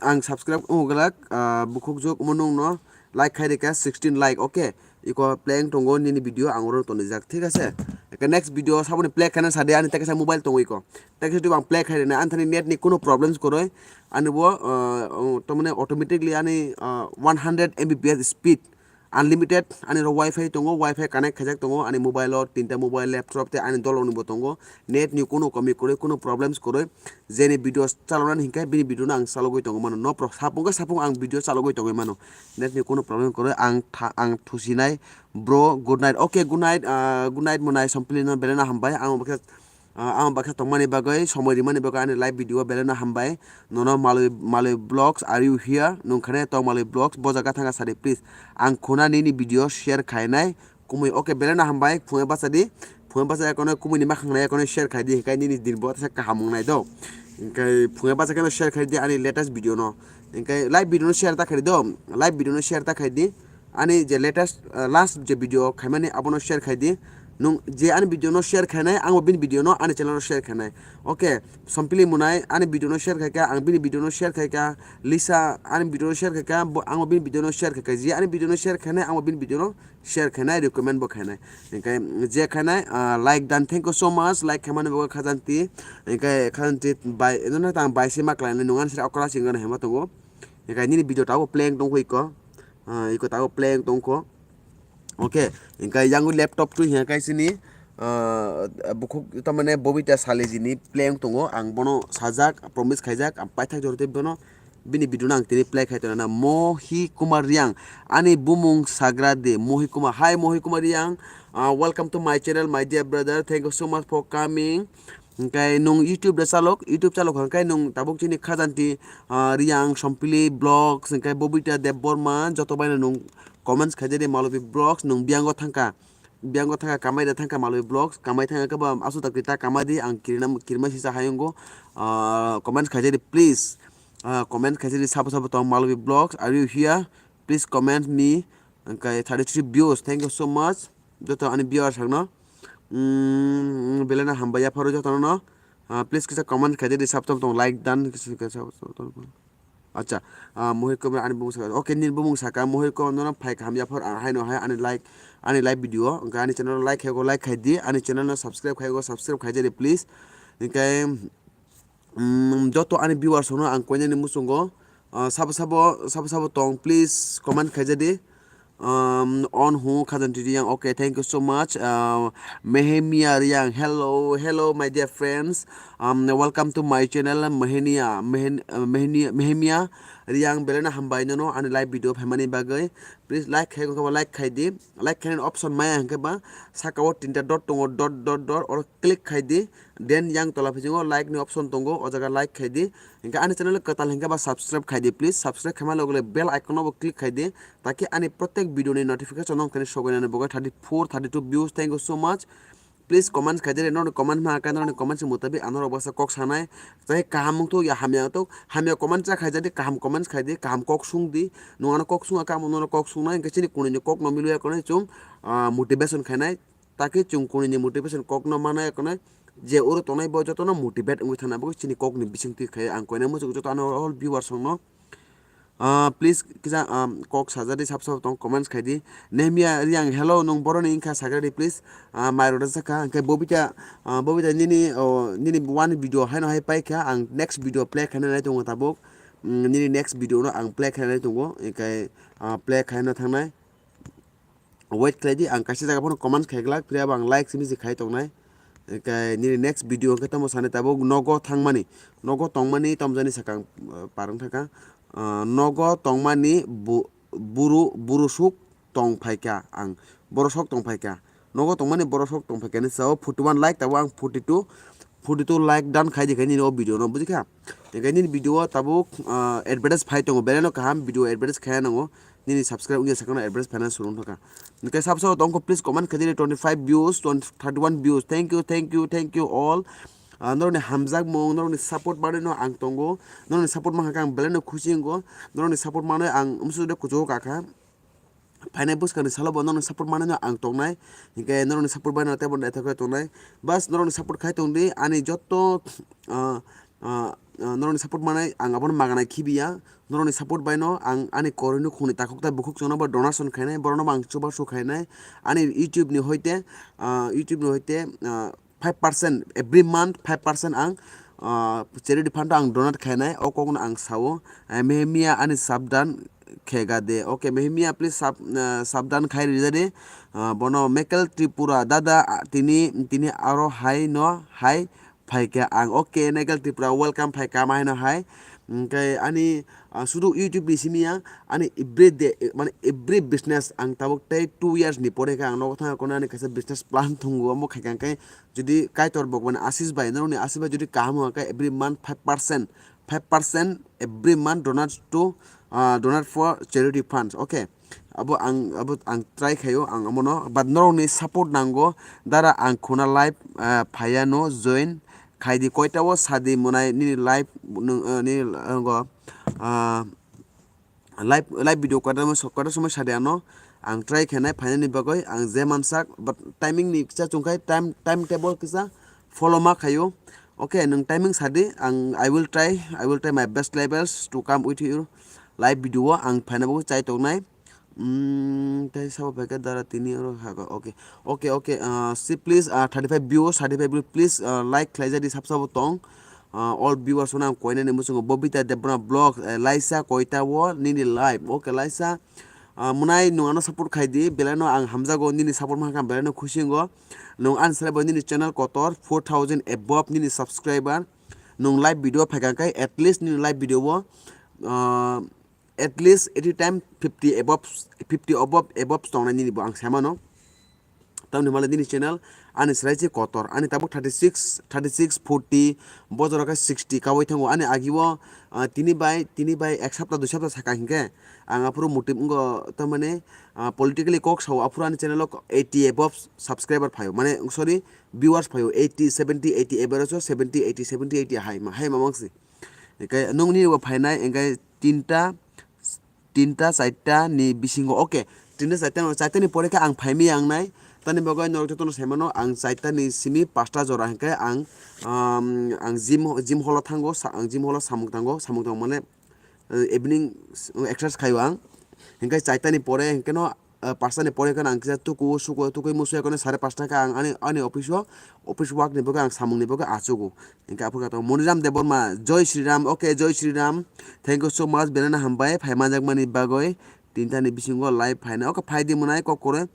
Ang subscribe wng glak, ah, bukhuk jok mo nung no like khai rikha, sixteen like, okay. Iko play wng tongo nini video ang oro tonijak, thik ase? Eke next video saboni play khaina sadi ani tekesa mobile tongo iko. Tekesa twi ang play khai rina ani thani net ni kuno problems koroi. Ani bo, ah, oh, tomone automatically ani, ah, one hundred M B P S speed unlimited ani ro wifi tongo, wifi connect khaijak tongo ani mobile o, tinta mobile, laptop tei ani dolok ni bo tongo. Net ni kuno komi koroi, kuno problems koroi. Jeni video chaloknani hinkhe bini video no ang chalogwi tongwi mano. No pro-, sapung khe sapung ang video chalogwi tongwi mano. Net ni kuno problem koroi, ang tha-, ang thusinai bro, good night. Okay, good night, ah, good night monai Sompili no belai no hambai. Ang bakhe, ah, ang bakhe tongmani bagwi, somoi rimani bagwi ani live video belai no hambai. Nono Malwi, Malwi Vlogs, are you here? Nung khane tong Malwi Vlogs, bo jaga thanga sadi please. Ang khuna nini video share khainai. Kumui, okay, belai no hambai, phunge bacha di. Phunge bacha ya kono kumui ni makhang nai ya kono share khai di, hinkhe nini din bo tesa kaham wng nai do. Hinkhe phunge bacha khe no share khai di ani latest video no. Hinkhe live video no share ta khai di do. Live video no share ta khai di. Ani je latest, uh, last je video khaimani abono share khai di. Nung je ani video no share khainai, ang bo bini video no ani channel o share khainai. Okay, Sompili Munai ani video no share khaikha, ang bini video no share khaikha. Lisa ani video no share khaikha, bo, ang bo bini video no share khaikha. Je ani video no share khainai, ang bo bini video no share khainai, recommend bo khainai. Hinkhe je khainai, ah, like dan, thank you so much, like khaimani bagwi Khajanti. Hinkhe Khajanti bai, eno na tang bai se ma khlainai, nung ani sira okra singana hema tongo. Hinkhe nini video tabo play wng tongkho iko. Ah, iko tabo play wng tongkho. Okay, hinkhe yang laptop twi hinkhe sini, ah, bukhuk tamane Bobita Salejini play wng tongo. Ang bono sajak, promise khaijak, ang paithak jor tei bono bini video no ang tini play khai tongo na. Mohi Kumar Riang, ani bumung sagra de, Mohi Kumar. Hi, Mohi Kumar Riang. Uh, welcome to my channel, my dear brother. Thank you so much for coming. Hinkhe nung YouTube de chalok, YouTube chalok hinkhe nung tabuk chini Khajanti, uh, Riang, Sompili Vlogs, hinkhe Bobita Debbarma, joto baino nung comments khaijadi Malwi Vlogs, nung biyango thangkha. Biyango thangkha, kamai da thangkha Malwi Vlogs, kamai thangkha khe bo aswk ta kwrwi ta kamai di, ang kirima, kirima sisa hayungo, ah, comments khaijadi please. Ah, comment khaijadi sabo sabo tong Malwi Vlogs, are you here? Please comment me. Hinkhe thirty three views, thank you so much. Joto ani viewers rokno, mm, belai no hambai yapharo jotono no. Ah, please kisa comment khaijadi sabo sabo tong like dan kisa kisa. Acha, ah, Mohir Kumar ani bumung saka. Okay, nini bumung saka, Mohir Kumar nono phai kaham yaphar, ah, haino hai ani like, ani live video, hwnkhe ani channel no like khaigo, like khai di, ani channel no subscribe khaigo, subscribe khai di, please. Hwnkhe, mm, joto ani viewers no ang koinani muchungo, ah, sabo sabo, sabo sabo tong, please comment khai di. Um, on who Khajanti Riang. Okay, thank you so much. Uh, Mehemia Riang. Hello, hello, my dear friends. Um, welcome to my channel, Mehenia, Mehen-, uh, Mehenia, Mehemia Riang. Belai no hambai nono ani live video phaimani bagwi. Please like khai, like khai di. Like khainani option maya hwnkhe ba saka o tinta dot tongo, dot, dot, dot, oro click khai di. Then yang tola bisingo like ni option tongo, o jaga like khai di. Hwnkhe ani channel kwtal hwnkhe ba subscribe khai di, please. Subscribe khaima loge loge bell icon no bo click khai di. Taki ani protek video ni notification nong thani sogwi nani bagwi thirty four, thirty two views. Thank you so much. Please comment khai di, noni comment ma khe noni comment si mutabik ano rok baksa kok sanai. Tei kaham wng thok ya hamya wng thok, hamya comment cha khai jadi, kaham comment khai di, kaham kok sung di. Nung ano kok sung kha, amo nono kok sung nai, hwnkhe chini kunu ni kok no milu ya konai chung, ah, motivation khainai. Taki chung kunu ni motivation kok no mana ya konai. Je oro tongnai bo joto no motivate wngwi thana bagwi chini kok ni bising twi khai ang koinai muchung joto ano all viewers rok no. Ah, please kisa, um, kok sajadi sab sab tong comments khaidi. Nehmia Riang, hello, nung boroni wngkha sagradi, please. Ah, mai rwda jakha, hwnkhe Bobita, ah, Bobita nini, oh, nini one video haino hai paikha, ang next video play khaina nai tongo tabuk. Mm, nini next video no ang play khaina nai tongo, hwnkhe, ah, play khaina thangnai. Wait khlai di, ang kaisa jaga phano comment khai glak, phiya bo ang like simi se khai tongnai. Hwnkhe nini next video hwnkhe tamo sani tabuk nogo thangmani, nogo tongmani tamo jani sakang, uh, parang thaka. Uh, nogo tongmani bu-, buru, buru suk tong phaikha ang, borok sok tong phaikha. Nogo tongmani borok sok tong phaikha ni sao forty one like, tabuk ang forty two, forty two like done khai di khai nini o video no, bujikha? Hwnkhe nini video o tabuk, uh, advertise phai tongo, belai no kaham video advertise khai nango. Nini subscribe wngya sakano advertise phaina surung thaka. Hwnkhe sab sabo tongkho, please comment khaidi twenty five views, twenty, thirty one views. Thank you, thank you, thank you all. Ah, norokni hamjakmung, norokni support manwi no ang tongo. Norokni support mankha khe ang belai no khusi wngo. Norokni support manwi ang umsuk de kuchugo kakha. Phainai bwskangni salo bo norokni support manwi no ang tongnai. Hwnkhe norokni support bai no teibo naithok khe tongnai. Bas norokni support khai tongdi ani jotto, ah, ah, ah, norokni support manai ang abono maganai khibiya. Norokni support bai no ang ani koroi nukhungni takhuk tai bukhuk chwngno bo donation khainai, borokno bo ang chubachu khainai. Ani YouTube ni hoite, ah, YouTube ni hoite, ah, five percent, every month five percent ang, ah, charity fund o ang donate khainai, o kokno ang sao. Ah, Mehemia ani sabdan khega de. Okay, Mehemia please sab-, ah, sabdan khai rijadi. Ah, bono Michael Tripura, dada, ah, tini, tini aro hai no hai phaikha ang. Okay, Michael Tripura, welcome phaikha ma haino hai. Hwnkhe ani, ah, sudu YouTube ni simi ya, ani every day, eh, mane every business ang tabuk tei two years ni pore khe ang nogo thangkha kono ani kaisa business plan thwngo, omo khaikha hwnkhe jodi Kaitor Bhagwan Ashish bai, norokni Ashish bai jodi kaham wngkha khe every month five percent, five percent every month donate to, ah, donate for charity funds. Okay. Abo ang, abo ang try khaio, ang amono, but norokni support nango, dara ang khuna live, ah, phaiya no join khaidi, koita o sadi monai nini live nung, ah, nini, ah, go, ah, live, live video koita mo, koita somoi sadi ano, ang try khainai phainani bagwi, ang je mansak, but timing ni kisa chungkhai time, time table kisa follow ma khaio. Okay, nung timing sadi, ang, I will try, I will try my best levels to come with you live video o, ang phaina bagwi chai tongnai. Mm, tei sabo paikha dara tini oro hago. Okay. Okay, okay. Ah, si please, ah, thirty five views, thirty five views, please, ah, like khlai jadi sab sabo tong. Ah, all viewers no ang koinani muchungo Bobita Debbarma vlog, eh, Laisa koita o nini live. Okay, Laisa. Ah, mwnai nwng ano support khai di, belai no ang hamjago, nini support mankha belai no khusi wngo. Nwng ani srai bo nini channel kotor four thousand above nini subscriber. Nwng live video phaikha khe at least nini live video o, ah, at least every time fifty above, fifty above, above tongnai nini bo ang sai mano. Tamni hwnba le nini channel ani srai se kotor, ani tabuk thirty six, thirty six, forty, bojoro khe sixty kaui thango. Ani agi o, ah, tini bai, tini bai ek sapta, dui sapta saka hinkhe ang aphuru motive wngo, tamani, ah, politically kok sao, aphuru ani channel o eighty above subscriber phaio, mane, sorry, viewers phaio, eighty, seventy, eighty average o seventy, eighty, seventy, eighty hai ma, hai ma mangsi. Hingke nungni bo phainai, hingke tinta, tinta, charta ni bisingo, okay, tinta, charta, charta ni pore khe ang phaimaya wngnai. Tamni bagwi norok jotono sai mano, ang charta ni simi pasta jora hingke ang, um, ang gym, gym hall o thango, sa-, ang gym hall o samung tango, samung tango mane, eh, evening, eh, exercise khaio ang. Hingke charta ni pore hingke no, eh, pasta ni pore khe ang kisa tuku, suku, tukui musuya khe sare pasta khe ang ani, ani office o, office work ni bagwi ang samung ni bagwi achugo. Hingke aphuru khe tongo Moniram Debbarma, Joi Shri Ram, okay, Joi Shri Ram. Thank you so much, belai no hambai, phai manjakmani bagwi. Tinta ni bisingo live phaina, okay, phai di mwnai kok kore.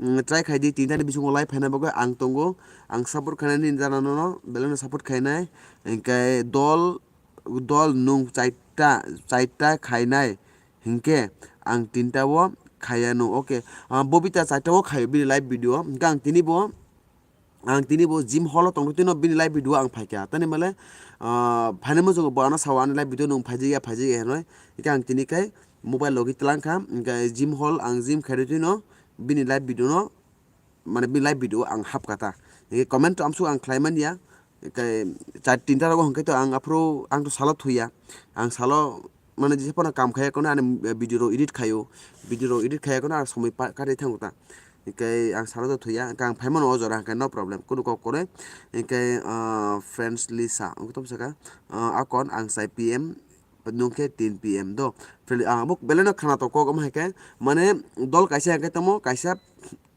Mm, try khai di, tinta ni bisingo live phaina bagwi ang tongo. Ang support khainani jana nono, belai no support khainai. Hingke dol, dol nung charta, charta khainai. Hingke ang tinta o khaiya no, okay. Ah, Bobita charta o khaio bini live video. Hingke ang tini bo, ang tini bo gym hall o tongtwi no bini live video ang phaikha. Tani male, ah, phaina muchungo bo ano sao ani live video nung phaijak ya, phaijak ya hinoi. Hingke ang tini khe mobile logi tlang kha. Hingke gym hall ang gym khairwi twi no bini live video no mane bini live video ang hap kha ta. Hingke comment to amsuk ang khlai man ya. Hingke char tinta rogo hingke to ang aphuru ang to salo thuya. Ang salo mane jesa phano kam khaiya kono ani video rok edit khaio. Video rok edit khaiya kono ang somoi pa-, kari thango ta. Hingke ang salo to thuya. Hingke ang phai mano o jora hingke no problem. Kunu kok kore. Hingke, ah, friends Lisa. Ang to bwsaka, ah, akon ang sai P M nung khe tin P M do. Fel-, ah, bo belai no khana to kok, omo hai khe mane dol kaisa hai khe tamo kaisa,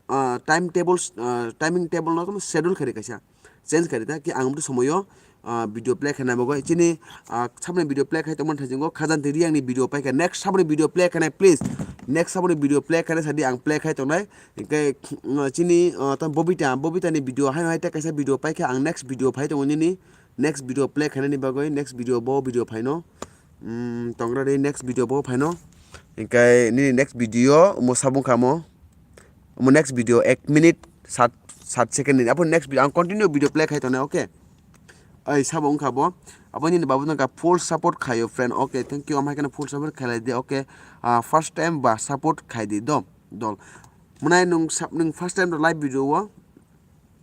ah, time table, ah, timing table no tamo schedule khe ri kaisa, change khe ri ta ki ang bo somoyo, ah, video play khe nai bagwi chini, ah, saboni video play khai tongmani thajingo Khajan Twi Riyang ni video pai khe next saboni video play khe nai please, next saboni video play khe nai sadi ang play khai tongnai. Hinkhe, mm, chini, ah, tamo Bobita, Bobita ni video haino hai tei kaisa video pai khe ang next video phai tongo nini. Next video play khainani bagwi, next video bo video phaino. Mm, tongra de next video bo phaino. Hinkhe nini next video mo sabung kha mo. Mo next video ek minute sat, sat second ni. Apo next video ang continue video play khai tongnai, okay? Ai sabo wngkha bo. Abo nini babu nangkha full support khaio friend. Okay, thank you. Amhai kheno full support khailai di. Okay. Ah, first time ba support khai di do. Dol. Mwnai nung sab-, nung first time do live video o.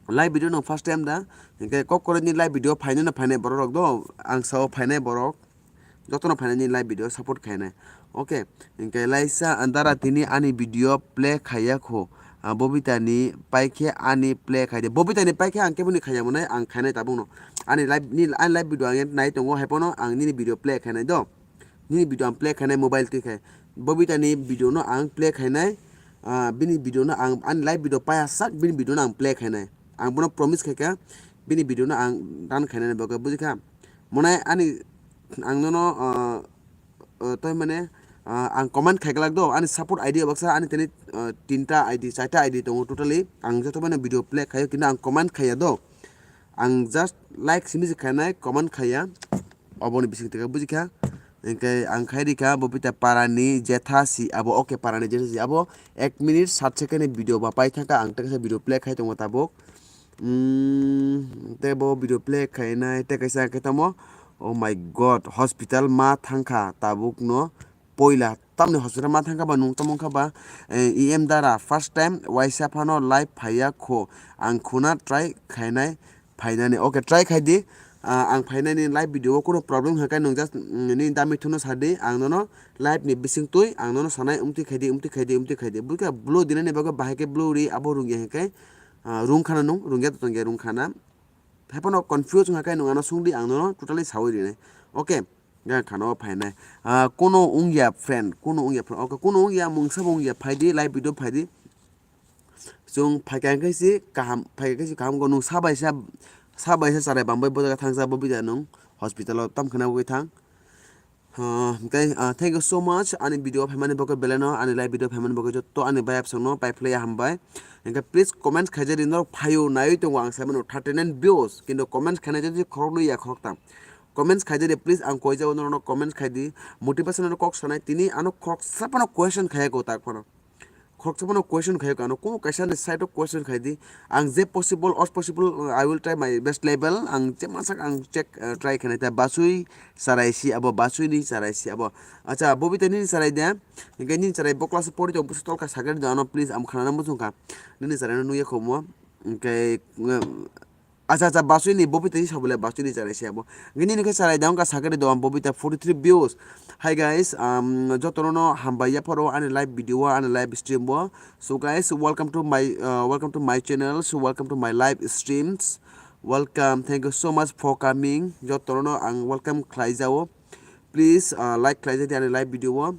Live video no first time da, hinkhe kok kwrwi ni live video phainai no phainai borok rok do, ang sao phainai borok, jotono phainai ni live video support khainai. Okay, hinkhe laisa andara tini ani video play khaiya kho, ah, Bobita ni paikhe ani play khaide, Bobita ni paikhe ang keboni khaiya mwnai, ang khainai tabukno. Ani live ni, ani live video ang nai tongo, haiphano ang nini video play khainai do. Nini video ang play khainai mobile twi khai. Bobita ni video no ang play khainai. Ah, bini video no ang, ani live video paya sak bini video no ang play khainai. Ang bono promise khaikha bini video no ang done khainani bagwi, bujikha? Monai ani ang nono, ah, ah, toi mane, ah, ang comment khaiglak do, ani support I D baksa ani tini, ah, tinta I D, charta I D tongo totally. Ang joto mane video play khaio, kintu ang comment khaiya do. Ang just like simi se khainai, comment khaiya. Oboni bising teka bujikha. Hinkhe ang khai rikha, Bobita parani jetha si abo, okay, parani jetha si abo. Ek minute sat second ni video ba pai thangkha, ang tei kaisa video play khai tongo tabuk. Mm, tei bo video play khainai, tei kaisa khe tamo, oh my God, hospital ma thangkha tabukno. Poila tamni hospital ma thangkha ba nung tamo wngkha ba, eh, E M dara first time waisa phano live phaiya kho, ang khuna try khainai phainani. Okay, try khai di. Ah, ang phainani live video o kuno problem hai khe nung just, mm, nini dami thuno sa di, ang nono live ni bising twi ang nono sanai umtwi khai di, umtwi khai di, umtwi khai di. Buikha blue dinani bagwi bahai khe blue ri abo rung ya hai khe, ah, rung khana nung, rung ya to tong ya rung khana. Haiphano confuse wngkha khe nwng ano swngdi, ang nono totally sawi rinai. Okay, ga khano phainai. Ah, kuno wngya friend, kuno wngya friend. Okay, kuno wngya, mungsa bo wngya, phaidi, live video phaidi. Chwng phaikha khe si kaham, phaikha khe si kaham go, nwng sabaisa, sabaisa charai bambai bo jaga thangsa bo bida nwng hospital o tam khna ugwi thang. Ah, tei, ah, thank you so much. Ani video phaimani bagwi belai no, ani live video phaimani bagwi jotto ani bai absong no pai phlai hambai. Hinkhe please comment khaijadi norok phaio naiwi tongo ang saimano thirty nine views. Kintu comment khainai jodi khoroknwi ya khoroktham. Comments khaijadi please ang koijao norokno comments khaidi. Motivation no kok sanai tini ano khoroksa phano question khaiya ko tak phano. Khoroksa phano question khai kha ano, kuno kaisa ni side o question khai di. Ang je possible, as possible, I will try my best level. Ang je masak ang check, uh, try khainai ta basui charai si abo, basui ni charai si abo. Acha, Bobita nini charai de. Hinkhe nini charai bo class pori tong, busu tolka sagari do ano, please, ang khanana muchung kha. Nini charai no nungya khomo. Hinkhe, um, Acha, acha, basui ni Bobita ni sabole, basui ni charai se abo. Nini ni khe charai da wngkha sakari do ang Bobita forty three views. Hi guys, um, jotono no hambai ya phoro ani live video o, ani live stream o. So guys, welcome to my, uh, welcome to my channel. So welcome to my live streams. Welcome. Thank you so much for coming. Jotono no ang welcome khlai jao. Please, uh, like khlai jadi ani live video o.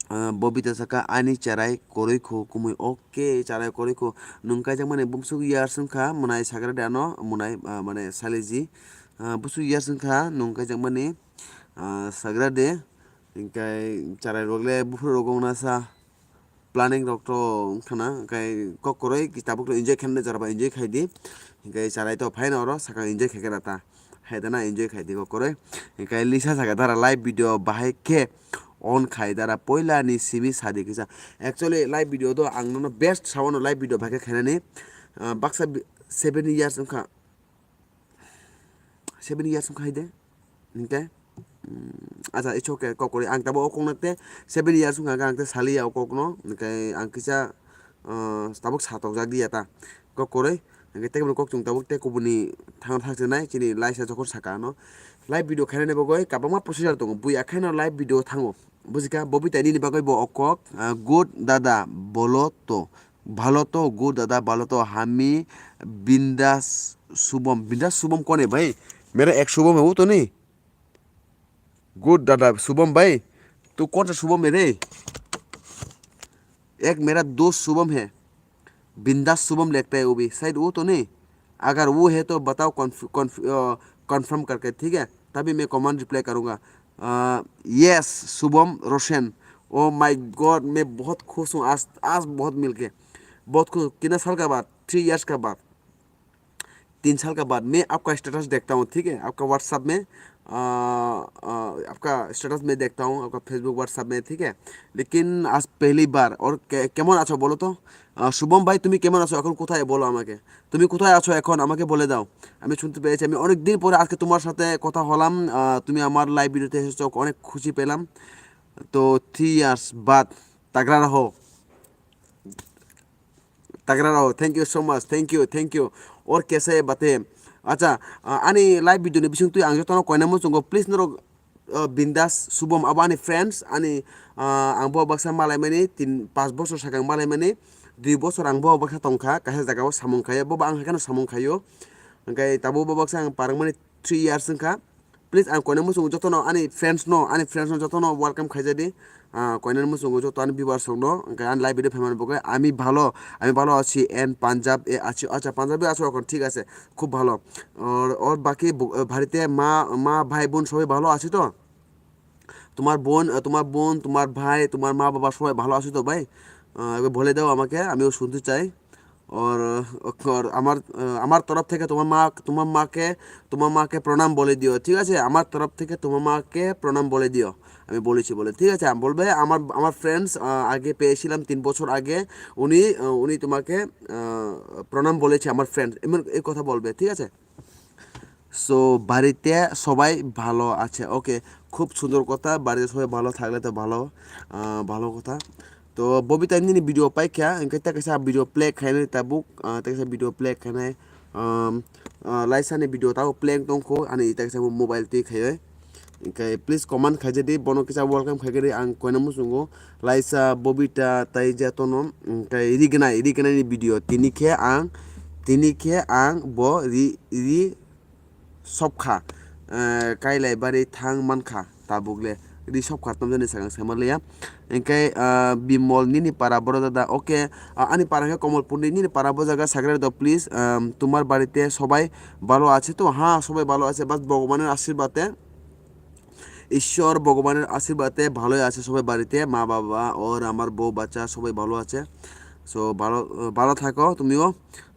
Ah, Bobita saka ani charai koroi kho kumui. Okay, charai koroi kho. Nung kaijakmani bumsuk years wngkha, mwnai sagra de ano, mwnai, ah, mane saliji. Ah, bumsuk years wngkha, nung kaijakmani, ah, sagra de. Hinkhe charai rok le buphuru rok wngna sa planning rok to wngkhana, hinkhe kok koroi ki tabuk to enjoy khaimani jora ba enjoy khai di. Hinkhe charai to phaina oro saka enjoy khai khe rata. Hai dana enjoy khai di kok koroi. Hinkhe lisa saka dara live video bahai khe on khai dara poila ni simi sadi kisa. Actually live video do ang nono best sawano live video bahai khe khainani, ah, baksa bi-, seven years wngkha. Seven years wngkha hai de. Hinkhe, mm, acha, it's okay, kok koroi. Ang tabuk o kokno te seven years wngkha ang te saliya o kokno. Hinkhe ang kisa, ah, tabuk satokjak diya ta. Kok koroi. Hinkhe tei kok chwng tabuk tei kubuni thangna thang chinai chini laisa jokhon saka ano. Live video khainani bagwi kwbangma procedure tongo. Bui akheno live video thango. Bujikha, Bobita nini bagwi bo o kok, ah, good dada, bolo to, bhalo to, good dada, bhalo to, hami bindas subom, bindas subom kone bhai? Mera ek subom hai wo to nahi. Good दादा शुभम भाई, तू कौन सा शुभम है रे? एक मेरा दोस्त शुभम है, बिंदास शुभम लिखता है वो भी, शायद वो तो नहीं। अगर वो है तो बताओ कन्फ-, कन्फ-, अ, कंफर्म करके, ठीक है? तभी मैं कमेंट रिप्लाई करूँगा। यस शुभम रोशन, ओ माय गॉड, मैं बहुत खुश हूँ आज, आज बहुत मिलके बहुत खुश हूँ। कितना साल का बाद? थ्री इयर्स का बाद, तीन साल का बाद मैं आपका स्टेटस देखता हूँ, ठीक है? आपका व्हाट्सएप में, अ, अ, आपका स्टेटस में देखता हूँ, आपका फेसबुक, व्हाट्सएप में, ठीक है? लेकिन आज पहली बार। और কে-, কেমন আছো বলো তো? আহ, শুভম ভাই, তুমি কেমন আছো এখন? কোথায় বলো আমাকে, তুমি কোথায় আছো এখন আমাকে বলে দাও। আমি শুনতে পেয়েছি, আমি অনেক দিন পরে আজকে তোমার সাথে কথা হলাম। আহ, তুমি আমার লাইভ ভিডিওতে এসেছো, অনেক খুশি পেলাম। তো থ্রি ইয়ার্স বাদ, তাগড়া রহো, তাগড়া রহো। Thank you so much, thank you, thank you. Or kese bate. Acha, ah, ani live video ni bising twi ang jotono koina muchungo, please norok, ah, bindas subom abo ani friends, ani, ah, ang bo baksa malaimani tin pas bosor sakang malaimani, dui bosor ang bo baksa tongkha, kaisa jagao samung khayo, bo ang haikano samung khayo. Hingkai tabo bo baksa ang parangmani three years wngkha. Please ang koina muchungo jotono ani friends no, ani friends no jotono welcome khaijadi. Ah, koinani muchungo joto ani viewers rok no, hingke ani live video phaimani bagwi, আমি ভালো, আমি ভালো আছি, and পাঞ্জাব এ আছি। আচ্ছা, পাঞ্জাবি আছো এখন, ঠিক আছে, খুব ভালো। ওর, ওর বাকি ব-, বাড়িতে মা, মা, ভাই, বোন সবাই ভালো আছে তো? তোমার বোন, আহ, তোমার বোন, তোমার ভাই, তোমার মা, বাবা সবাই ভালো আছে তো ভাই? আহ, একবার বলে দাও আমাকে, আমিও শুনতে চাই। ওর, ওর আমার, আহ, আমার তরফ থেকে তোমার মা, তোমার মাকে, তোমার মাকে প্রণাম বলে দিও, ঠিক আছে? আমার তরফ থেকে তোমার মাকে প্রণাম বলে দিও, আমি বলেছি বলে, ঠিক আছে? আম-, বলবে, আমার, আমার ফ্রেন্ডস, আহ, আগে পেয়েছিলাম তিন বছর আগে, উনি, আহ, উনি তোমাকে, আহ, প্রণাম বলেছে আমার ফ্রেন্ড, এমন এই কথা বলবে, ঠিক আছে? সো বাড়িতে সবাই ভালো আছে। ওকে, খুব সুন্দর কথা, বাড়িতে সবাই ভালো থাকলে তো ভালো, আহ, ভালো কথা। তো Babita nini video paikha, hingke tei kaisa video play khainai tabuk, ah, tei kaisa video play khainai, um, ah, Laisa ni video tabo play wng tongkho, ani tei kaisa bo mobile twi khaiwi. Hingke please comment khaijadi, bono kisa welcome khaigadi ang koina muchungo. Laisa, Bobita tei jetono, hingke Rignai, Rignai ni video tini khe ang, tini khe ang bo ri, ri, sopkha, eh, kailai bari thang mankha, tabuk le ri sopkha, tamjani sakang saimanliya. Hingke, ah, Bimol nini para boro dada, okay, ah, ani para hingke Komolpur ni, nini para bo jaga sagra do, please, um, তোমার বাড়িতে সবাই ভালো আছে তো? হ্যাঁ, সবাই ভালো আছে, বাস ভগবানের আশীর্বাদে, ঈশ্বর ভগবানের আশীর্বাদে ভালোই আছে সবাই বাড়িতে, মা বাবা ওর আমার বউ বাচ্চা সবাই ভালো আছে। So ভালো, ভালো থাকো তুমিও।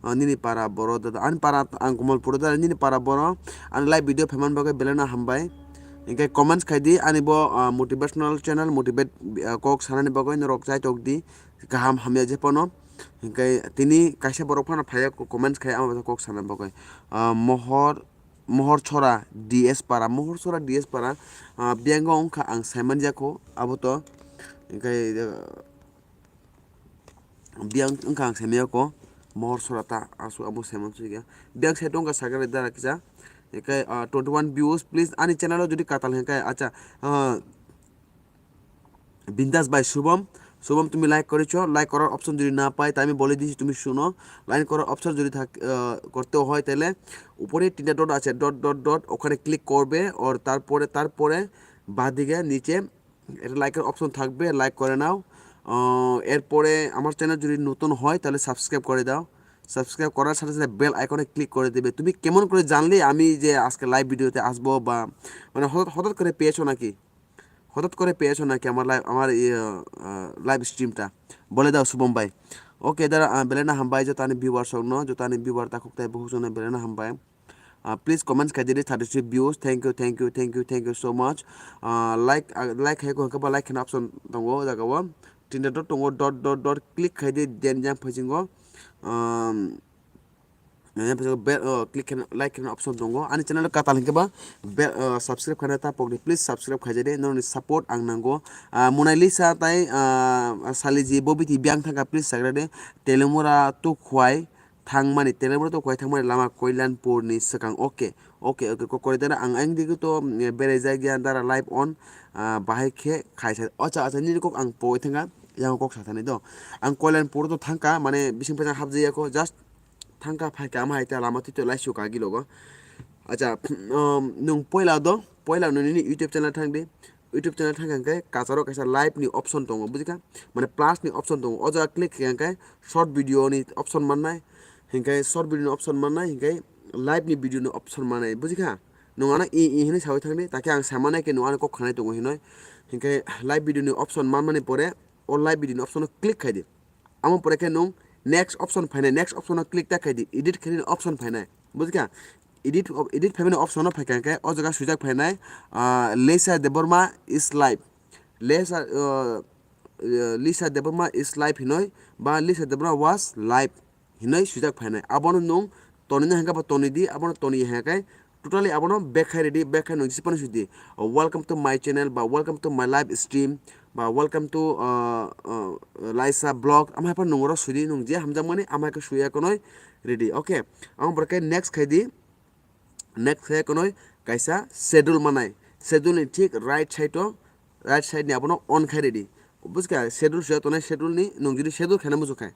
Ah, nini para boro dada, ani para ang Komolpur dada, nini para boro, ani live video phaimani bagwi belai no hambai. Hingke comments khaidi, ani bo, ah, motivational channel, motivate, ah, kok sanani bagwi norok chaitok di, kaham hamya je pono. Hingke tini kaisa borok phano phaiya, comments khai, amo kok sana bagwi. Ah, Mohor, Mohor Chora D S para, Mohor Chora D S para, ah, biyango wngkha ang saimanjakho, abo to. Hingke, ah, Biyang wngkha ang saimaya ko, Mohor Sorata, asu abo saiman sui khe. Biyang sai tongkha sakha dara kisa. Ekai, ah, twenty one views, please, ani channel o jodi katal hingkhe, acha, ah, Bindas bhai Shubham, Shubham, তুমি লাইক করেছো, লাইক করার অপশন যদি না পাই, তাই আমি বলে দিচ্ছি, তুমি শুনো, লাইক করার অপশন যদি থাক, আহ, করতে হয়, তাহলে উপরে তিনটা ডট আছে, ডট, ডট, ডট, ওখানে ক্লিক করবে, ওর তারপরে, তারপরে বাঁদিকে নিচে একটা লাইকের অপশন থাকবে, লাইক করে নাও। আহ, এরপরে আমার চ্যানেল যদি নতুন হয়, তাহলে সাবস্ক্রাইব করে দাও। সাবস্ক্রাইব করার সাথে সাথে বেল আইকনে ক্লিক করে দেবে। তুমি কেমন করে জানলে আমি যে আজকে লাইভ ভিডিওতে আসবো বা, মানে, হঠাৎ, হঠাৎ করে পেয়েছো নাকি? হঠাৎ করে পেয়েছো নাকি আমার লাইভ, আমার ইয়ে, আহ, লাইভ স্ট্রিমটা? বলে দাও শুভম ভাই। ওকে, দাদা, আহ, বেলেনা হামবাই, যত আনি ভিউয়ার সব ন, যত আনি ভিউয়ার তা খুব তাই বহু জনে বেলেনা হামবাই। Ah, please comments khaijadi thirty three views. Thank you, thank you, thank you, thank you so much. Ah, like, ah, like hai ko hwnkhe ba like kheno option tongo o jaga o. Tinta dot tongo, dot, dot, dot, click khaidi, then jang phasingo. Um, yang phasingo bell, oh, click kheno, like kheno option tongo. Ani channel katal hwnkhe ba bell, uh, subscribe khana ta pokdi. Please subscribe khaijadi. Noni support ang nango. Ah, Monalisa tai, ah, Saliji Bobiti biang thangkha, please sagrade. Telemura tu khwai thangmani, Telemura to kwai thangmani lama Koilanpur ni swkang. Okay, okay, okay, kok kori dana ang ang digi to, mm, berai jak ya dara live on, ah, bahai khe khaisa. Acha, acha, nini kok ang poi thanga, yang kok sa thani do. Ang Koilanpur to thangka, mane bising phaisa hapjaya ko, just thangka phaika ama hai ta lama twi to lai suka gilogo. Acha, um, nwng poila do, poila no nini YouTube channel thang di. YouTube channel thang khe kacharo kaisa live ni option tongo, bujikha? Mane plus ni option tongo. O jaga click khe khe short video ni option mannai, hinkhe short video ni option mannai, hinkhe live ni video ni option mannai, bujikha? Nwng ano i, i hinwi sawi thang di, takhe ang samanai khe nwng ano kok khanai tongo hinoi. Hinkhe live video ni option manmani pore o live video ni option o click khai di. Amo pore khe nwng next option phainai, next option o click ta khai di, edit khainani option phainai. Bujikha? Edit, edit phaimani option o phaikha khe o jaga swijak phainai, ah, Lisa Debbarma is live. Lisa, ah, ah, Lisa Debbarma is live hinoi ba Lisa Debbarma was live hinoi swijak phainai. Abono nwng tonina hwnkhe bo tonidi, abono toni hwnkhe totally abono back khai ready, back khai nwng jisipano sidi, "Welcome to my channel" ba "Welcome to my live stream" ba "Welcome to, uh, uh, Laisa vlog", amhai phano nwng oro sudi, nwng je hamjakmani amhai khe suya konoi ready. Okay, amo pore khe next khai di, next khai konoi kaisa schedule manai, schedule ni thik right side o, right side ni abono on khai ready. Bujikha? Schedule suya tongnai, schedule ni nwng jodi schedule khaina muchuk khai,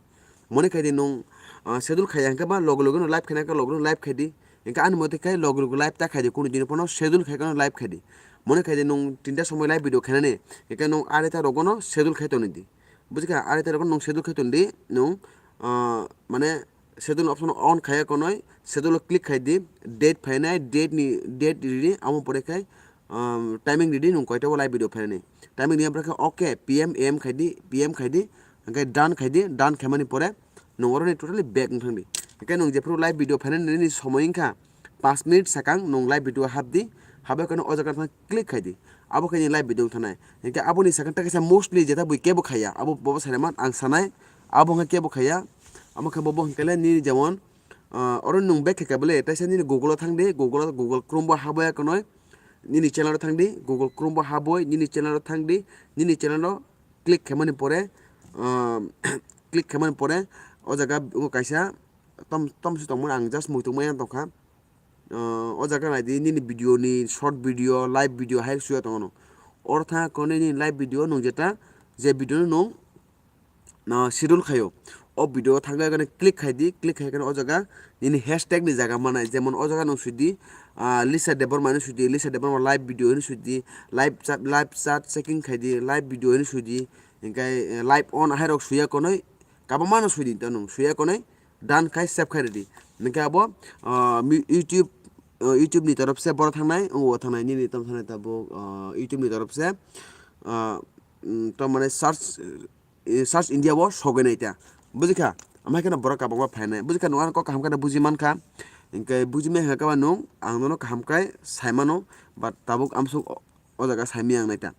mone khai di nwng, ah, schedule khaiya hwnkhe ba loge loge no live khaina hwnkhe loge loge no live khai di. Hwnkhe ani mote khai loge loge live ta khai di, kunu dini phano schedule khai kheno live khai di. Mone khai di nwng tinta somoi live video khainani, hwnkhe nwng arai ta rogo no schedule khai toni di. Bujikha? Arai ta rogo nwng schedule khai toni di, nwng, ah, mane schedule option on khaiya konoi, schedule o click khai di, date phainai, date ni, date ridi, amo pore khai, um, timing ridi, nwng koita o live video phainani. Timing ridi, amo pore khai okay, P M A M khai di, P M khai di, hwnkhe done khai di, done khaimani pore nwng oroni totally back wng thang di. Hwnkhe nwng jephru live video phainani nini somoi wngkha, panch minute sakang nwng live video hap di, habai kheno o jaga thang click khai di. Abo khe nini live video wng thanai. Hwnkhe aboni sakang ta kaisa mostly jeta bui kebo khaiya, abo bobo sanai man ang sanai, abo wngkha kebo khaiya. Amo khe bobo hwnkhe le nini jemon, ah, oro nwng back khe kebele, taisa nini Google o thang di, Google o, Google Chrome bo haboi kheno nini channel o thang di, Google Chrome bo haboi nini channel o thang di, nini channel o click khaimani pore, ah, click khaimani pore o jaga o kaisa tom, tom si tongmani ang just muitu maya tongkha. Ah, o jaga nai di, nini video ni short video, live video hai suya tongo no. Oro thang kheno nini live video nwng jeta je video no nwng na schedule khaio. O video o thangwi khe click khai di, click khai khe o jaga nini hashtag ni jaga manai, jemon o jaga nwng sui di, ah, Lisa Debbarma hinwi sui di, Lisa Debbarma live video hinwi sui di, live chat, live chat checking khai di, live video hinwi sui di, hwnkhe, eh, live on hai rok suya konoi, kabangma no sui di, ta nwng suya konoi, done khai save khai ridi. Hwnkhe abo, ah, mi-, YouTube, ah, YouTube ni torop se boro thangnai, o thangnai nini tom thangnai tabuk, ah, YouTube ni torop se, ah, mm, to mane search, eh, search India bo sogwi nai ta. Bujikha? Amhai kheno borok kabangma phainai. Bujikha? Nwng ano kok kaham kheno buji mankha. Hinkhe buji maya hwnkhe ba nwng ang nono kaham khe sai mano, but tabuk amsuk o, o jaga sai maya wngnai ta.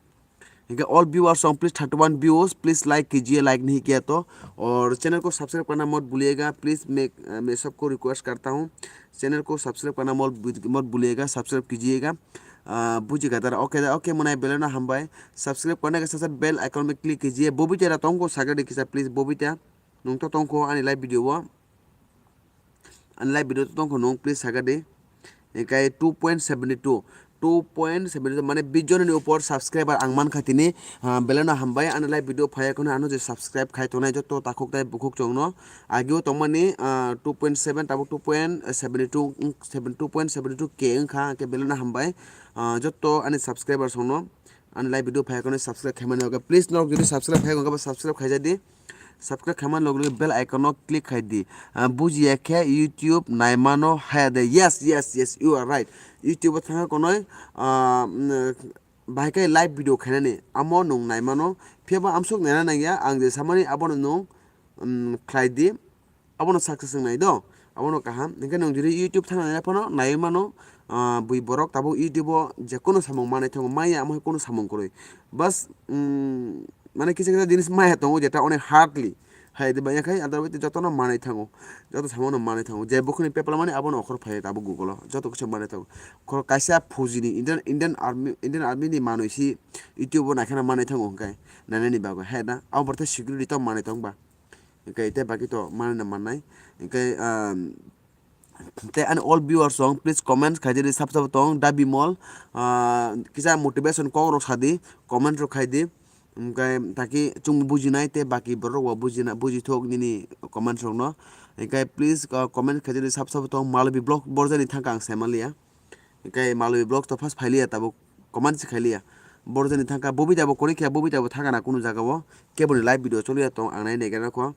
Hinkhe all viewers song please thirty one views, please like kijiye, like nahi kiya to. Aur channel ko subscribe karna mat bhuliyega, please, main, uh, main sabko request karta hoon, channel ko subscribe karna mat, mat bhuliyega, subscribe kijiyega. Ah, buji gada ra. Okay da, okay, mwnai belai no hambai. Subscribe karna khe sasa bell icon bai click kijiye. Bobita ra tongkho, saga de kisa please, Bobita. Nwng to tongkho ani live video o. Ani live video to tongkho nwng, please saga de. Ekai two point seventy two. Two point seventy two, mane bis jon ni upor subscriber ang mankha tini. Ah, belai no hambai ani live video phaiya kheno ano je subscribe khai tongnai joto takhuk tai bukhuk chwng no. Agio tongmani, ah, two point seven, tabuk two point seventy two, mm, seven, two point seventy two K wngkha, hwnkhe belai no hambai. Ah, joto ani subscribers rokno ani live video phai kheno subscribe khaimani, okay, please norok jodi subscribe khai wngkha ba subscribe khaijadi. Subscribe khaimani loge loge bell icon no click khai di. Ah, bujiya khe YouTube naimano haya de. Yes, yes, yes, you are right. YouTube o thangkha konoi, ah, mm, bahai khe live video khainani, amo nwng naimano, phiya ba amsuk naina nangya, ang je samani abono nwng, mm, khlai di, abono success wngnai do, abono kaham. Hinkhe nwng jodi YouTube thangna nai phano naiwi mano, ah, bui borok tabuk YouTube o je kono samung manai thango, maya amo hai kono samung kwrwi. Bas, mm, mane kisa kisa jinis maya tongo jeta onek hardly. Hai de baya khai, otherwise jotono manwi thango. Joto samano manwi thango. Je bukhuni pepla mani abono okhor phai tabuk Google o. Joto kisa manwi thango. Khoro kaisa phoji ni Indian, Indian Army, Indian Army ni manwi si YouTube o naikheno manwi thango hwnkhe. Nanani bagwi. Hai na? Abo borok tei security to manwi tong ba. Hwnkhe tei baki to manwi na mannai. Hwnkhe, um, Tei ani all viewers rok, please comment khai di, sab sab tong, Da Bimol, ah, kisa motivation kok rok sa di, comment rok khai di, hwnkhe taki chwng bujinai tei baki borok bo bujina, bujithok nini comment rok no, hwnkhe please, ah, comment khai di, sab sab tong, Malvi vlog borjani thangkha ang sai manliya, Hingke Malwi vlogs to first phailiya tabuk comment se khailiya. Borjani thangkha Bobita bo koroi khe Bobita bo thangkha na kunu jaga o. Keboni live video choliya tong ang nai naigra kho.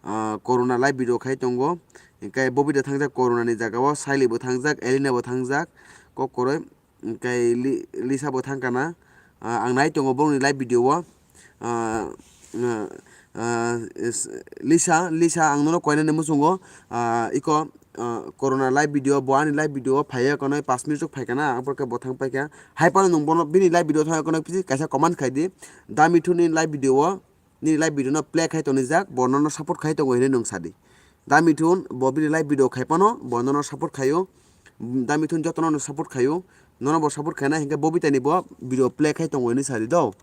Ah, corona live video khai tongo. Hingke Bobita thangjak corona ni jaga o, Saili bo thangjak, Elina bo thangjak. Kok koroi. Hingke Li-, Lisa bo thangkha na. Ah, ang nai tongo borokni live video o. Ah, ah, ah, is-, Lisa, Lisa ang nono koinani muchungo. Ah, iko, ah, corona live video, bo ani live video o phaiya konoi pash minute chuk phaikha na, ang porkhe bo thang paikha. Hai phano nwng bono bini live video thangya konoi pisi kaisa comment khai di. Da Mithu ni live video o. Nini live video no play khai tonijak, bo nono support khai tongo hinwi nwng sadi. Da Mithun bo bini live video khai phano bo nono support khaio. Da Mithun jotono no support khaio. Nono bo support khaina hinkhe Bobita ni bo video play khai tongo hinwi sadi do.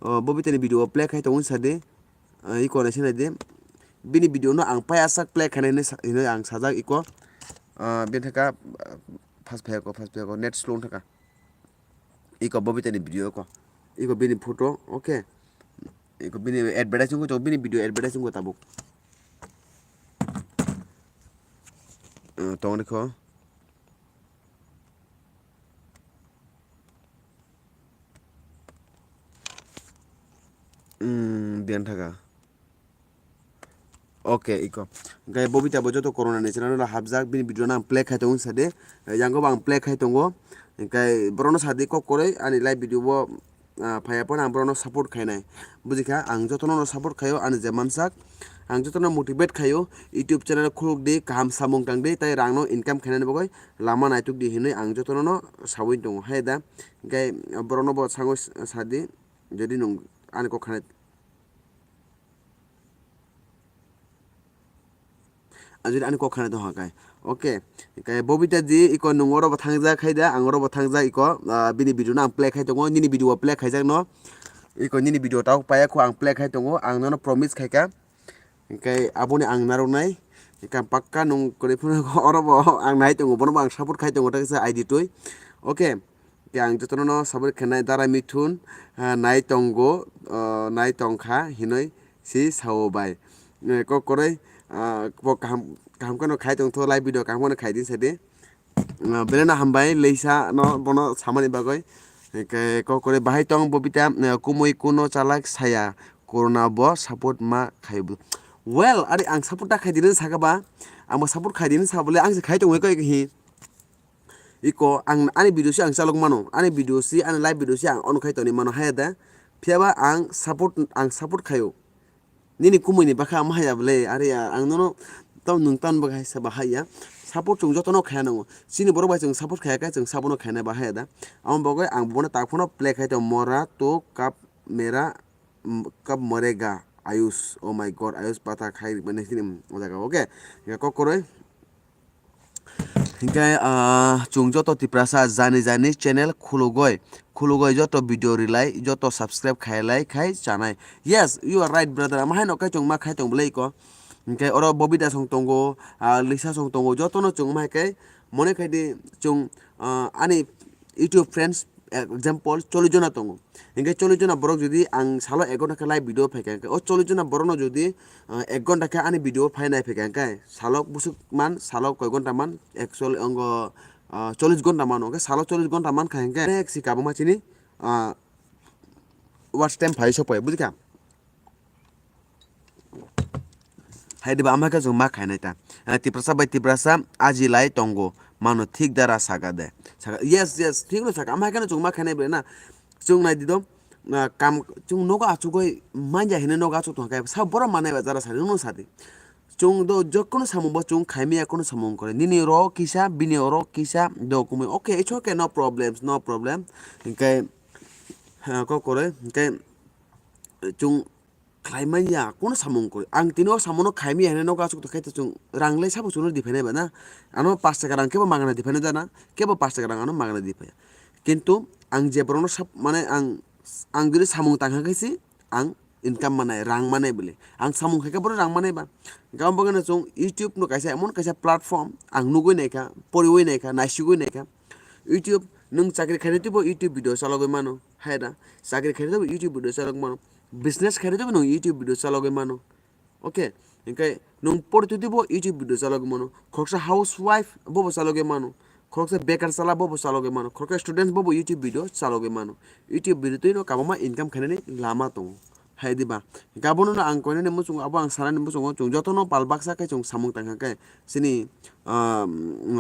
O, Bobita ni video play khai tongo hinwi sadi. Ah, iko naising naidi. Bini video no ang pai asak play khaina hinwi sa-, hinwi ang sajak iko. Ah, bini thaka, ah, first phai ko, first phai ko, net slow thaka. Iko Bobita ni video ko. Iko bini photo, okay. Iko bini advertising ko, bini video advertising ko tabuk. Eh, tong ni ko. Hmm, diyan thaka. Okay, iko. Hingke Bobita bo joto corona ni channel o hapjak, bini video no ang play khai tongo sade. Yang bo ang play khai tongo. Hingke borok no sadi kok koroi ani live video bo, ah, phaiya phano ang borok no support khainai. Bujikha, ang jotono no support khaio ani je mansak. Ang jotono motivate khaio. YouTube channel khuluk di, kaham samung tang di, tai rang no income khainani bagwi lama naituk di hinwi ang jotono no sawi tongo. Hai da, hingke borok no bo sango sadi, jodi nwng ani kok khanai. Ajuri ani kok khana tong hakai. Okay. Kai Bobita ji, iko nwng oro bo thangjak khai da, ang oro bo thangjak iko, ah, bini video no ang play khai tongo, nini video o play khaijak no. Iko nini video tabuk paiya kho ang play khai tongo, ang nono promise khaika. Kai aboni ang narwknai. Ka pakka nwng kwrwi phano oro bo ang nai tongo, bono bo ang support khai tongo, ta kisa I D twi. Okay. Khe ang jotono no support khainai Dara Mithun, ah, nai tongo, ah, nai tongkha hinwi si sao bai. Eh, kok koroi, ah, bo kaham, kaham kheno khai tongtho, live video kaham kheno khai di sadi. Ah, belai no hambai, Leisa no bono samani bagwi. Khe kok koroi bahai tong Bobita, eh, kumui kuno chalak saya, corona bo support ma khai bo. Well, ari ang support ta khai dini saka ba, ang bo support khai dini sa bole ang se khai tongwi koi hi. Iko ang ani video si ang chalok mano, ani video si, ani live video si ang ono khai toni mano, haya da. Phiya ba ang support, ang support khaio. Nini kumui ni bakha ama haya bole, are ya, ang nono tamo nwng tan bagwi hai sa ba haya. Support chwng jotono khaya nango. Chini borok bai chwng support khaya khe chwng sabono khaya nai ba haya da. Amo bagwi ang bono tak phano play khai tongo, mora to kap mera, mm, kap morega Ayush. Oh my God, Ayush pata khai mane sini, mm, o jaga, okay. Ya kok koroi. Hinkhe, ah, chwng joto Tiprasa jani jani channel khulugoi, khulugoi joto video rilai, joto subscribe khailai khai chanai. Yes, you are right, brother. Ama haino khe chwng ma khai tong bwlai ko. Hinkhe oro Bobita song tongo, ah, Lisa song tongo, jotono chwng ma hai khe mone khai di chwng, ah, ani YouTube friends, example, chollish jona tongo. Hinkhe chollish jona borok jodi ang salo ek ghonta khe live video phaikha, hinkhe o chollish jona borokno jodi, ah, ek ghonta khe ani video phai nai phaikha, hinkhe salo bwswk man, salo koi ghonta man, actually ongo, ah, chollish ghonta mano, hinkhe salo chollish ghonta mankha, hinkhe nek si kabangma chini, ah, watch time phai sokphai, bujikha? Hai diba, ama khe chwng ma khainai ta. Eh, Tiprasa bai Tiprasa aji lai tongo. Mano thik dara saka de. Saka, yes, yes, thik no saka. Ama khe no chwng ma khainai bre na. Chwng nai di do. Na kam chwng nogo achugoi manja hine nogo achuk tong khe. Sa borok manai ba jara sari no sadi. Chwng do jokkono samung bo chwng khaimaya kono samung kore. Nini ro kisa, bini ro kisa, do kumui. Okay, it's okay, no problems, no problem. Hinkhe, ha, kok kore, hinkhe chwng khlai manya, kono samung kori. Ang tini o samono khai manya hinwi nogo achuk tongkhe, chwng rang le sabo chwngno di phainai ba na? Ano pash taka rang kebo magana di phainai da na? Kebo pash taka rang ano magana di phaiya. Kintu ang je borokno sab-, mane ang, ang jodi samung tangkha khe se ang income manai, rang manai bole. Ang samung khai khe borok rang manai ba. Gam bagano chwng YouTube no kaisa emon kaisa platform ang nugui naikha, poriui naikha, naisigui naikha. YouTube, nwng chakri khainai teibo YouTube video chalogwi mano, hai da? Chakri khainai teibo YouTube video chalogwi mano. Business khainai teibo nwng YouTube video chalogwi mano. Okay, hinkhe nwng portwi teibo YouTube video chalogwi mano. Khoroksa housewife bobo chalogwi mano. Khoroksa bekar chala bobo chalogwi mano, khoroksa students bobo YouTube video chalogwi mano. YouTube video twino kabangma income khainani lama tongo. Hai diba? Gabono no ang koinani muchungo, abo ang sanani muchungo, chwng jotono pal baksa khe chwng samung tangkha khe chini, ah,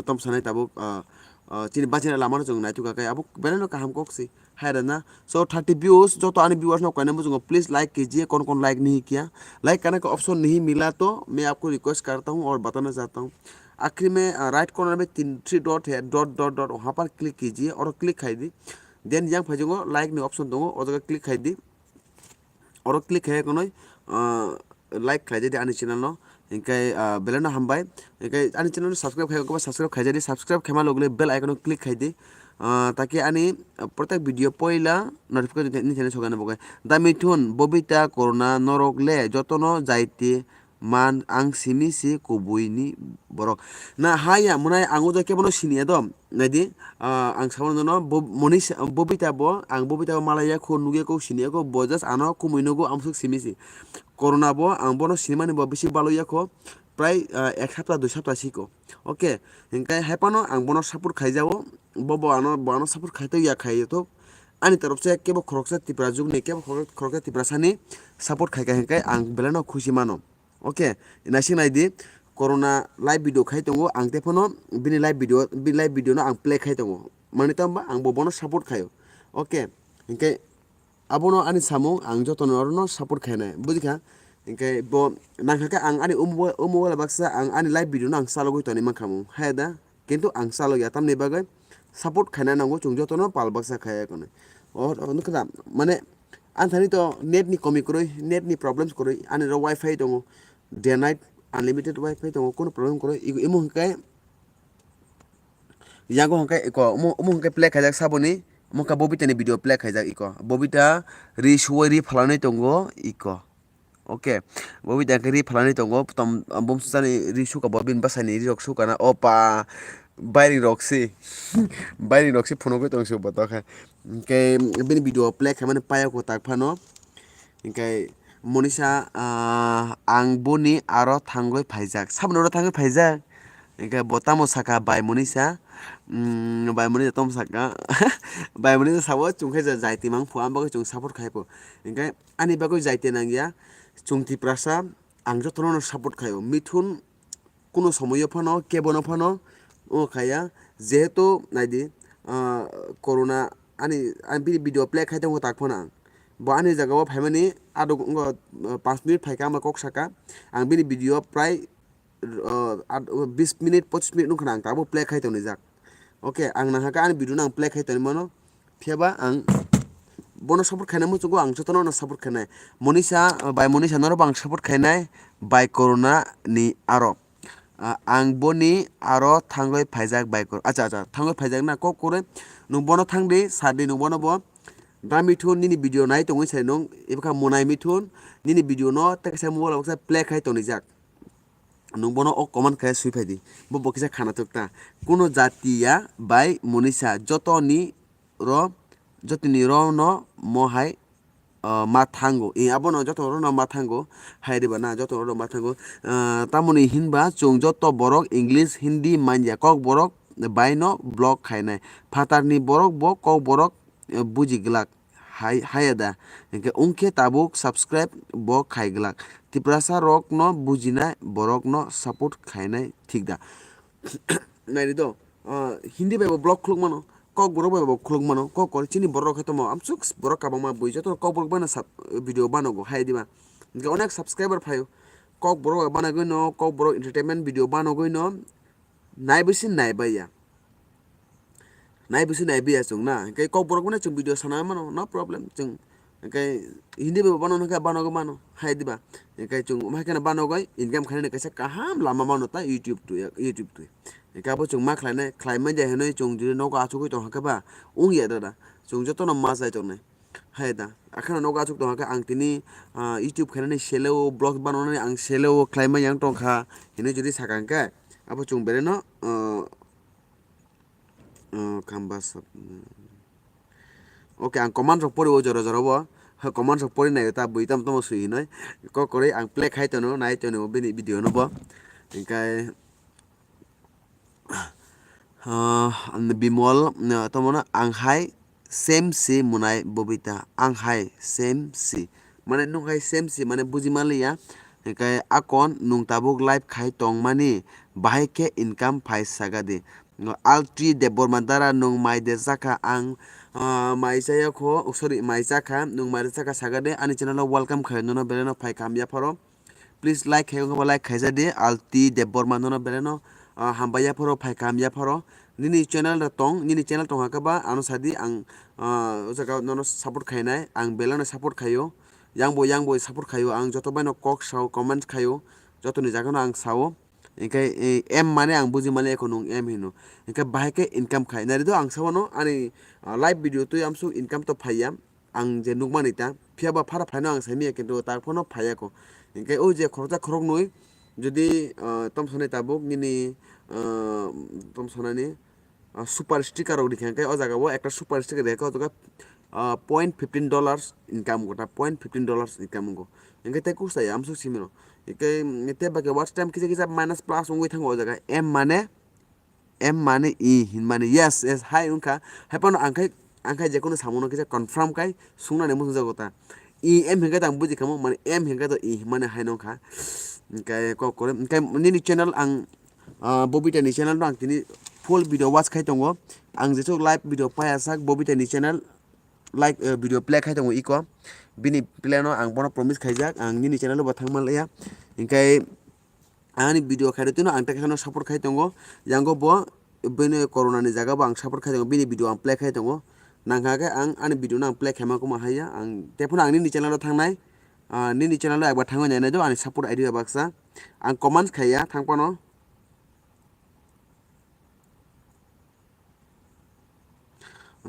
tom sanai tabuk, ah, ah, chini bachina lamano chwng naitugkha khe abo belai no kaham kok si. Hai rwna. So, thirty views, joto ani viewers no koinani muchungo, please like kijiye, kon kon like nahi kiya. Like karne ka option nahi mila, to main aapko request karta hoon aur batana chahta hoon. आखिर में, अ, right corner में तीन, three dot है, dot, dot, dot, वहाँ पर click कीजिए और click khai di. Then yang phaijongo like ni option tongo, o jaga click khai di. Oro click khai konoi, ah, like khlai di ani channel no. Hinkhe, ah, belai no hambai. Hinkhe ani channel no subscribe khai, subscribe khai di. Subscribe khaima logle bell icon o click khai di. Ah, taki ani, ah, protek video poila notification ni channel sogana bagwi. Da Mithun, Bobita, Corona, norok le jotono jaiti man ang simi si kubui ni borok. Na haya mwnai ang o jaga kebono siniya do. Naidi, ah, ang sabo nono bo-, Monisa, Bobita bo, ang Bobita bo malaya kho, nugya kho, siniya kho, bo just ano kumui nugo, amsuk simi si. Corona bo, ang bono sinimani bo bisi baloya kho, prai, ah, ek sapta, dui sapta si kho. Okay, hinkhe haipano ang bono support khaijao, bo, bo ano, bo ano support khaito ya khai to. Ani torop se kebo khoroksa Tipra jugni, kebo khorok-, khoroksa Tiprasani support khaika hinkhe ang belai no khusi mano. Okay, naising nai di, Corona live video khai tongo, ang tei phano bini live video, bini live video no ang play khai tongo. Mani tamba ang bo bono support khaio. Okay, hinkhe abono ani samung, ang jotono orono support khainai, bujikha? Hinkhe bo nangkha khe ang ani o mobile, o mobile baksa ang ani live video no ang chalogwi tonwi mankha mung, hai da? Kintu ang chalo ya, tamni bagwi support khaina nango, chwng jotono pal baksa khaya konwi. O, o, nukha da, mane, ani thani to net ni komi kwrwi, net ni problems kwrwi, ani ro wifi tongo, day night unlimited wifi tongo, kono problem kwrwi, i-, imo hwnkhe, yago hwnkhe iko, omo, omo hwnkhe play khaijak saboni, omo khe Bobita ni video play khaijak iko, Bobita ri suwai ri phalani tongo iko. Okay, Bobita khe ri phalani tongo, tom, bumsani ri suka bo, bini bwsani ri rok suka na, opa, bairing rok si, bairing rok si phunugwi tong si bo to khe. Hinkhe bini video play khaimani payok kwtak phano. Hinkhe Monisa, ah, ang boni aro thangwi phaijak, saboni aro thangwi phaijak. Hinkhe bo tamo saka bai Monisa, mm, bai Monisa tamo saka, bai Monisa sabo chwng khe jai twi mang phu, ang bagwi chwng support khai phu. Hinkhe ani bagwi jaite nangya, chwng Tiprasa, ang jotono no support khaio. Mithun kuno somoyo phano, kebono phano, o khaya, jehetu naidi, ah, Corona ani, ani bini video play khai tongo tak phano ang. Bo ani jaga o phaimani aduk wngkha, ah, panch minute phaikha, ang bai kok saka, ang bini video prai, ah, ad-, bis minute, pochis minute wngkha na ang tabuk play khai tonijak. Okay, ang nahakhe ani video no ang play khai tongwi mano. Phiyaba ang bono support khainai muchungo, ang jotono no support khainai. Monisa, bai Monisa norokbo ang support khainai, bai Corona ni aro. Ah, ang boni aro thangwi phaijak bai Cor-, acha, acha, thangwi phaijak na kok kwrwi. Nwng bono thangdi, sadi nwng bono bo. Da Mithun nini video nai tongwi sai nwng, ebokha Monai Mithun, nini video no teksa mobile o play khai tonijak. Nwng bono o comment khe swi phai di. Bo, bo kisa khana thuk ta. Kuno jatiya bai Monisa jotoni ro, jotoni ro no mo hai, ah, ma thango. I abono joto ro no ma thango. Hai riba na joto ro no ma thango. Ah, tamoni hinba chwng joto borok English, Hindi manya. Kokborok bai no block khainai. Phatarni borok bo Kokborok, eh, buji glak. Hai, haya da. Hinkhe wngkhe tabuk subscribe bo khai glak. Tiprasa rok no bujinai, borok no support khainai, thik da? Naidi do, ah, Hindi bai bo vlog khuluk mano, Kokborok bai bo khuluk mano, Kokborok chini borok rok khe tamo amsuk borok kabangma bui joto Kokborok bai no sub-, video banogo hai diba. Hinkhe onek subscriber phaio, Kokborok bai banagwi no, Kokborok entertainment video banogwi no, nai bisi nai baiya. Nai bisi nai biya chwng na. Hinkhe Kokborok mane chwng video sana mano, no problem. Chwng hinkhe Hindi bai bano hinkhe banogo mano, hai diba. Hinkhe chwng omo hai kheno banogo income khainani kaisa kaham lama mano ta YouTube twi, YouTube twi. Hinkhe abo chwng ma khlainai, khlai manya hinwi chwng jodi nogo achugwi tongkha khe ba wngya dada. Chwng jotono ma chai tongnai. Hai da, akheno nogo achuk tongkha khe ang tini, ah, YouTube khainani seleo, vlog bananani ang seleo khlai manya wng tongkha hinwi jodi sakha hinkhe abo chwng belai no, ah, Oh, kamba sab-, hmm. Okay, ang comment rok pori o jora jora bo. Ha, comment rok pori nai ta bui tam tamo sui hinoi. Kok koroi ang play khai tono, nai tono bini video no bo. Hinkhe Ah, Bimol, ah, tamo no ang hai same si mwnai Bobita, ang hai same si. Mane nwng hai same si, mane buji manliya. Hingke akon nwng tabuk live khai tongmani, bahai khe income phai saga di. Alti Debbarma dara nwng mai de chakha ang, ah, mai chaya kho, oh, sorry, mai chakha, nwng mai de chakha saga de, ani channel o welcome khai nono belai no phai kha hamya pharo. Please like khai wngkha ba like khaija di, Alti Debbarma nono belai no, ah, hambai yapharo, phai kha hamya pharo. Nini channel da tong, nini channel tong hakhe ba ano sadi ang, ah, o jaga nono support khainai, ang belai no support khaio. Yang bo, yang bo support khaio, ang joto bai no kok sao, comment khaio, joto ni jaga no ang sao. Hingke, eh, M mane ang buji mani eko nwng M hino. Hingke bahai khe income khai. Nari do ang sao no ani, ah, live video twi amsuk income to phaiya. Ang je nukmani ta, phiya ba phara phaino ang saimanya, kintu ta phano phaiya ko. Hingke o je khoroksa khoroknwi, jodi, ah, tom sanai tabuk nini, ah, tom sanani, ah, super sticker rok rikha, hingke o jaga o ekta super sticker rikha, o jaga, ah, point fifteen dollars income go ta, point fifteen dollars income go. Hingke tei kusa ya amsuk simino. Hingke, mm, tei baki watch time kisa kisa minus plus wngwi thango o jaga. M mane, M mane E hinmani, yes, yes, hai wngkha. Hai phano ang khai, ang khai jekono samungo kisa confirm khai sungnani muchungjago ta. E M hinkhe ta ang buji kha mo, mane M hinkhe to E hinmani hai wngkha. Hingke kok kore, hingke nini channel ang, ah, Bobita ni channel no ang tini full video watch khai tongo. Ang jesuk live video paiya sak Bobita ni channel like, eh, video play khai tongo iko. Bini play no ang bono promise khaijak, ang nini channel o bo thangma laya. Hingke ani video khairok tino ang tei kheno support khai tongo. Yango bo bini corona ni jaga bo ang support khai tongo, bini video ang play khai tongo. Nangkha khe ang ani video no ang play khaima kuma haiya. Ang tei phano ang nini channel o thangnai, ah, nini channel o ekbar thangwi nainai do, ani support idea baksa. Ang comment khaiya thang phano.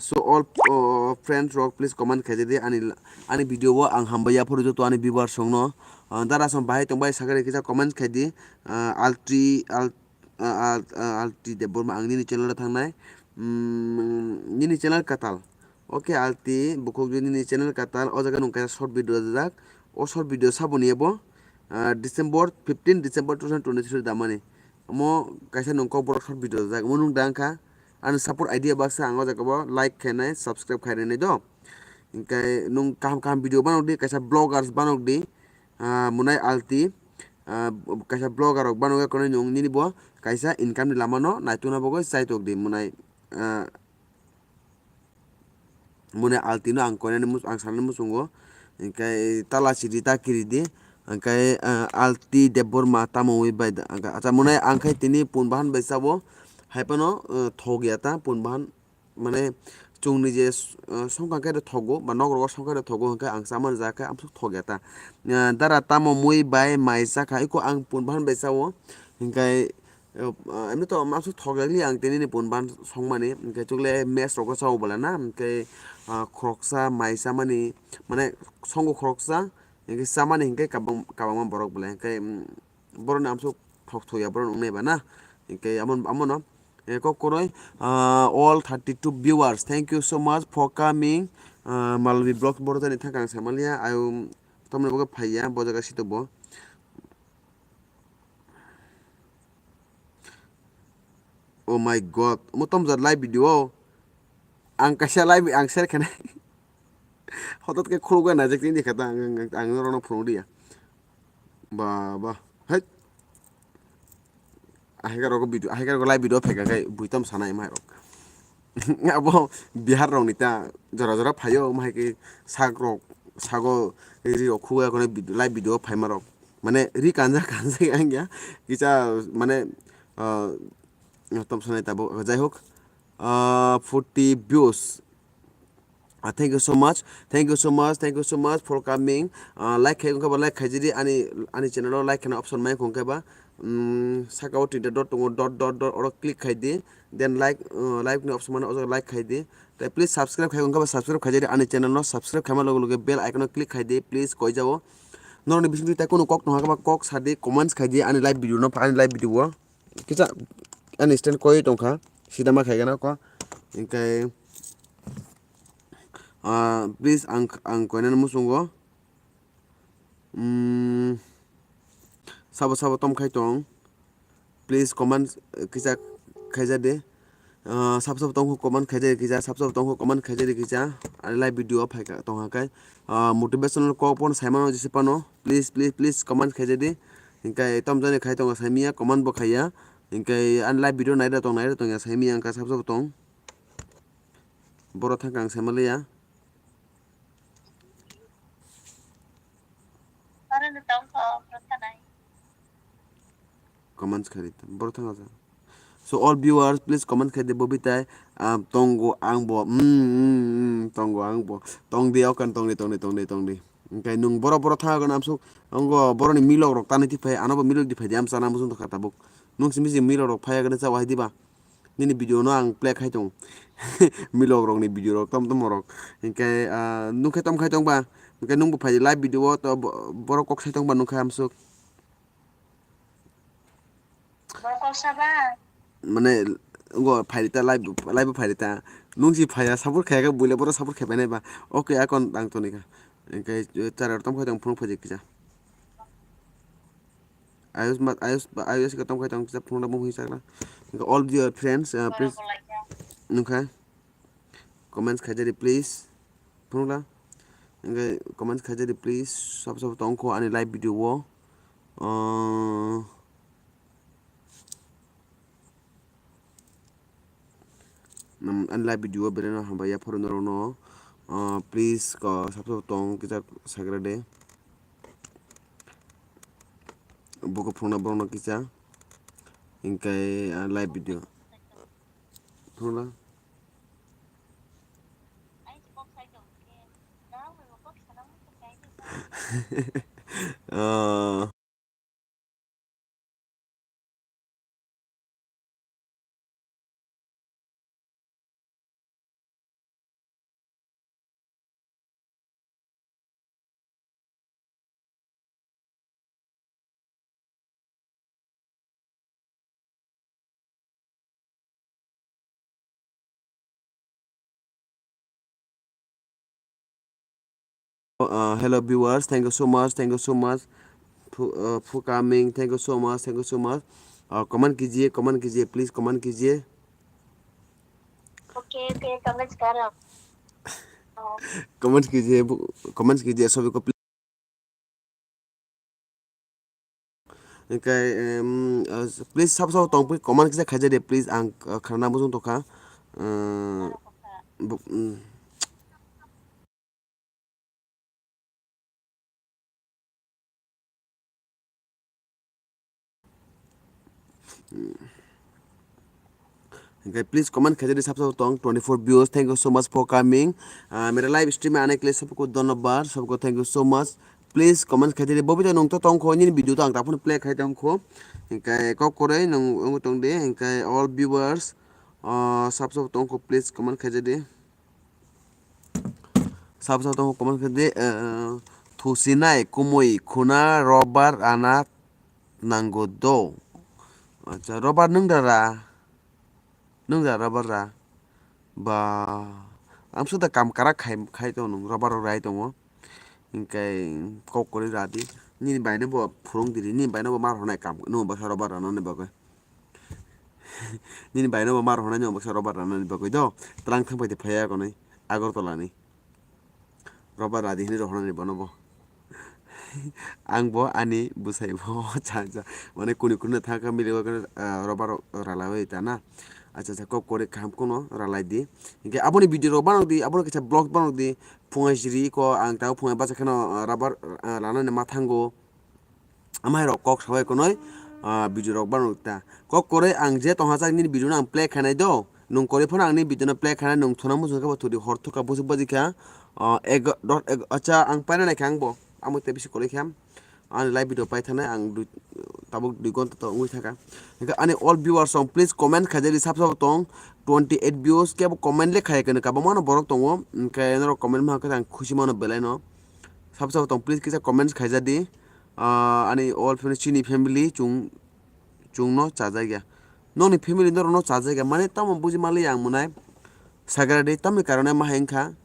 So all, uh, friends rok, please comment khaijadi ani, ani video o ang hambai yaphuru joto ani viewers rok no. Uh, dara som bahai tong bai sakari kisa comment khaidi, uh, Alti, Al-, uh, Al-, uh, Alti Debbarma ang nini channel o thangnai. Mm, nini channel katal. Okay, Alti, bukhuk nini channel katal, o jaga nung kaisa short video rajak. O short video saboni ebo, uh, December, fifteen December two thousand twenty-three damani. Omo kaisa nung kokborok short video rajak, omo nung da wngkha. Ani support idea baksa ang o jaga bo like khainai, subscribe khainai do. Hingke nung kaham kaham video banok di, kaisa vloggers banok di, ah, Munai Alti, ah, kaisa vlogger rok banok ya konwi nung nini bo kaisa income ni lama no naitukna bagwi chaitok di Munai, ah, Mone Alti no ang koinani mus-, ang sanani muchungo. Hingke tala sidi ta kiridi. Hingke, ah, Alti Debbarma tamo wi bai da, hingke acha mone ang khai tini pun bahan bai sabo. Hai phano, ah, thok ya ta pun bahan, mane chwngni je, ah, songkha khe thogo ba nok rogo songkha khe thogo hingke ang chamani jaga khe amsuk thok ya ta. Ah, dara tamo mui bai mai chakha iko ang pun bahan bai sao. Hingke, Eh, ah, emni to masa thok ya li ang tini ni pun ban song mani, hingke chukle mess rok o chao bwla na, hingke, ah, khoroksa mai chamani, mane songo khoroksa, hingke chamani hingke kabang-, kabangma borok bwla, hingke, mm, borok ni amsuk thok thok ya borok nung nai ba na, hingke amo, amo no, eh, kok koroi, ah, all thirty two viewers, thank you so much for coming, ah, Malvi Vlogs borok jani thang kang sa maliya, ayo, tamni bagwi phaiya, bo jaga sito bo. Oh my God, omo tomjak live video o. Ang kaisa live, ang share khenai. Hotot khe khulugwi naijak tini khe ta ang, ang, ang norokno phunuk diya. Ba, ba. Hai. Ahai khe rok video, ahai khe rok live video phaikha khe buitom sanai mai rok. Abo Bihar rok ni ta jora jora phaio, omo hai khe sak rok, sago ri rok khugwi akhone vid-, live video phaima rok. Mane ri kanja kanja yang ya. Kisa mane, ah, tom sanai tabuk. Jai hok, ah, forty views. Ah, thank you so much, thank you so much, thank you so much for coming. Ah, like khai wngkha ba like khaijadi ani, ani channel o like khana option mai wngkha ba, mm, saka o tinta dot tongo, dot, dot, dot, oro click khaidi, then like, uh, like ni option mano o jaga like khaidi, tei please subscribe khai wngkha ba subscribe khaijadi ani channel no, subscribe khaima loge loge bell icon o click khaidi, please koi jao. Norokni bisingtwi tei kunu kok tongkha ba kok sadi, comments khaidi ani live video no, ani live video o. Kisa ani stand koi tongkha, sida ma khaigana ko. Hingke, ah, please ang, ang koinani muchungo. Mm, sabo sabo tom khai tong. Please comment, eh, kisa khaija de. Ah, sab sab tongkho comment khaijadi kisa, sab sab tongkho comment khaijadi kisa. Ani live video o phaikha tongkha khe, ah, motivational kok phano saimano jese phano, please, please, please comment khaijadi. Hinkhe tomjani khai tongo saimiya, comment bo khaiya. Hinkhe ani live video naida tong, naida tongya saimiya wngkha sab sab tong. Boro thangkha ang saimaliya. Comments khaidi, boro thang aja. So all viewers, please comment khaidi, Bobita, ah, tongo ang bo, mm, mm, mm, tongo ang bo, tongdi, okan tongdi, tongdi, tongdi, tongdi. Hinkhe nwng boro, boro thang agon amsuk, ongo boroni milok rok tanwi tiphai, ano bo milok tiphai di amsa na muchung tongkha tabuk. Nwng simi simi milok rok phai agani cha wahai diba? Nini video no ang play khai tong. Milok rok ni video rok tom tom rok. Hinkhe, ah, nungkhe tom khai tong ba. Hinkhe nungbo phai live video o to bo-, borok kok sai tong ba nungkha amsuk. Borok kok saba. Mane, ngo phai rita live, live phai rita. Nung si phai ya support khai ka buile borok support khai pai nai ba. Okay, akon ang toni ka. Hinkhe, eh, chara tom khai tong phunuk phai kisa. Ayos ma, ayos, ayos ka tong khai tong kisa phunuk da bung hisakla. Hinkhe all dear friends, uh, please. Nungkha. Comments khaijadi please. Phunukla. Hinkhe comments khaijadi please. Sab sab tongkho ani live video o. Uh, Nam-, ani live video o belai no hambai ya phuru norok no, ah, please ko sab sab tong kisa sagra de. Buko phunukna borok no kisa. Hinkhe, ah, live video. Phunukla. Ah. Uh, hello viewers, thank you so much, thank you so much for, uh, for coming, thank you so much, thank you so much. Uh, comment कीजिए, comment कीजिए, please comment कीजिए. Okay, okay, comments कर रहा हूँ। Comment कीजिए, comments कीजिए सभी को please. Hinkhe, em, uh, please sabo sabo tong please comment kisa khaijadi please ang, uh, khana muchung tongkha. Uh, bu-, mm. Hinkhe please comment khaijadi sab sabo tong twenty four views. Thank you so much for coming. Ah, mere live stream e aane ke liye sabko dhanyabad, sabko thank you so much. Please comment khaijadi. Bobita nwng to tongkho nini video to ang taphano play khai tongkho. Hinkhe kok kwrwi nwng wngwi tongdi. Hinkhe all viewers, ah, sab sabo tongkho please comment khaijadi. Sab sabo tongkho comment khaijadi, eh, thusinai kumui khuna rubber ana nango do. Acha, rubber nwng da ra? Nwng da rubber ra? Ba, ang suda kam karak khai, khai tongo nwng, rubber rok rai tongo. Hinkhe kok kwrwi ra di. Nini bai no bo phwrwng di ri, nini bai no bo mar hwnai kam, nwng baksa rubber rana ni bagwi. Nini bai no bo mar hwnai nwng baksa rubber rana ni bagwi do. Twlang thang pai de phaiya konwi Agartala ni. Rubber radi hinwi rohornani bono bo. Ang bo ani bwsai bo cha cha. Mane kuni kuni thangkha mili o khe, ah, rubber rok ralaiwi ta na. Acha acha kok kwrwi kaham kheno ralai di. Hinkhe aboni video rok banok di, abono kisa vlog banok di. Phungai siri ko ang tao phungai bacha kheno, ah, rubber, ah, lanani ma thango. Amai rok kok sabai konoi, ah, video rok bano ta. Kok koroi ang je tongha jak nini video no ang play khainai do. Nung koroi phano ang nini video no play khainai, nung thuna muchung khe bo thudi hor thuka busu baji kha. Ah, ego, dot ego, acha ang paina nai kha ang bo. Amo te bisi koroi kha. Ani live video pai thanai ang dui, tabuk dui gonta to wngwi thaka. Hinkhe ani all viewers rok please comment khaijadi sab sabo tong. Twenty eight views kebo comment le khaiya khe kabangma no borok tongo. Hinkhe norok comment ma khe ang khusi mano belai no. Sab sabo tong please kisa comments khaijadi. Ah, ani all family, chini family, chung, chungno chajakya. Nokni family norokno chajakya. Mane tamo buji manliya ang mwnai. Sagra de tamni karone ma hai wngkha.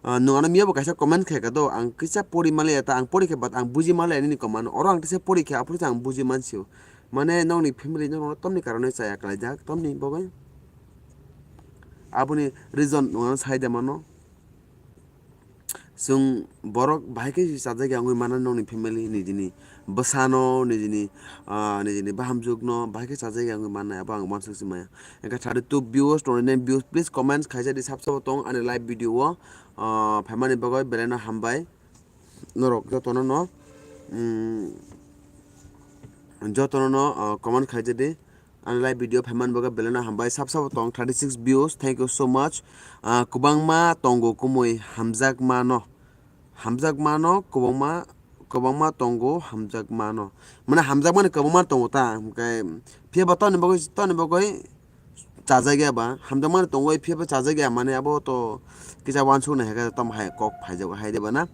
Ah, nwng ano miyabo kaisa comment khaika do. Ang kisa pori manliya ta, ang pori khe, but ang buji manliya nini comment. Oro ang tisa pori khe, aphuru ang buji mansio. Mane nokni family norokno tamni karone chaya kalaijak, tamni bagwi. Aboni reason nwng ano sai de mano. Chwng borok bahai khe se chajak ya wngwi mano nokni family nijini bwsano nijini, ah, nijini bahamjwkno bahai khe chajak ya wngwi mannai abo ang uansuk se maya. Hwnkhe thirty two views, twenty nine views, please comments khaisa di sab sabo tong ani live video o, ah, phaimani bagwi belai no hambai. Norok jotono no, mm, jotono no, ah, comment khaijadi. Ani live video phaimani bagwi belai no hambai. Sab sabo tong thirty six views. Thank you so much. Ah, kwbangma tongo kumui hamjakma no. Hamjakma no kwbangma, kwbangma tongo hamjakma no. Mane hamjakmani kwbangma tongo ta. Hwnkhe phiya bo toni bagwi, toni bagwi chajak ya ba, hamjakmani tongwi phiya bo chajak ya, mane abo to kisa uansuk nai hai khe tamo hai kok phaijago hai de ba na.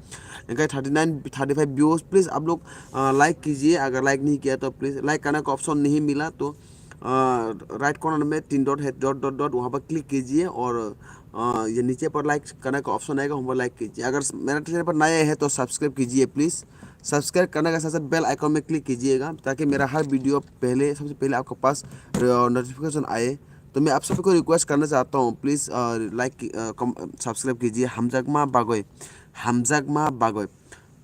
Hwnkhe thirty nine, thirty five views, please आप लोग, uh, like कीजिए, अगर like नहीं किया तो please like करने का option नहीं मिला तो, uh, right corner में तीन dot है, dot dot dot, वहाँ पर click कीजिए और, uh, ये नीचे पर like करने का option आएगा, वहाँ पर like कीजिए। अगर मेरा channel पर नए हैं तो subscribe कीजिए please। Subscribe करने के साथ साथ bell icon में click कीजिएगा ताकि मेरा हर video पहले, सबसे पहले आपके पास, अ, notification आए। तो मैं आप सभी को request करना चाहता हूँ, please, अ, like की, अ, कम, subscribe कीजिए। Hamjakma bagwi, hamjakma bagwi.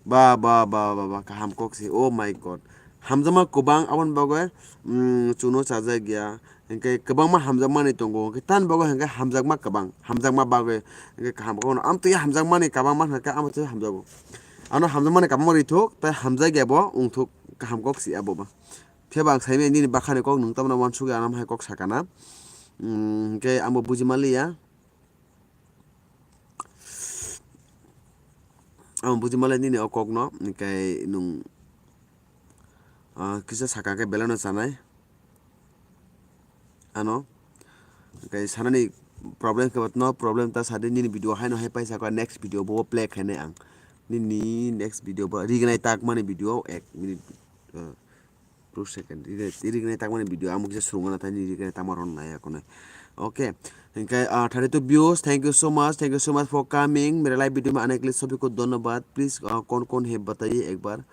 Ba, ba, ba, ba, ba, kaham kok se. Oh my God. Hamjakma kwbang aboni bagwi, mm, chuno chajak ya. Hwnkhe kwbangma hamjakmani tongo, hwnkhe tani bagwi hwnkhe hamjakma kwbang, hamjakma bagwi hwnkhe kaham kok no. Amtwi hamjakmani kwbangma hwnkhe amtwi hamjago. Ano hamjakmani kwbangma rithok, tei hamjak ya bo wngthok, kaham kok se abo ba. Phiya ba ang saimaya nini bakhani kok nwng tamno uansuk ya, ano hai kok sakana. Mm, hwnkhe amo buji manliya. Ang buji manliya nini o kokno, hwnkhe nwng, ah, kisa saka khe belai no chanai. Ano, hwnkhe sanani problem khe no problem ta sadi nini video haino hai paisa kha next video bo play khainai ang. Nini next video bo rignai takmani video ek minute, ah, Two second. Iri, iri gini takmani video amo kisa surungo na tani iri gini takma ron naya kono. Okay. Hingke, ah, thirty two views. Thank you so much. Thank you so much for coming. मेरे live video में आने के लिए सभी को धन्यवाद। Please, ah, कौन कौन है बताइए एक बार।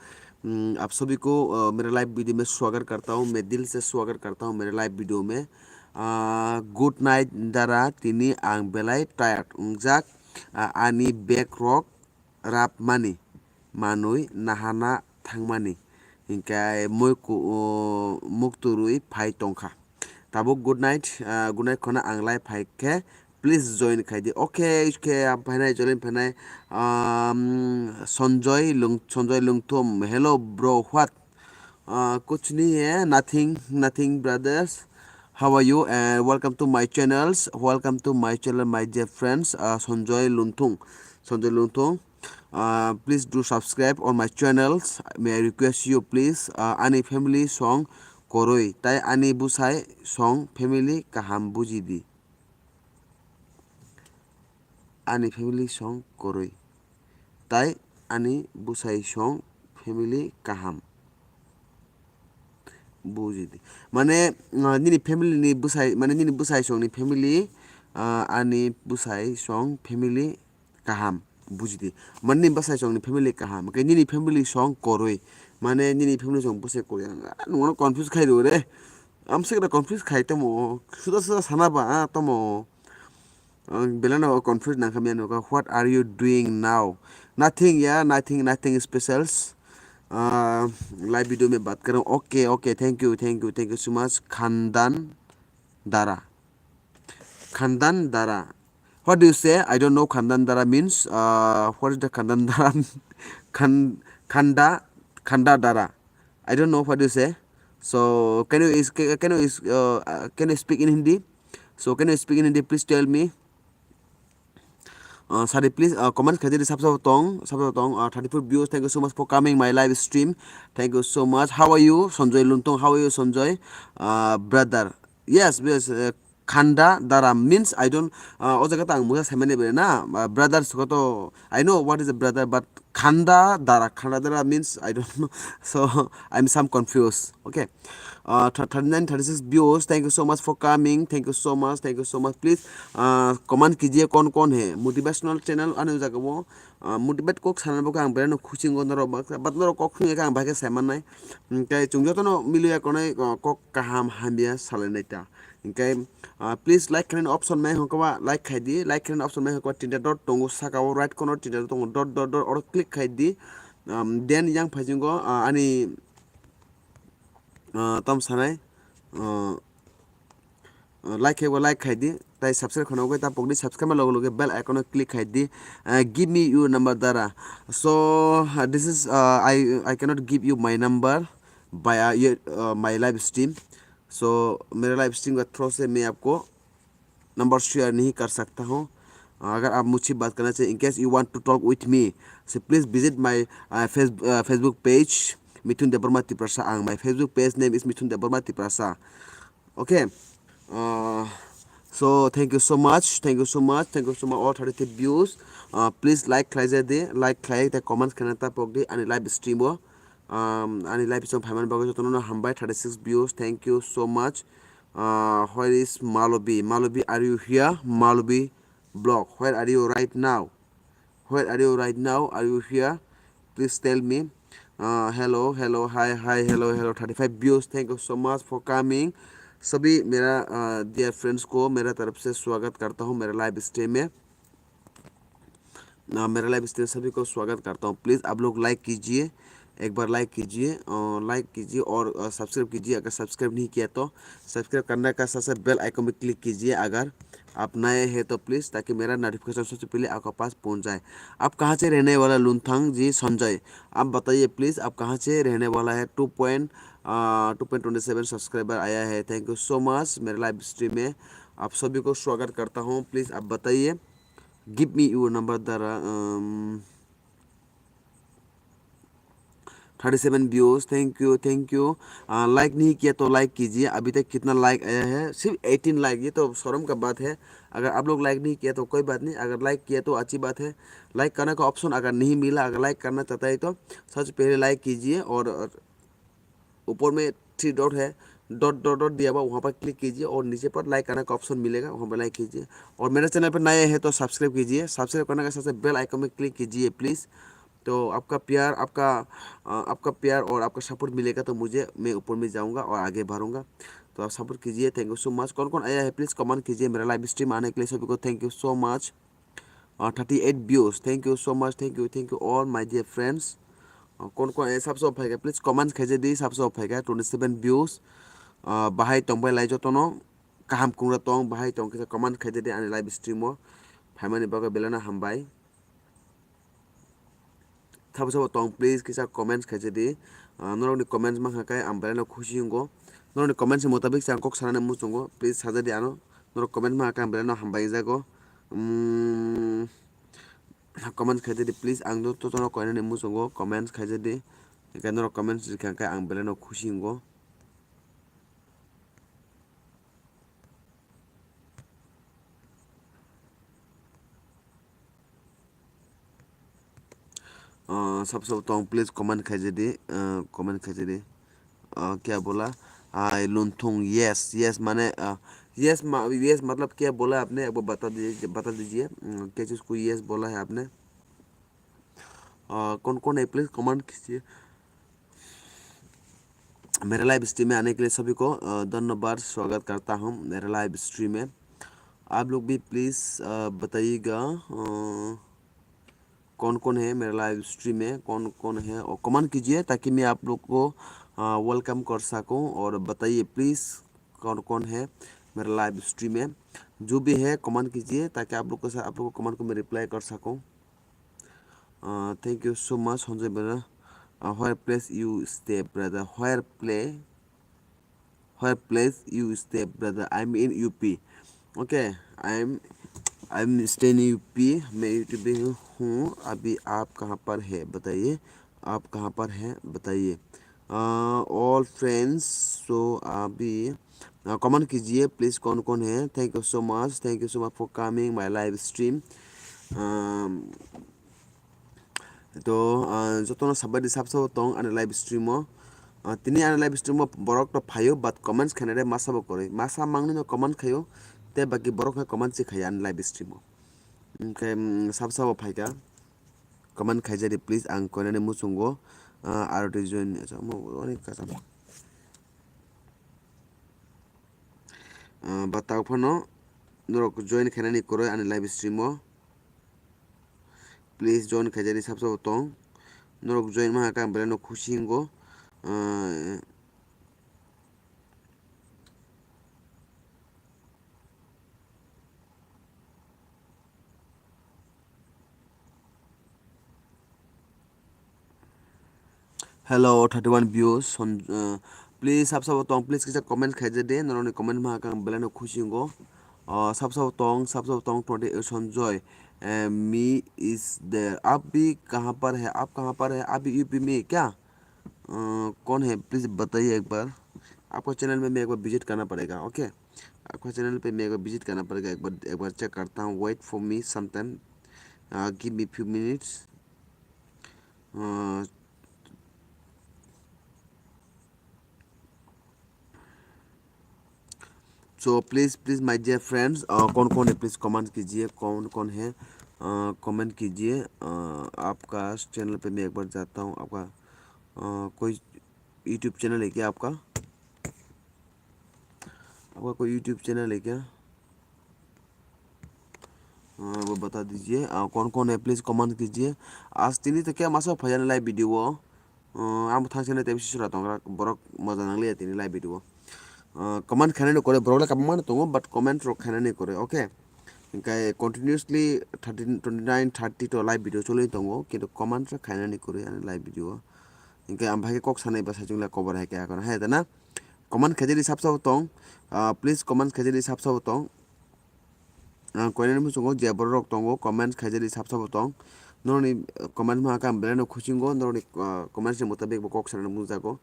Hmm, आप सभी को, ah, मेरे live video में स्वागत करता हूँ। मैं दिल से स्वागत करता हूँ मेरे live video में। Ah, good night dara, tini ang belai tired wngjak, ah, ani bag rok rapmani manwi nahana thangmani, hinkhe moi ku-, o, mukturwi phai tongkha. Tabuk good night, ah, good night khwna ang live phai khe please join khai di. Okay, khe ang phainai, join phainai, um, Sanjoy Lung-, Sanjoy Lungthum. Hello bro, what? Uh, kuch nahi hai, nothing, nothing brothers. How are you? And welcome to my channels. Welcome to my channel, my dear friends. Uh, Sanjoy Lunthung. Sanjoy Lunthung. Uh, please do subscribe on my channels. May I request you, please? Uh, ani family song koroi. Tai ani busai song family kaham buji di. Ani family song koroi. Tai ani busai song family kaham. Buji di. Mane, ah, nini family ni busai, mane nini busai song ni family, ah, ani busai song family kaham. Buji di. Mane nini busai song ni family kaham. Ke nini family song koroi. Mane nini family song busai koroi. Ang, ah, nungano confuse khai do re. Am se confuse khai tomo. Suda suda sana ba, ah, tomo. Ang belai no confuse nang kha mia nukha. What are you doing now? Nothing, yeah, nothing, nothing specials. Ah, live video में बात कर रहा हूँ. Okay, okay, thank you, thank you, thank you so much. Khandan Dara. Khandan Dara. What do you say? I don't know. Khandan Dara means, uh, what is the Khandan Dara? Khan-, Khanda, Khanda Dara. I don't know what you say. So can you is, can you is, uh, uh, can you speak in Hindi? So can you speak in Hindi? Please tell me. Uh, sorry, please, uh, comment khaidi sab sab tong, sab sab tong. Uh, thirty four views. Thank you so much for coming my live stream. Thank you so much. How are you, Sanjoy Luntong? How are you, Sanjoy? Uh, brother. Yes, yes. Uh, Khanda Dara means I don't, uh, o jaga ta ang mungsa saimani bere na, uh, brothers ko to, I know what is a brother, but Khanda Dara, Khanda Dara means I don't know. So I'm some confused. Okay. Uh, th-, thirty nine, thirty six views. Thank you so much for coming. Thank you so much. Thank you so much. Please, uh, comment kijiye kon kon hai. Motivational channel ani jaga wo, uh, motivate kok sana bo ang bere no khuchingo noro, but noro kok khunge ang bahai khe saiman nai. Hingke chwng jotono miliya konai, uh, kok kaham hamya salai nai ta. Hingke, ah, please like khainani option mai hongkhe ba like khai di, like khainani option mai hongkhe ba tinta dot tongo saka o right corner tinta dot tongo dot dot dot oro click khai di. Um, then yang phaijingo, ah, ani, ah, tam sanai, ah, ah, like khai ba like khai di, tai subscribe khana ugwi ta pokdi subscribe ma logo logo bell icon o click khai di. Ah, give me your number dara. So, ah, this is, ah, I, I cannot give you my number by, ah, your, ah, my live stream. So मेरे live stream का थ्रू से मैं आपको number share नहीं कर सकता हूँ। अगर आप मुझसे बात करना चाहिए, in case you want to talk with me, so please visit my, uh, face, uh, Facebook page, Mithun Debbarma Tiprasa ang. My Facebook page name is Mithun Debbarma Tiprasa. Okay. Uh, so thank you so much, thank you so much, thank you so much all thirty-three views. Uh, please like khlai ja di, like khlai ta comments khana ta pok di ani live stream o. Um, ani live stream phaiman bagwi jotono hambai, thirty-six views, thank you so much. Uh, where is Malobi? Malobi, are you here? Malobi blog, where are you right now? Where are you right now? Are you here? Please tell me. Uh, hello, hello, hi, hi, hello, hello, thirty-five views. Thank you so much for coming. सभी मेरा, uh, dear friends को मेरा तरफ से स्वागत करता हूँ मेरा लाइव स्ट्रीम में। Uh, मेरा लाइव स्ट्रीम सभी को स्वागत करता हूँ। प्लीज आप लोग लाइक कीजिए, एक बार लाइक कीजिए, uh, लाइक कीजिए और, uh, सब्सक्राइब कीजिए। अगर सब्सक्राइब नहीं किया तो सब्सक्राइब करने का साथ साथ बेल आइकन भी क्लिक कीजिए अगर आप नए हैं तो प्लीज, ताकि मेरा नोटिफिकेशन सबसे पहले आपके पास पहुंच जाए। आप कहाँ से रहने वाला लुनथांग जी संजय? आप बताइए प्लीज, आप कहाँ से रहने वाला है? Two point, uh, two point twenty seven subscriber आया है। थैंक यू सो मच मेरे लाइव स्ट्रीम में आप सभी को स्वागत करता हूँ। प्लीज आप बताइए, give me your number दरा। Um, thirty seven views, thank you, thank you. Like नहीं किया तो लाइक कीजिए। अभी तक कितना लाइक आया है? सिर्फ एटीन लाइक। ये तो शर्म का बात है। अगर आप लोग लाइक नहीं किया तो कोई बात नहीं, अगर लाइक किया तो अच्छी बात है। लाइक करने का ऑप्शन अगर नहीं मिला, अगर लाइक करना चाहता है तो सबसे पहले लाइक कीजिए और ऊपर में थ्री डॉट है, डॉट डॉट डॉट दिया हुआ, वहाँ पर क्लिक कीजिए और नीचे पर लाइक करने का ऑप्शन मिलेगा, वहाँ पर लाइक कीजिए। और मेरे चैनल पर नए हैं तो सब्सक्राइब कीजिए। सब्सक्राइब करने के साथ साथ बेल आइकन में क्लिक कीजिए प्लीज। तो आपका प्यार, आपका, अ, आपका प्यार और आपका सपोर्ट मिलेगा तो मुझे, मैं ऊपर में जाऊंगा और आगे बढ़ूंगा। तो आप सपोर्ट कीजिए। Thank you so much. कौन कौन आया है प्लीज कमेंट कीजिए मेरा लाइव स्ट्रीम आने के लिए सभी को। Thank you so much. Uh, thirty-eight views, thank you so much, thank you, thank you all my dear friends. Uh, कौन कौन है सबसे उफाइगा प्लीज कमेंट खाइजे दी। सबसे उफाइगा twenty seven views. Uh, bahai tong bai lai jotono kaham kungra tong, bahai tong kisa comment khaide de ani live stream o phaimani bagwi belai no hambai. Thabo sabo tong please kisa comments khaide de. Ah, norokni comments mankha khe ang belai no khusi wngo. Norokni comments ni mutabik se ang kok sanani muchungo, please sajadi ano. Norok comment mankha khe ang belai no hambai jago. Mm, comment khaide de please, ang jotono koinani muchungo comments khaide de. Hingkhe norok comments rikha khe ang belai no khusi wngo. Ah, sab sab tong please comment khaijadi, ah, comment khaijadi. Ah, kya bola? Ai lunthung, yes, yes, mane, ah, yes ma, yes matlab kya bola apne, ek baar bata dijiye, bata dijiye. Hmm, kya cheez ko yes bola hai apne? Ah, kaun kaun hai please comment kijiye. मेरे live stream में आने के लिए सभी को, अ, धन्यवाद, स्वागत करता हूँ मेरे लाइव स्ट्रीम में। आप लोग भी प्लीज, अ, बताइएगा, अ, कौन कौन है मेरे लाइव स्ट्रीम में, कौन कौन है, और कमेंट कीजिए ताकि मैं आप लोग को, अ, वेलकम कर सकूँ। और बताइए प्लीज कौन कौन है मेरे लाइव स्ट्रीम में, जो भी है कमेंट कीजिए ताकि आप लोग के साथ, आप लोग को कमेंट को मैं रिप्लाई कर सकूँ। Uh, thank you so much, Sanjay brother. Uh, where place you stay, brother? Where play? Where place you stay, brother? I'm in U P. Okay, I'm, I'm staying in U P. मैं यूपी में हूँ। अभी आप कहाँ पर है बताइए, आप कहाँ पर है बताइए। Uh, all friends, so अभी, uh, कमेंट कीजिए प्लीज, कौन कौन है? Thank you so much, thank you so much for coming my live stream. Um, to, uh, jotono sabai di sab sabo tong ani live stream o. Uh, tini ani live stream o borok to phaio, but comments khainai masa bo kwrwi, masa mangni no comment khaio, tei baki borok no comment se khaio ani live stream o. Hingkhe, mm, sab sabo phaikha. Comment khaijadi please, ang koinani muchungo, ah, R T join ni, acha, omo, onek kacham. Ah, ba tao phano norok join khainani kwrwi ani live stream o. Please join khaijani sab sabo tong. Norok join maha khe ang belai no khusi wngo. Ah, Hello, thirty-one views. Son-, uh, please, sab sabo tong, please kisa comment khaija de. Norokni comment maha khe ang belai no khusi wngo. Uh, sab sabo tong, sab sabo tong, twenty, uh, Sanjoy, uh, me is there. Aap bhi kahan par hai? Aap kahan par hai? Abhi U P mein kya? Uh, कौन है? Please बताइए एक बार. आपका चैनल में मैं एक बार विजिट करना पड़ेगा, ओके? आपका चैनल पे मैं एक बार विजिट करना पड़ेगा, एक बार, एक बार चेक करता हूँ. Wait for me some time. Uh, give me few minutes. Uh, So please, please my dear friends, uh, कौन कौन है, प्लीज कमेंट कीजिए, कौन कौन है, कमेंट कीजिए. Uh, आपका चैनल पे मैं एक बार जाता हूँ. आपका, uh, कोई यूट्यूब चैनल है क्या आपका? आपका कोई यूट्यूब चैनल है क्या? Uh, वो बता दीजिए. Uh, कौन कौन है, प्लीज कमेंट कीजिए. आज tini to khe masa phaiyani live video o. Uh, ang thang sene tei sura tongra, borok moja nangliya tini live video o. Uh, comment khainani kore, borok le kabangma no tongo, but comment rok khainani kore, okay? Hinkhe continuously thirty, twenty-nine, thirty to live video choli tongo, kintu comment rok khainani kore ani live video o. Hinkhe ang bahai khe kok sanai bwsai chwngla kobo hai khe akhor hai da na. Comment khaijani sab sabo tong, uh, please comment khaijani sab sabo tong. Ang koinani muchungo je borok rok tongo, comment khaijani sab sabo tong. Norokni, uh, comment maha khe ang belai no khusingo, norokni, uh, comments ni mutabik bo kok sanani mungjago.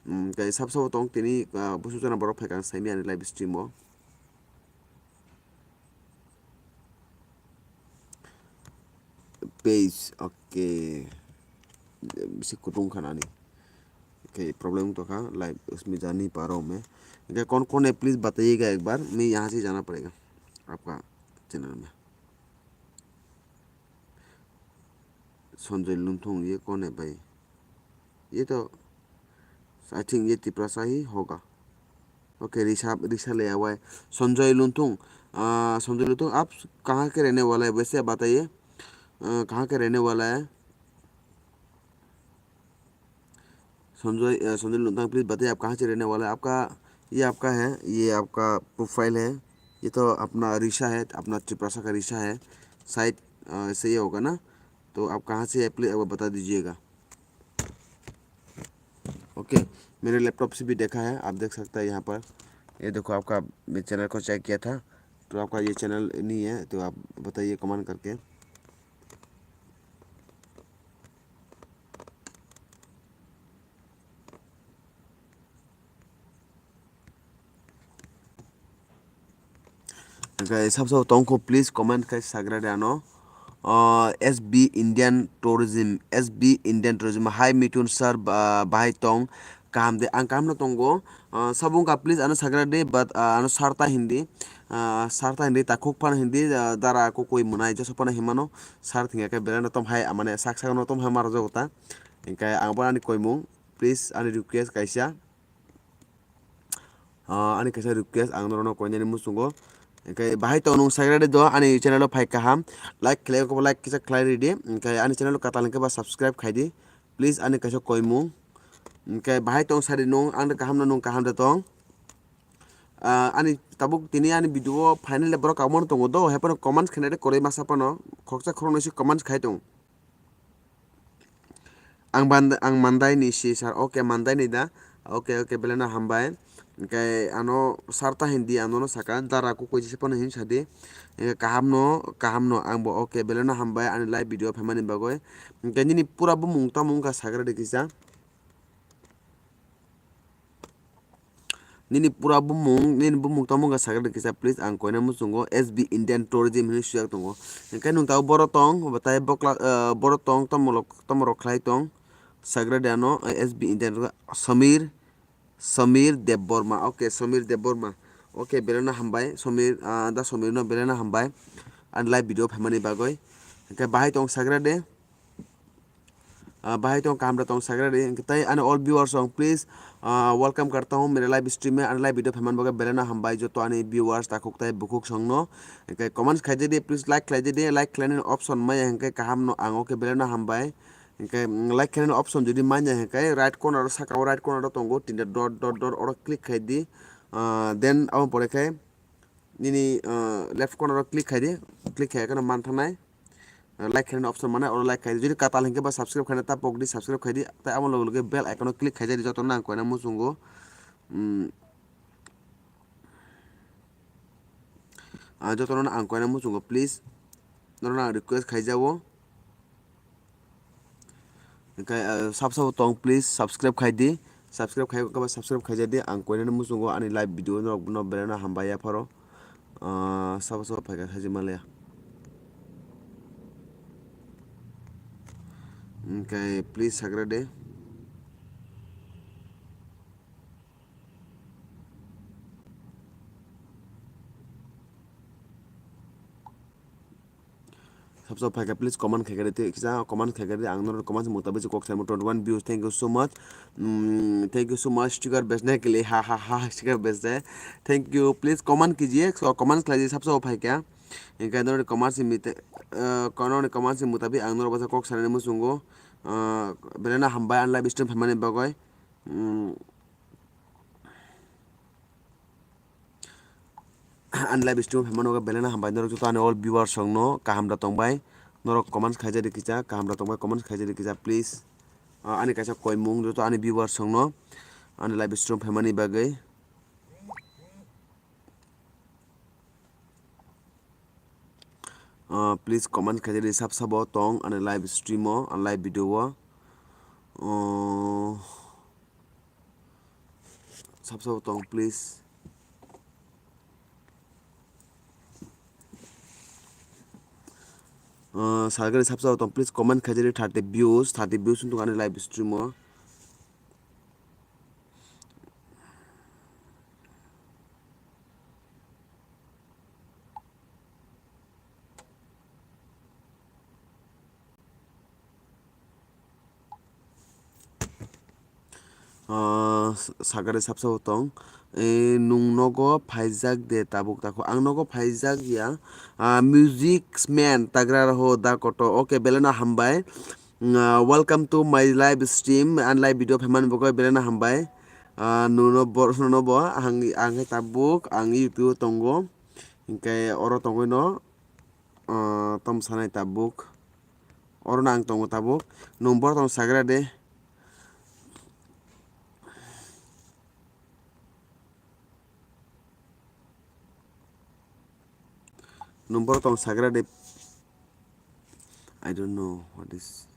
Um, tei sab sabo tong tini, uh, busu jana borok phaikha ang saimani live stream o. Page, okay. Bisi kutung kha nani. Okay, problem to kha, live usme jani paro me. Okay, कौन कौन है, प्लीज बताइएगा एक बार, मैं यहाँ से जाना पड़ेगा आपका चैनल में. संजय लुंथुंग, ये कौन है भाई? ये तो, I think ये तिप्रसा ही होगा. Okay, रिसा, रिसा ले आवा है. संजय लुंथुंग, आ, संजय लुंथुंग, आप कहाँ के रहने वाला है, वैसे बताइए. आ, कहाँ के रहने वाला है? संजय, अ, संजय लुंथांग, प्लीज बताइए, आप कहाँ से रहने वाला है? आपका, ये आपका है, ये आपका प्रोफाइल है, ये तो अपना रिसा है, अपना तिप्रसा का रिसा है, शायद, अ, ऐसे ही होगा ना. तो आप कहाँ से है, प्लीज एक बार बता दीजिएगा. ओके, मेरे लैपटॉप से भी देखा है, आप देख सकते हैं यहाँ पर. ये देखो, आपका, मैं चैनल को चेक किया था, तो आपका ये चैनल नहीं है, तो आप बताइए कमेंट करके. Hwnkhe sab sabo tongkho, please comment khai sagra de ano. Ah, S B Indian Tourism, S B Indian Tourism. Hi Mithun sir, ba-, bahai tong kaham de? Ang kaham no tongo. Ah, sabo wngkha, please ano sagra de, but, ah, ano sarta hindi. Ah, sarta hindi, takhuk phano hindi, ah, dara kukui mwnai joso phano himano. Sar thwngya khe belai no tom hai, mane sak sak no tom hai marajago ta. Hwnkhe ang bo ani koimung, please ani request kaisa. Ah, ani kaisa request ang norokno koinani muchungo. Hwnkhe bahai tong nwng sagra de do ani channel o phai kaham. Like khlai khe like kisa khlai ridi. Hwnkhe ani channel o kwtal hwnkhe ba subscribe khai di. Please ani kaisa koimung. Hwnkhe bahai tong sadi nwng ang de kaham no nwng kaham de tong. Ah, ani tabuk tini ani video o final le borok kabangma no tongo do. Hai phano comments khainai de kwrwi masa phano. Khoroksa khoroknwi se comments khai tong. Ang band-, ang Mandai ni si sir. Okay, Mandai ni da. Okay, okay, belai no hambai. Hwnkhe ano sarta hindi, ano no saka, dara kukui jesa phano hin sadi. Hwnkhe kaham no, kaham no, ang bo okay, belai no hambai ani live video phaimani bagwi. Hwnkhe nini pura bumung tamo wngkha sagra de kisa. Nini pura bumung, nini bumung tamo wngkha sagra de kisa, please, ang koina muchungo S B Indian Tourism hinwi sujak tongo. Hwnkhe nwng tabuk boro tong, bo tai bokla, eh, boro tong, tamo rok, tamo rok khlai tong. Sagra de ano, eh, S B Indian, Samir, Samir Debbarma. Okay, Samir Debbarma. Okay, belai no hambai. Samir, ah, da Samir no belai no hambai. Ani live video phaimani bagwi. Hwnkhe bahai tong sagra de. Ah, bahai tong, kaham da tong sagra de. Hwnkhe tai ani all viewers rok, please, Ah, welcome karta hon mere live stream e, ani live video phaimani bagwi belai no hambai joto ani viewers takhuk tai bukhuk songno. Hwnkhe comments khaijadi, please like khlaijadi, like khlainani option maya hwnkhe kaham no ang, okay belai no hambai. Hwnkhe, mm, like khlainani option jodi manya hwnkhe right corner o saka o right corner o tongo tinta dot dot dot oro click khaidi. Ah, then abo pore khe nini, ah, left corner o click khaidi, click khai kheno manthanai. Ah, like khainani option mane oro like khaidi. Jodi katal hwnkhe ba subscribe khaina ta pokdi, subscribe khaidi. Tai amo loge loge bell icon o click khaijadi joto nang koina muchungo. Mm. Ah, jotono ang koina muchungo, please. Norok ang request khaijago. Hwnkhe, ah, sab sabo tong, please subscribe khaidi. Subscribe khai khe subscribe khaijadi. Ang koinani muchungo ani live video norok no belai no hambai yapharo. Ah, sabo sabo phaikha khaji malaya. Hwnkhe please sagra de. Sabsa phaikha, please comment khaikha de, kisa comment khaikha de, ang norok comment se mutabik se kok saimo twenty one views, thank you so much. Mm, thank you so much, sticker besna ke liye, ha, ha, ha, sticker besna. Thank you, please comment kijiye, so comment khlaijiye, sabsa phaikha. Hwnkhe norok comment se mite, ah, norok comment se mutabik ang norok basa kok sanani muchungo, ah, belai no hambai ang live stream phaimani bagwi. Mm. Ani live stream phaimano khe belai no hambai norok joto ani all viewers rok no kaham da tongbai. Norok comments khaijadi kisa, kaham da tongbai, comments khaijadi kisa, please. Ah, ani kaisa koimung joto ani viewers rok no ani live stream phaimani bagwi. Ah, please comment khaijadi sab sabo tong ani live stream o, ani live video o. Oh. Sab sabo tong, please. Ah, salgari sab sabo tong, please comment khaijadi thirty views, thirty views wngtong ani live stream o. Ah, s-, sagari sabsabo tong. Eh, nung nogo phaijak de tabuk takhuk. Ang nogo phaijak ya. Ah, music man tagra roho da koto. Okay, belai no hambai. Mm, ah, welcome to my live stream and live video phaimani bagwi belai no hambai. Ah, nuno bor-, nuno bo ang, ang khe tabuk, ang YouTube o tongo. Hinkhe oro tongwi no, ah, tom sanai tabuk. Oro no ang tongo tabuk. Nung borok tong sagra de. Nung borok tong sagra de. I don't know what is.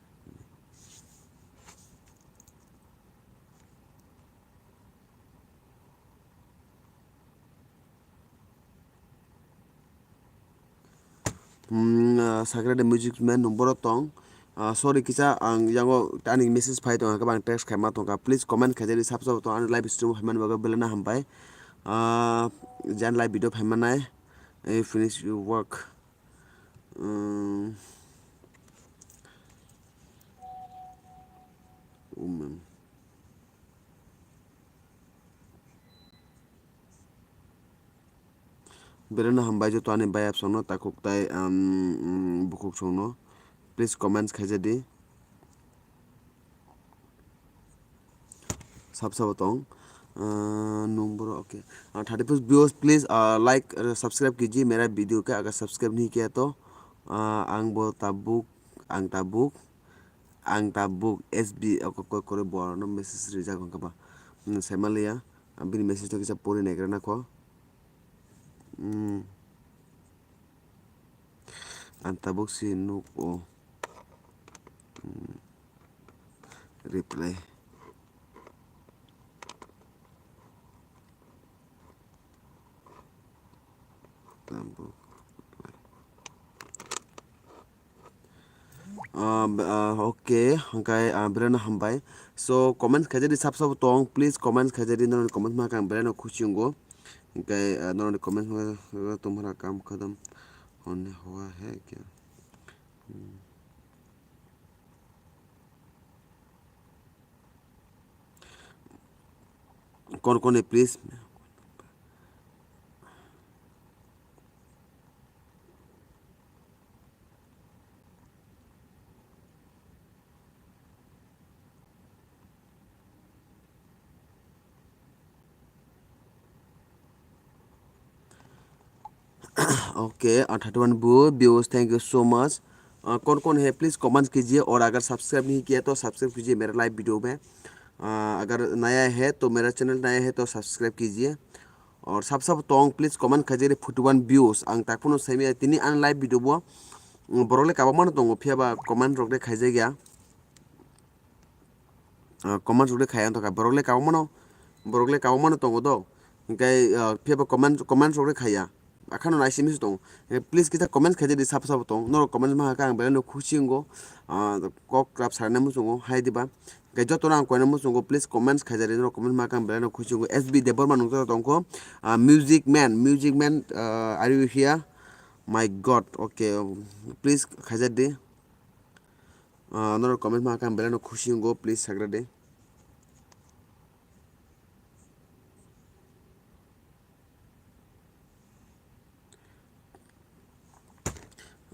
Hmm, ah, sagra de music man nung borok tong. Ah, sorry, kisa ang yango ani message phai tong, hwnkhe ang text khaima tongkha. Please comment khaijadi, sabsabo tong ani live stream phaimani bagwi belai no hambai. Ah, jan live video phaimanai. Eh, finish your work. Hmm. Woman. Belai no hambai joto ani bayap songno takhuk tai, um, um, bukhuk songno. Please comments khaijadi. Sabsabo tong. Uh, nung borok, okay. Uh, thirty plus views, please, uh, like, uh, subscribe kiji mera video ke, agar subscribe nahi kiya to, uh, ang bo tabuk, ang tabuk, ang tabuk, S B, okay, koi kore borok no message rijak hwnkha ba. Hmm, saimaliya, bini message to kisa pori naigra nakho. Hmm. Ang tabuk si nuk o. Hmm. Reply. Tabuk. Ah, b-, ah, okay, hwnkhe, ah, belai no hambai. So, comments khaijadi sabsabo tong, please comments khaijadi, norokni comments ma khe ang belai no khusi wngo. Hwnkhe, ah, norokni comments ma tumhara kam khadam honne hua hai kya. Hmm. Kon koni please. Okay, uh, thirty-one view- views, thank you so much. Uh, कौन कौन है, please comments कीजिए, और अगर सब्सक्राइब नहीं किया तो सब्सक्राइब कीजिए मेरा लाइव वीडियो में। Uh, अगर नया है तो मेरा चैनल नया है तो सब्सक्राइब कीजिए। Or sab sab tong, please comment khaijak di forty-one views. Ang tak phano saimaya tini ani live video bo, mm, borok le kabangma no tongo, phiya ba comment rok de khaijak ya. Ah, comment rok de khaya wngtokha, borok le kabangma no, borok le kabangma no tongo do. Hinkhe, ah, phiya ba comment, comment rok de khaya. Akhano naising misi tongo. Hinkhe please kisa comment khaijak di sab sab tong. Norok comment ma hakhe ang belai no khusi wngo. Ah, kok kwrap sarnai muchungo hai diba. Hinkhe jotono ang koina muchungo, please comments khaijak di, norok comment ma khe ang belai no khusi wngo. S B Debbarma nung joto tongkho, ah, Music Man, Music Man, ah, are you here? My God, okay, please khaijak di. Ah, norok comment ma khe ang belai no khusi wngo, please sagra di.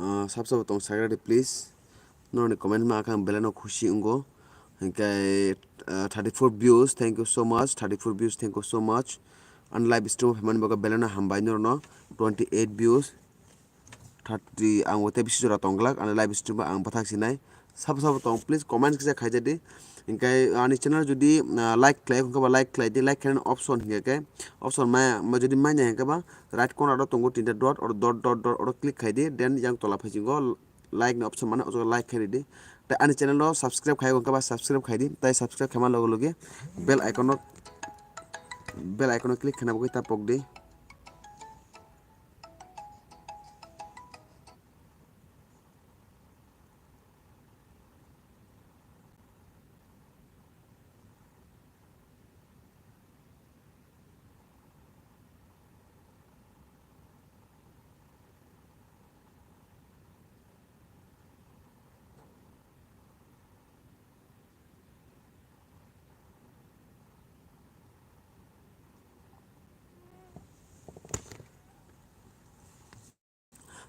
Ah, sab sabo tong sagra di, please. Norokni comment ma khe ang belai no khusi wngo. Hinkhe, ah, thirty-four views, thank you so much. Thirty-four views, thank you so much. Ani live stream o phaimani bagwi belai no hambai norokno. Twenty-eight views, thirty, ang bo tei bisi jora tong glak ani live stream o, ang bwthak sinai. Sabo sabo tong, please comment kisa khaijak di. Hinkhe ani channel jodi, ah, like khlai, hinkhe ba like khlai di, like khlaina option hinkhe, option maya, ma jodi manya hinkhe ba right corner o tongo tinta dot, oro dot, dot, dot, oro click khai di, then yang tola phaisingo like ni option mano, oro like khai di. Tei ani channel o subscribe khai hinkhe ba subscribe khai di, tei subscribe khaima loge loge bell icon o, bell icon o click khaina bagwi ta pok di.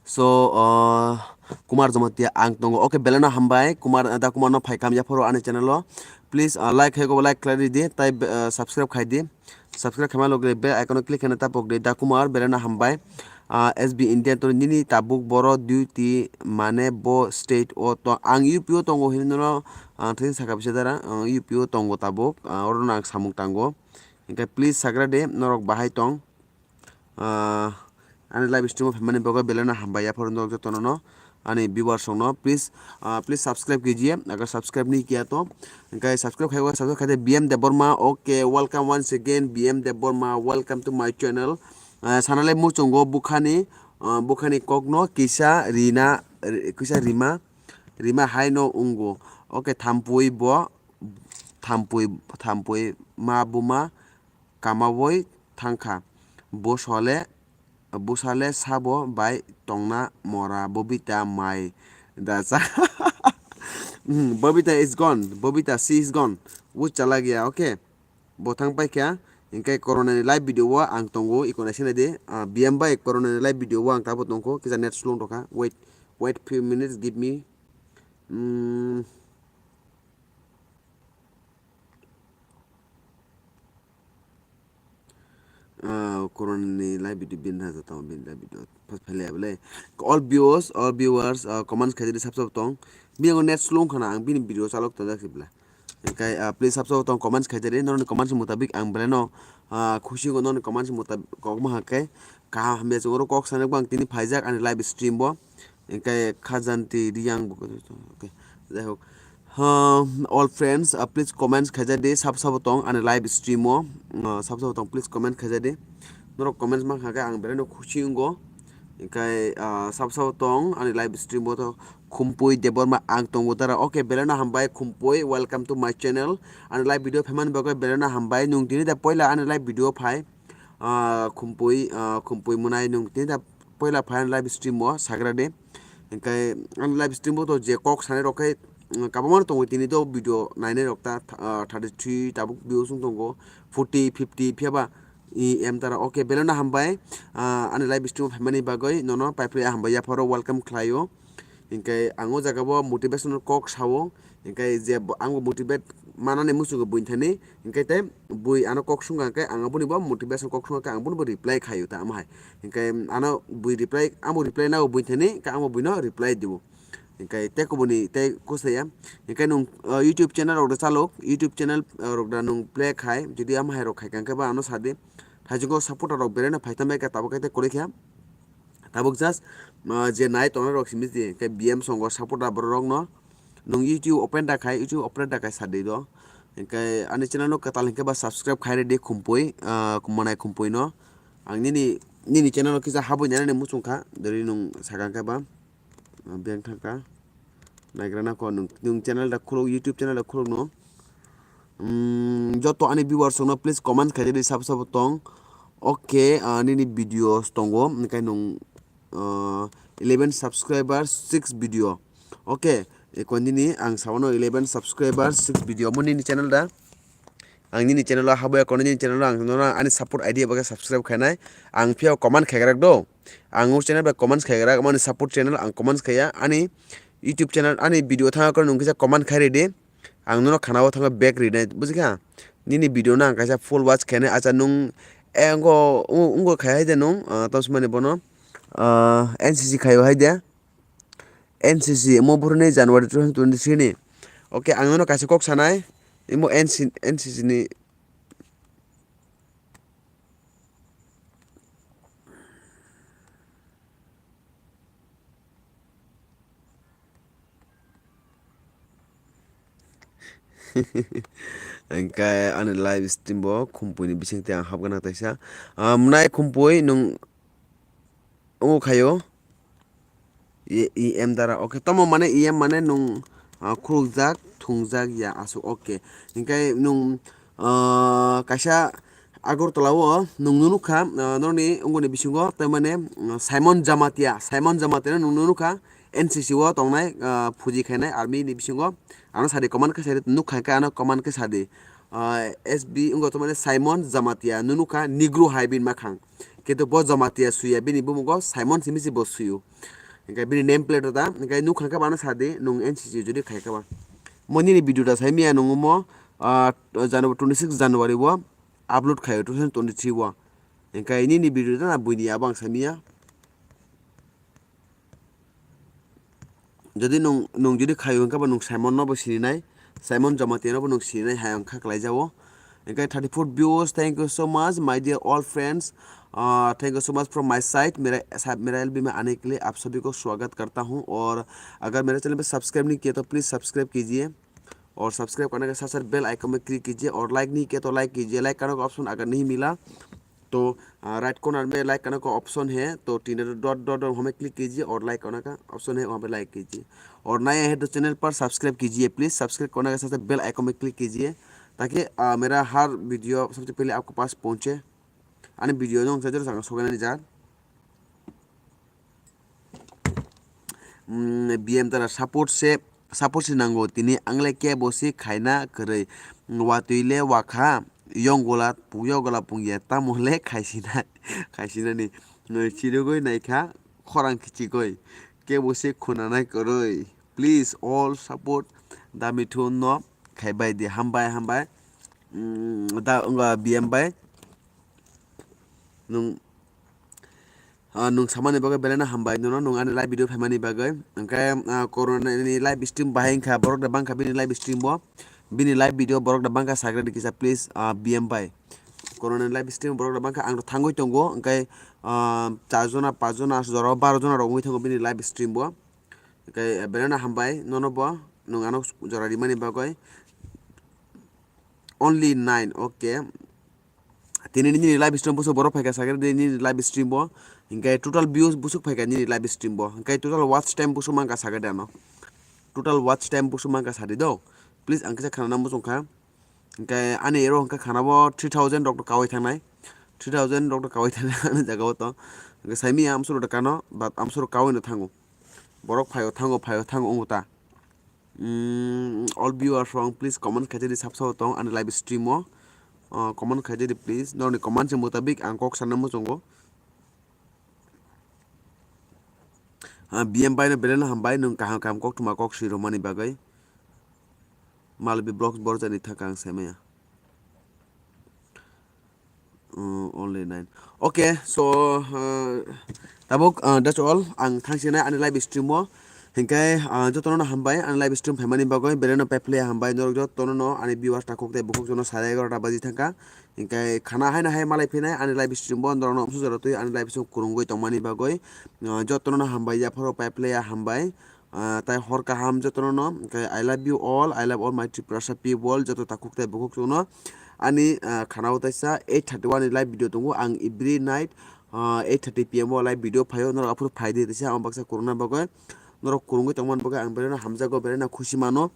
So, uh, Kumar Jamatia ang tongo. Okay, belai no hambai. Kumar, Da Kumar no phai kam yaphoro ani channel o. Please, uh, like hai go, like khlai di, tai, uh, subscribe khai di. Subscribe khaima loge bell icon o click khaina ta pok di. Da Kumar, belai no hambai. Uh, S B India to nini tabuk boro duty mane bo state o to ang U P o tongo hinwi no, uh, thini saka bisa dara, uh, U P o tongo tabuk, uh, oro no ang samung tango. Hinkhe please sagra de norok bahai tong. Ah, ani live stream o phaimani bagwi belai no hambai yaphoro norok jotono no ani viewers rok no. Please, ah, please subscribe kijiye, agar subscribe ni kiya to. Hinkhe subscribe khai, subscribe khai de B M Debbarma. Okay, welcome once again, B M Debbarma, welcome to my channel. Ah, sanale muchungo bukhani, ah, bukhani kok no kisa rina, ri-, kisa rima, rima hai no ungo. Okay, thampui bo, thampui, thampui ma buma kamaui thangkha. Bosole, bosale sabo bai tongna mora Bobita mai da cha. Hmm, Bobita is gone. Bobita, she is gone. Uchalagya, okay. Bo thang paikha. Hinkhe corona ni live video o ang tongo, iko naising naidi. Ah, B M bai corona ni live video o ang tabo tongkho. Kisa net slow tongkha. Wait, wait few minutes, give me. Hmm. Ah, corona ni live video bin na jatao bin live video pas phaile abole. All viewers, all viewers, ah, comments khaidi sab sab tong. Bini net slow khana ang bini video chalok ta jak sibla. Hinkhe, ah, please sab sab tong comments khaidi noroni comments mutabik ang belai no, ah, khusi go noroni comments mutabik kok ma hakai. Kaham hamya chwngno kok sanai bang tini phaijak ani live stream bo. Hinkhe Khajanti Riyang bo, okay, jai hok. Ha, all friends, uh, please comments khaijak di, sabo sabo tong ani live stream o, uh, sabo sabo tong, please comment khaijak di. Norok comments ma kha khe ang belai no khusi wngo. Hinkhe, uh, sabo sabo tong ani live stream o to Khumpui Debbarma ang tongo dara. Okay, belai no hambai Khumpui, welcome to my channel. Ani live video phaimani bagwi belai no hambai. Nwng tini da poila ani live video phai. Ah, Khumpui, ah, Khumpui mwnai nwng tini da poila phai ani live stream o sagra de. Hinkhe ani live stream o to je kok sanai rok khe, mm, kabangma no tongo tini do video nainai rok ta, ah, thirty three tabuk views wng tongo, forty, fifty phiya ba i em tara. Okay, belai no hambai, ah, ani live stream o phaimani bagwi nono paiphlai hambai yapharo welcome khlaio. Hinkhe ang o jaga bo motivation kok sao, hinkhe je bo, ang bo motivate manani muchungo buini thani, hinkhe tei bui ano kok sungkha khe ang aboni bo motivation kok sungkha khe ang bono bo reply khaio ta amo hai. Hinkhe ano bui reply, amo reply nago buini thani, hinkhe amo buino reply dibo. Hinkhe tei kubuni tei kusaya. Hinkhe nung, uh, YouTube channel rok da chalok, YouTube channel, uh, rok da nung play khai, jodi amo hai rok khai kha khe ba ano sadi. Thaichungo supporter rok belai no phai tongbai kha tabuk khe tei kwrwi kha. Tabuk just, uh, je nai tongnai rok simi di, hinkhe B M songo supporter borok rok no. Nung YouTube open da khai, YouTube open da khai sadi do. Hinkhe ani channel no kwtal hinkhe ba subscribe khai rwdi Khumpui, uh, Manai Khumpui no. Ang nini, nini channel o kisa habwi nani muchung kha, dori nung sakha khe ba. Beng thangkha. Naigra nako nwng, nwng channel da khuluk, YouTube channel da khuluk no. Mm, joto ani viewers rokno please comment khaidi sabo sabo tong. Okay, ah, nini videos tongo, hwnkhe nwng, ah, eleven subscribers, six video. Okay, ekon nini ang sabano eleven subscribers, six video. Omo nini channel da? Ang nini channel o habwi kono nini channel o ang nono ani support idea bagwi subscribe khainai. Ang phiya comment khaigrak do. Ang o channel bai comments khaigrak, mani support channel ang comments khaiya. Ani YouTube channel, ani video thangkhe nwng kisa comment khai ridi. Ang nono khana o thangkhe back rinai, bujikha? Nini video no ang kaisa full watch khainai. Acha nwng, eh, wngkha, wngkha khai hai de nwng, ah, tamo swngnani bono, ah, N C C khaio hai de. N C C, omo boro ni January two thousand twenty-three ni. Okay, ang nono kaisa kok sanai, imo N C, N C C ni. Hingke ani live stream bo Khumpui ni bising tei ang habgana taisa. Ah, mwnai Khumpui nwng wngo khaio. E M dara, okay. Tamo mane E M mane nwng, ah, khulukjak, thungjak ya aswk, okay. Hingke nwng, ah, kaisa Agartala o nwng nukha, ah, noroni wngoni bisingo, tai mane, ah, Simon Jamatia, Simon Jamatia no nwng nukha, N C C o tongnai, ah, phuji khainai army ni bisingo, ano sadi command khe sadi nukha khe ano command khe sadi, ah, S B wngkha to mane Simon Jamatia, nwng nukha Negro hai bini makhang. Kintu bo Jamatia suya, bini bumungo Simon simi se bo suyo. Hingke bini name plate ta, hingke nukha khe bana sadi, nwng N C C jodi khai khe ba. Mo nini video ta sai miya nwng mo, ah, January, twenty six January o upload khayo two thousand twenty three o. Hingke nini video ta na buini abo ang sai miya. Jodi nwng, nwng jodi khayo hingke ba nwng Simon no bo sininai, Simon Jamatia no bo nwng sininai hai wngkha khlai jago. Hingke thirty four views, thank you so much, my dear all friends. Ah, thank you so much from my side. Mera, sa-, mera L B mein aane ke liye aap sabhi ko swagat karta hoon aur agar mere channel pe subscribe nahi kiya to please subscribe kijiye aur subscribe karne ke saath saath bell icon mein click kijiye aur like nahi kiya to like kijiye, like karne ka option agar nahi mila तो, आ, right corner में लाइक करने का ऑप्शन है, तो तीन dot, dot, dot, वहाँ पे क्लिक कीजिए और लाइक करने का ऑप्शन है, वहाँ पे लाइक कीजिए। और नए हैं तो चैनल पर सब्सक्राइब कीजिए, प्लीज सब्सक्राइब करने के साथ साथ बेल आइकन में क्लिक कीजिए, ताकि, आ, मेरा हर वीडियो सबसे पहले आपके पास पहुँचे। Ani video no wngkha jora sakno sogenani jar. Mm, B M tara support se, support se nango tini, angle kebo se khaina kwrwi. Watwi le wakha, yong gola pung, yong gola pung ya, tamo le khaisina, khaisinani. Chirigwi naikha, khorang kichigwi. Kebo se khunanai kwrwi. Please all support Damithu no khaibai di. Hambai, hambai. Mm, da, wngkha B M bai. Nwng, ah, nwng samani bagwi belai no hambai nono, nwng ani live video phaimani bagwi. Hwnkhe, ah, Corona ni live stream bahai wngkha, borok da bangkha bini live stream bo. Bini live video borok da bangkha, sagra di kisa, please, ah, B M bai. Corona ni live stream borok da bangkha, ang thangwi tongo, hwnkhe, ah, char jona, panch jona, jorao baro jona rok wngwi thango bini live stream bo. Hwnkhe, eh, belai no hambai nono bo, nwng ano jora rimani bagwi. Only nine, okay. Tini nini live stream buso borok phaikha sakhe nini live stream bo. Hingke total views busuk phaikha nini live stream bo. Hingke total watch time buso mangkha sakhe de ano. Total watch time buso mangkha sadi do. Please ang kisa khana muchung kha. Hingke ani ero hingke khana bo three thousand rok kawi thangnai. Three thousand rok kawi thangnai ani jaga o to. Hingke saimi amsuru de kano, but amsuru kawi no thango. Borok phaio thango, phaio thango wngkha ta. Mm, all viewers rok please comment khaijadi, sabsao tong ani live stream o. Uh, comment khaijadi please. Norokni comment se mutabik ang kok sana muchungo. Ah, B M bai no belai no hambai, nwng kaham kaham koktwma kok swi rwmani bagwi. Malvi Vlogs borjani thangkha ang saimaya. Uh, only nine. Okay, so, uh, tabuk, uh, that's all. Ang thangsinai ani live stream o. Hinkhe, uh, jotono no hambai, ani live stream phaimani bagwi, belai no paiphile hambai, norok jotono no ani viewers takhuk tei bukhuk jono sare egarota baji thangkha. Hinkhe khana haino hai malai phinai ani live stream bo, norok no omsuk jora twi ani live stream kwrwngwi tongmani bagwi, uh, jotono no hambai, yapharo paiphile hambai. Ah, tai hor kaham jotono no, khe I love you all, I love all my Tiprasa people, joto takhuk tei bukhuk chwngno. Ani, ah, khana o taisa eight thirty one ni live video tongo, ang every night, ah, eight thirty P M o live video phaio, norok aphuru phai di, teisa ang baksa kwrwngna bagwi, norok kwrwngwi tongmani bagwi ang belai no hamjago, belai no khusi mano.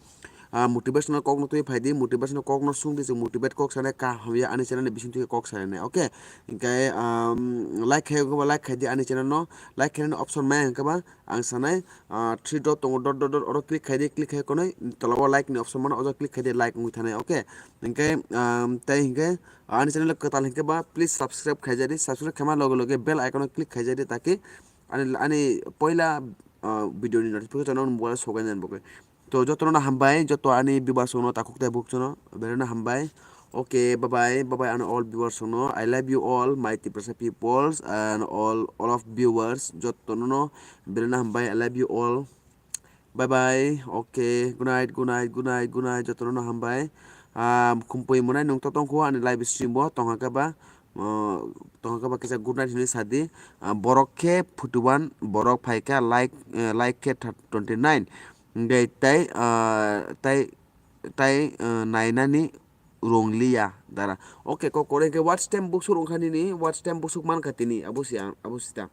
Ah, motivational kok no twi phai di, motivational kok no sung di, chwng motivate kok sanai kaham ya ani channel ni bising twi kok sanai, okay? Hinkhe, um, like khai, like khai di ani channel no, like khainani option maya hinkhe ba, ang sanai, ah, three dot tongo, dot, dot, dot, oro click khai di, click khai konwi tola o like ni option mano, ojo click khai di, like wngwi thanai, okay? Hinkhe, um, tei hinkhe, ah, ani channel kwtal hinkhe ba, please subscribe khai jadi, subscribe khaima loge loge bell icon o click khai jadi, taki ani, ani poila, ah, video ni notification no mobile o sogai nani bagwi. To jotono no hambai, joto ani viewers no takhuk tei bukhuk jono, belai no hambai. Okay, bye bye, bye bye, and all viewers no. I love you all, my Tiprasa peoples, and all, all of viewers, jotono no, belai no hambai, I love you all. Bye bye. Okay, good night, good night, good night, good night, jotono no hambai. Ah, khumpui mwnai nwng to tongkho ani live stream bo, tongha khe ba, ah, tongha khe ba kisa good night hinwi sadi. Ah, borok khe forty one, borok phai kha like, eh, like khe twenty nine. Hinkhe tai, ah, tai, tai, ah, nainani rwng liya dara. Okay, kok kwrwi hinkhe watch time buksuk wngkha nini, watch time buksuk mankha tini, abo si ang, abo sita.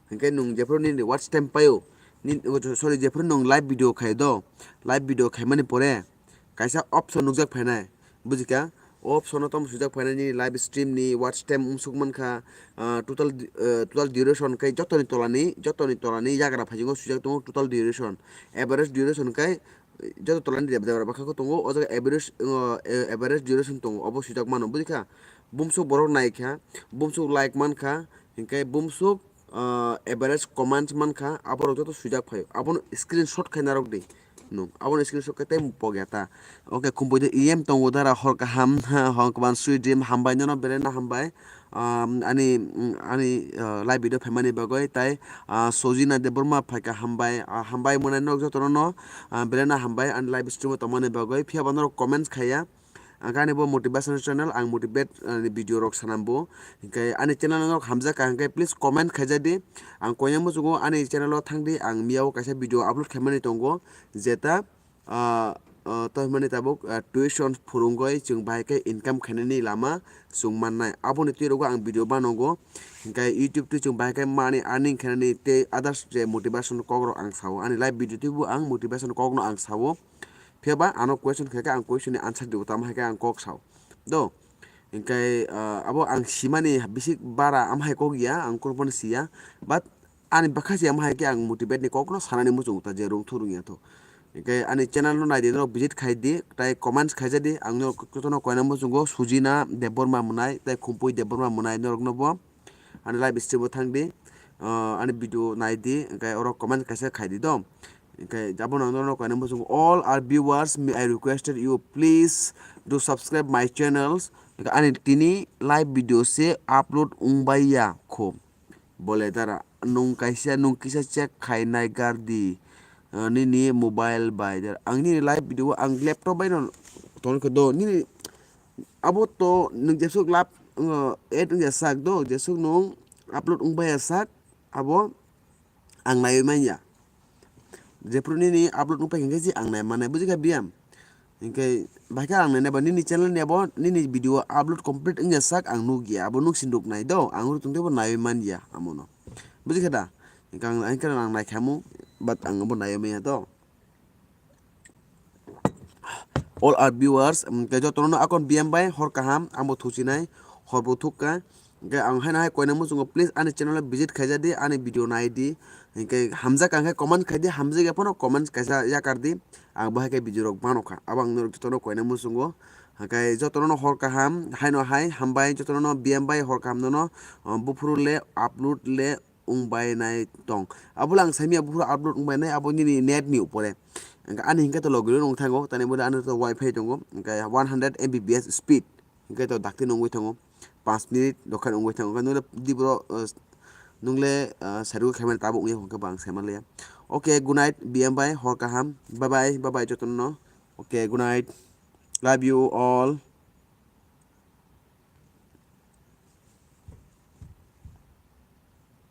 Hinkhe nwng jephru nini watch time paio, ni, sorry, jephru nwng live video khai do, live video khaimani pore kaisa option nukjak phainai, bujikha? O option o tamo swijak phainai nini live stream ni watch time wngsuk mankha, ah, total, ah, total duration khe jotoni tolani, jotoni tolani yagra phaisingo swijak tongo total duration, average duration khe joto tolani debra debra bwkhak tongo, o jaga average, ah, average duration tongo, obo swijak mano, bujikha? Bumsuk borok naikha, bumsuk like mankha, hinkhe bumsuk, ah, average comments mankha, aborok joto swijak phaio. Abono screenshot khai narwk di. Nwng abono screenshot khai tei pogya ta. Okay, khumpui de E M tongo dara hor kaham, hong kwan sweet dream, hambai nono belai no hambai. Um, ani, mm, ani, ah, live video phaimani bagwi tai, ah, Sojina Debbarma phaikha hambai, ah, hambai mwnai norok jotono no, ah, belai no hambai ani live stream o tongmani bagwi. Phiya ba norok comments khaiya. Ang ani bo motivation channel, ang motivate, ah, ni video rok sanam bo. Hinkhe ani channel no hamjak ka hinkhe please comment khaijadi. Ang koyang muchungo ani channel o thangdi, ang miyao kaisa video upload khaimani tongo. Jeta, ah, ah, to hwnmani tabuk, ah, tuition phurungwi chwng bahai khe income khainani lama chwng mannai. Aboni twi rogo ang video banogo. Hinkhe YouTube twi chwng bahai khe money earning khainani tei others je motivation kok rok ang sao. Ani live video twibo ang motivation kok no ang sao. Phiya ba ano question khe khe ang question ni answer dibo, tamo hai khe ang kok sao. Do, hinkhe, ah, abo ang simani bisik bara am hai kok ya, ang kunu phano siya. But ani bwkha se am hai khe ang motivate ni kok no sanani muchungo ta je rung thu rung ya tho. Hinkhe ani channel no naidi norok visit khai di, tai comments khaijadi, ang norok jotono koina muchungo Sujina Debbarma mwnai, tai Khumpui Debbarma mwnai norok no bo. Ani live stream o thang di, ah, ani video nai di, hinkhe oro comment kaisa khai di do. Hinkhe abono ang norok kainwi muchungo, all our viewers, may I requested you please do subscribe my channels. Hinkhe ani tini live video se upload wngbai ya kho. Bole dara, nwng kaisa, nwng kisa check khainai gar di, ah, nini mobile bai. Ang nini live video ang laptop bai no tongkhe do, nini abo to nwng jesuk lab, uh, add wngya sak do, jesuk nwng upload wngbai ya sak, abo ang naiwi manya. Jephru nini upload wngpai hinkhe je ang nai mannai, bujikha biyam? Hinkhe bahai khe ang nainai ba nini channel ni abo nini video upload complete wngya sak ang nukya, abo nuk si nuknai do, ang oro tongtebo naiwi manya amono. Bujikha da? Hinkhe ang, hinkhe ang naikhamu, but ang abo naiwi manya do. All our viewers, um, khe jotono no akon B M bai hor kaham, ang bo thuchinai, hor bo thukka. Hingke ang haino hai koina muchungo, please ani channel o visit khaijadi, ani video naidi. Hingke hamjak ang khe comment khaidi, hamjak ya phano comment kaisa yakar di. Ang bo hai khe video rok mano kha. Abo ang norok jotono koina muchungo. Hingke jotono no hor kaham, haino hai hambai, jotono no B M bai hor kaham nono, uh, buphuru le upload le wngbai nai tong. Abo le ang saimya buphuru upload wngbai nai, abo nini net ni upore. Hingke ani hingke to logiro nung thango, tani bole ani to wifi tongo, hingke one hundred M B P S speed. Hingke to dakti nungwi thango, panch minute dokha nungwi thango. Hingke nungle dibro, uh, nungle, uh, sarugo khe mani tabuk wngya hingke bo ang saimanliya. Okay, good night, B M bai, hor kaham, bye bye, bye bye jotono. Okay, good night, love you all.